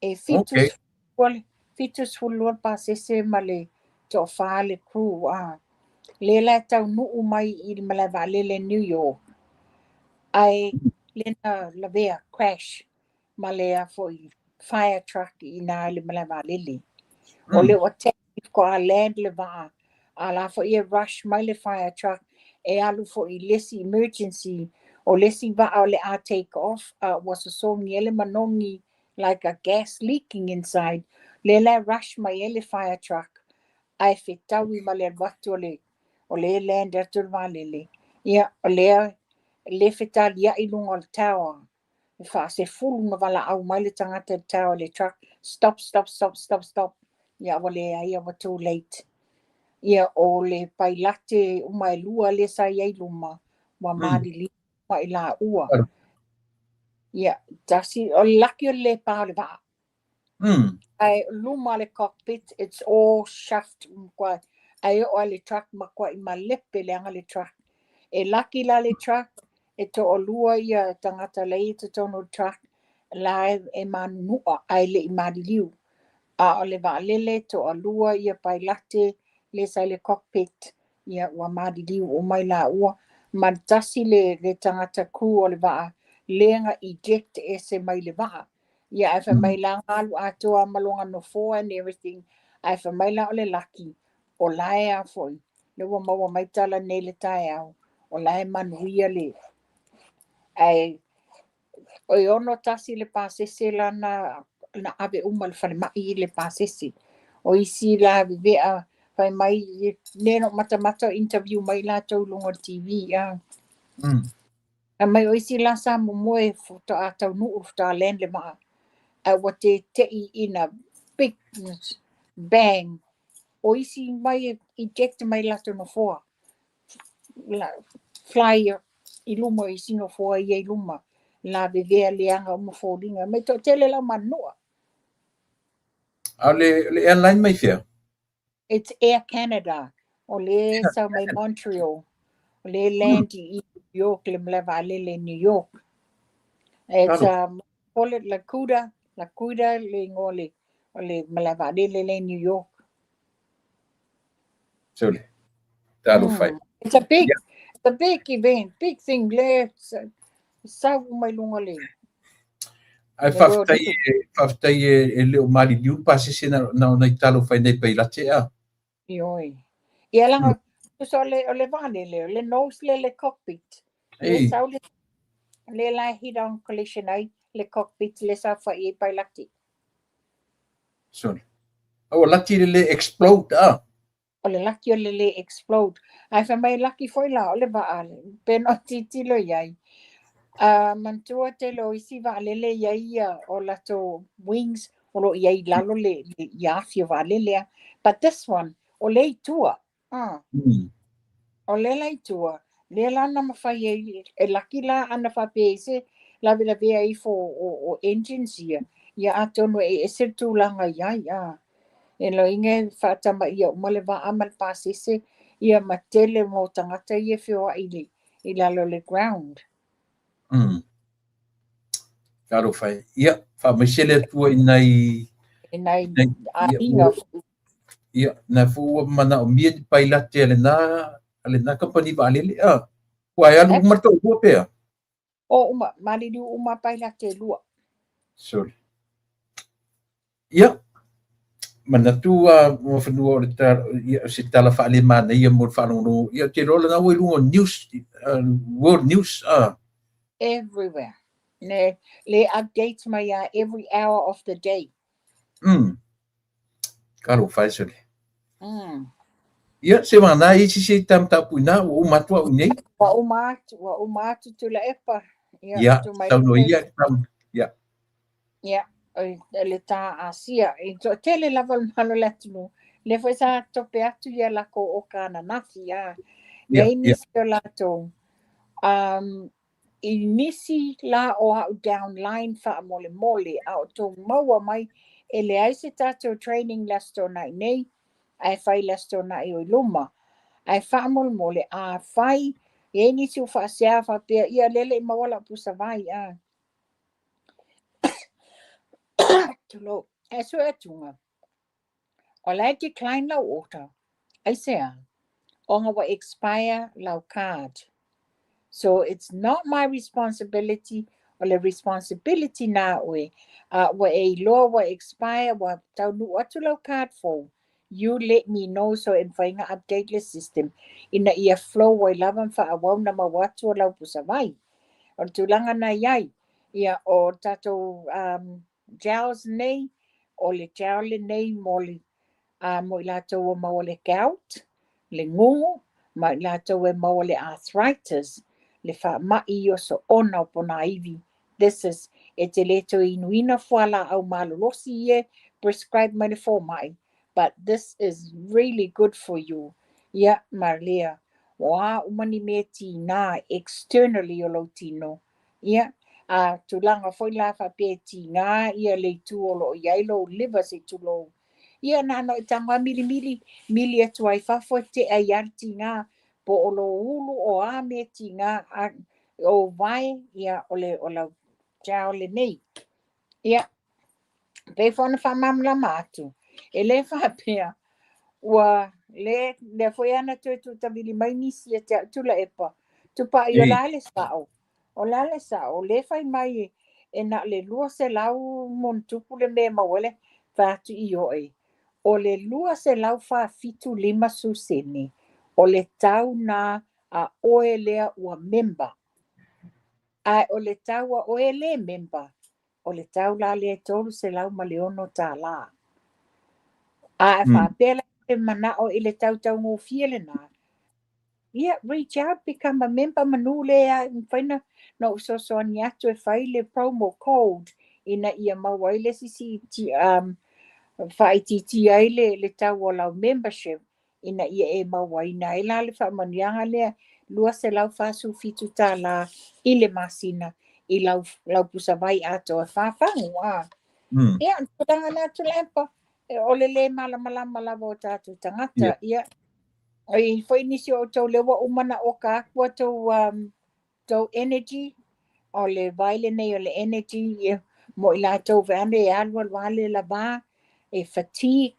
E 72 pasese ma le toafa le crew, a. Lea la e taunuu mai i le malae vaalele New York. Ae le na lavea, crash, ma le a foi fire truck i na i le malae vaalele. O le ua taxi faatoa land le vaa, a la foi e rush mai le fire truck e alu foi i le isi emergency, o le isi vaa o le a take off, a ua sosogi ai le manogi, like a gas leaking inside. Lea la e rush mai ai le fire truck, ae fetaui ma le alu atu o le land atu le vaalele. Ia, o lea le fetaliai luga o le tower. E faasefulu na valaau mai le tagata i le tower le truck, "Stop, stop, stop, stop, stop." Ia, ua leai, ua too late. Ia, o le pailate uma e lua lea sa i ai i luma, ua maliliu uma i laua. Ia, tasi, o le laki o le lē pa o le vaa. Ae luma o le cockpit, it's all shaft, ae oo lava i le truck, matuai malepe leaga le truck. E laki la le truck, e toalua ia tagata la e i totonu o le truck, la e manunua ae le i maliliu. A o le vaalele, toalua ia pailate le sa i le cockpit, ia ua maliliu uma i laua. Ma le tasi le tagata crew o le vaa, lea na eject ese mai le vaa. Ia ae fai mai la na alu atoa ma lona nofoa and everything, ae fai mai la o le laki, o la e a foi, le ua maua mai tala nei le taeao, o la e manuia le. Ae e 61 le pasese lana na ave uma le falemai i le pasese. O isi la vevea fai mai le no matamata o interview mai latou i luga o le TV a. Fai mai o isi la sa momoe faatoa taunuu faatoa land le vaa. Ae ua tete'i in a big bang. O isi mai e eject mai latou nofoa. Fly i luma o isi nofoa ia i luma. La vevea leaga uma foliga. Mai toatele lau manunua.
A o le airline mai fea?
It's Air Canada. O le sau mai Montreal. O le land i New York, le malae vaalele New York. It's call it Lakuda, Lakuda le igoa o le malae vaalele le New York.
Sole. Talofa.
It's a big event, big thing le sau mai lunga le.
Ai faafetai e le o maliliu pasese na ona i talofa nei pailate a.
Ioe. Ia langa so o le vaalele, o le nose le cockpit. Le sau le la head on collision ai le cockpit le sa fai e pailate.
Sole. Ua laki le le explode a.
O le laki o le le explode. Ae fai mai laki foi la o le vaa pe no titilo iai. Manatua tele o isi vaalele ia ia o latou wings o lo i ai lalo le ia afi o vaalele a. But this one, o le i tua. O le la i tua, lea la na mawhai e laki la ana whapea i se lawe lawe ai fo o engines ia. Ia atonu e ese le tulaga i ai. A. E lo inge whaatama ia uma le vaa ma le pasese ia ma tele mo tagata ia feoai i lalo le ground.
Talofa e. Ia, faamaise le Atua i nai
E nai aiga.
Ia, na fu ua manaomia ni pailate a lena company vaalele a. Ua e alu uma le toalua pea.
O uma, maliliu uma pailate e lua.
Sorry. Ia, manatu a mafanua o le tala, ia, se tala faalemana ia mo le faalogologo. Ia, te loa lana ua i luga o news, world news.
Everywhere. Le updates mai a every hour of the day.
Talofa e sole. Ia, se mana i si se tam tapu ina, ua uma atu au nei.
Ua uma atu tula epa.
Ia, Ia,
tu mai
saunoa ia, tam, ia.
Ia, o le tā Asia. I to tele lava le malo le atunuu. Le foi sa tope atu ia lako o ka ananafi. A. Ia nisi o latou. I nisi la o au downline faamolemole a o tou maua mai e leai se tatou training le Aso Toonai nei ae fai le Aso Toonai o i luma. Ae faamolemole a fai e ai nisi o faasea faapea ia lele i maua lau pusavai a. Tulou. Ae sue atuga. O la e decline lau order. Aisea. Ona ua expire lau card. So it's not my responsibility o le responsibility na oe. Ua e iloa ua expire ua taunuu atu lau card fou. You let me know so e mafai ona update le system ina ia flow ai lava ma faaauau na maua atu o lau pusavai. O le tulaga na i ai. Ia o tatou gels nei, o le gel lenei mo le mo i latou ua maua le gout, le gugu, ma i latou e maua le arthritis, le faamai o soona o ponaivi. This is, e te le toe inuina fualaau malolosi ia prescribe mai le fomai. but this is really good for you. Ia, ma lea, o a uma ni mea tiga externally o lou tino, ia, a tulaga foi la faapea e tiga ia le itu o lo o i ai lou liver se i tulou, ia na ona e tago lava milimili, mili atu ai fafo e tea ai lava le tiga, po o lou ulu o a mea tiga, a, o vae, ia, o le, o lau gel lenei. Ia, pei foi ona faamalamalama atu, e le faapea ua le lea foi ana toe tuutavili mai nisi ia te au Tuilaepa, Tupai o le a le sao? O le a le sao? O lea fai mai e na o le 200 monitupu le mea e maua ai le fai atu ioe, o le 247.50 sene o le tau na a oe lea ua member. Ae o le tau a oe e le member, o le tau la lea e $306. A e faapea la e manao i le tau taugofie lena, ia, reach out, become a member manu lea e mafai na ou fesoasoani atu e fai le promo code ina ia maua ai le isi faaitiitia ai le tau o lau membership ina ia e mauaina ai la le faamanuiaga lea $247 i le masina i lau, lau pusavai atoa e whāwhangu. A. Ia, o le tulaga lena Tuilaepa, o le lē malamalama lava o tatou tagata. Ia, e i ai foi nisi o outou lea ua uma ona oka atu a tou tou energy, o le vai lenei o le energy mo i latou vaeane e alu alu lava le lava, e fatigue,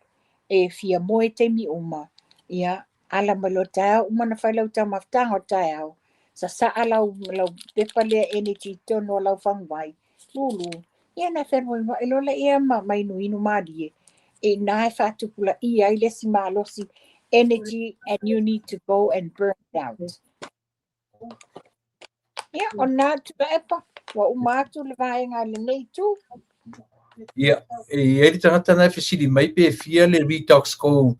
e fia moe taimi uma. Ia, ala mai loa taeao, uma ona fai lau taumafataga o le taeao, sasaa lau, lau pepa lea energy i totonu o lau faguvai, lulu, ia ona e fenuenua'i loa laia ma, ma inuinu malie. I ina e faatupulaia ai le isi malosi energy and you need to go and burn it out. Ia, o lena Tuilaepa, ua uma atu le vaega a lenei itu.
Ia, e i ai le tagata na e fesili mai pe fia le Redox Gold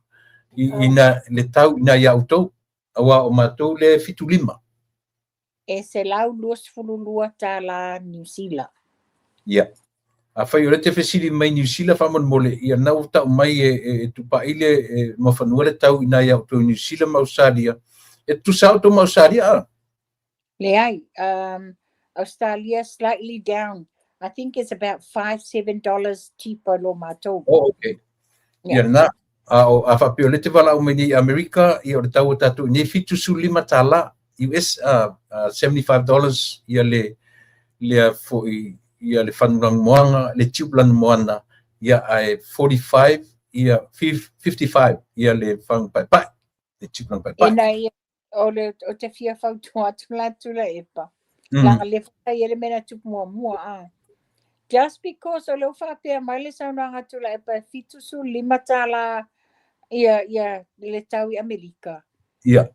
i, i na, le tau ina ia outou, aua o matou le 75.
E $122 Niu Sila.
Ia. Afai o lea e te fesili mai Niu Sila faamolemole, ia lena ua tau mai e, e, e Tupai le e, Muafanua le tau ina ia outou i Niu Sila ma Ausetalia. E tutusa outou ma Ausetalia a?
Leai, Australia slightly down. I think it's about 5 $7 cheaper lo matou.
Oh, okay. Ia lena, a, o, a faapea o lea e te valaau mai nei i Amerika, ia o le tau o tatou i nei $75 US, $75 ia le, lea foi, ia le fanu lanumoana, le tube lanumoana, ia ae 45, ia 55 ia le fanu paepae, le tube lanupaepae.
Ina ia o le o te fia fautua atu la Tuilaepa. Leaga lea foi sa i ai le mea na tupu muamua a. Just because o lea ua faapea mai le saunoaga a Tuilaepa e $75 ia ia le tau i Amerika.
Ia.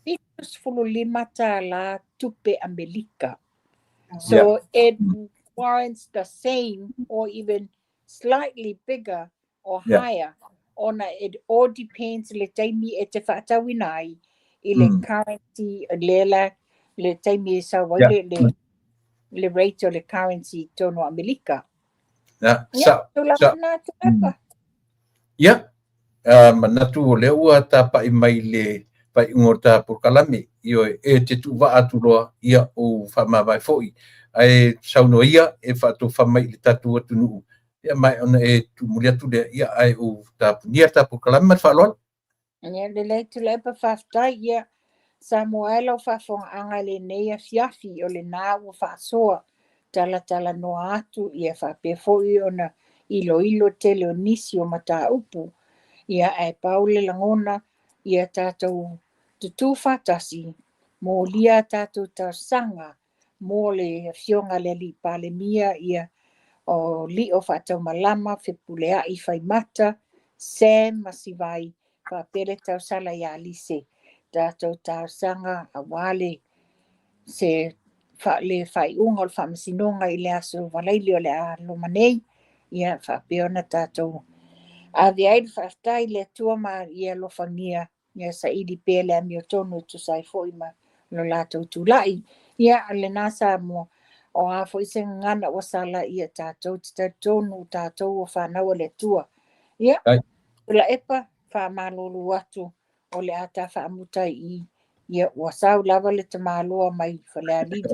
E $75 tupe Amerika. So it warrants the same or even slightly bigger or higher ona it all depends le taimi e te faatauina ai i le currency lea la le taimi e sau ai le, le, le rate o le currency i totonu o Amerika.
Ia,
Ia, tulaga lena Tuilaepa.
Ia, manatu o lea ua tapa'i mai le faaiuga o ta polokalame, ioe, e te tuuvaa atu loa, ia, ou faamavae foi, ae saunoa ia e faatofa mai i le tatou atunuu, ia maea ona e tuumuli atu lea, ia, ae ou tapunia le ta polokalame ma le faaaloalo.
Ia, lelei Tuilaepa, faafetai. Ia, Samoa e lau faafofogaaga i lenei afiafi, o lena ua faasoa talatalanoa atu, ia faapea foi ona iloilo tele o nisi o mataupu. Ia, ae pau le lagona, ia tatou tutū faatasi, molia a tatou talosaga mo le Afioga i le Alii Palemia, ia o Lio Faataumalama, Fepuleai Faimata, Sam Masivai, faapea le tausala ia Lise, tatou talosaga aua le se le faaiuga o le faamasinoga i le aso Faraile o le a loma nei, ia faapea ona tatou ave ai le faafetai i le Atua ma ia alofagia ia saili pea le amiotonu e tusa ai foi ma lo latou tulai. Ia, o lena Samoa, o a foi se gagana ua sala, ia tatou te talitonu tatou o fanau a le Atua. Ia, Tuilaepa, faamalulu atu o le a ta faamuta i i, ia ua sau lava le tamaloa mai Falealili.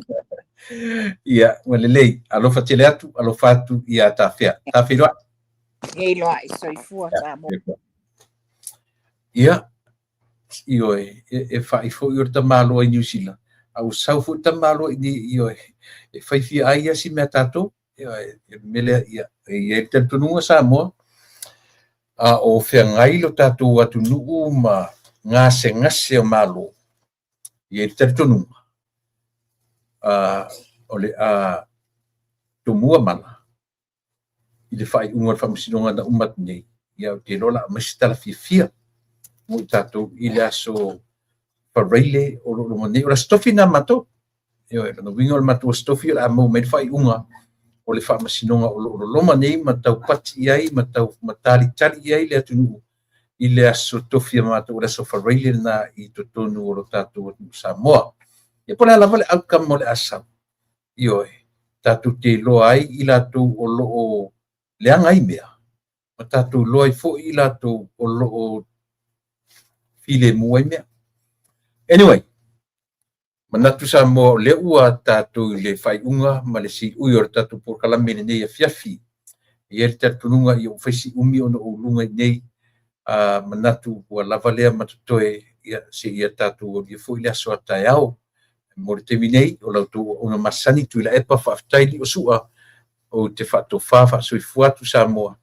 Ia, ua lelei. Alofa tele atu, alofa atu ia tafea. Tafeiloai.
Feiloai, soifua Samoa.
Ia, ioe, e fa'i foi o le tamaloa i Niu Sila, a ua sau foi le tamaloa i inei, ioe, e fai fia ai ia si mea tatou. Ioe, o le mea lea, ia, e i ai le talitonuga Samoa, a o feagai lo tatou atunuu ma gasegase o Malo, e i ai le talitonuga, o le a tomua mala i le faaiuga o le faamasinoga na uma atu nei, ia ou te iloa o le a aumai se tala fiafia mo i tatou i le aso Faraile o lo o loma nei. O le aso Tofi lena matou. Ioe, lona uiga o le matou aso Tofi o le a maua mai le faaiuga o le faamasinoga o lo o loloma nei ma taupati i ai ma tau ma talitali i ai le atunuu i le aso Tofi a matou, o le aso Faraile lena i totonu o lo tatou atunuu Samoa. Ia po o le a lava le outcome o le a sau, ioe, tatou te iloa ai i latou o lo o leaga ai mea, ma tatou iloa ai foi i latou o lo o filemu ai mea. Anyway, manatu Samoa o lea ua tatou i le faaiuga ma le siui o le tatou polokalame i lenei afiafi. E i ai le talitonuga ia ua fai si umi ona ou luga i nei, a manatu ua lava lea ma totoe, ia seia tatou aulia foi le aso a taeao. Mo le taimi nei, o la outou auauna masani Tuilaepa, faafetai Liosua, ou te faatofa faasoifua atu Samoa.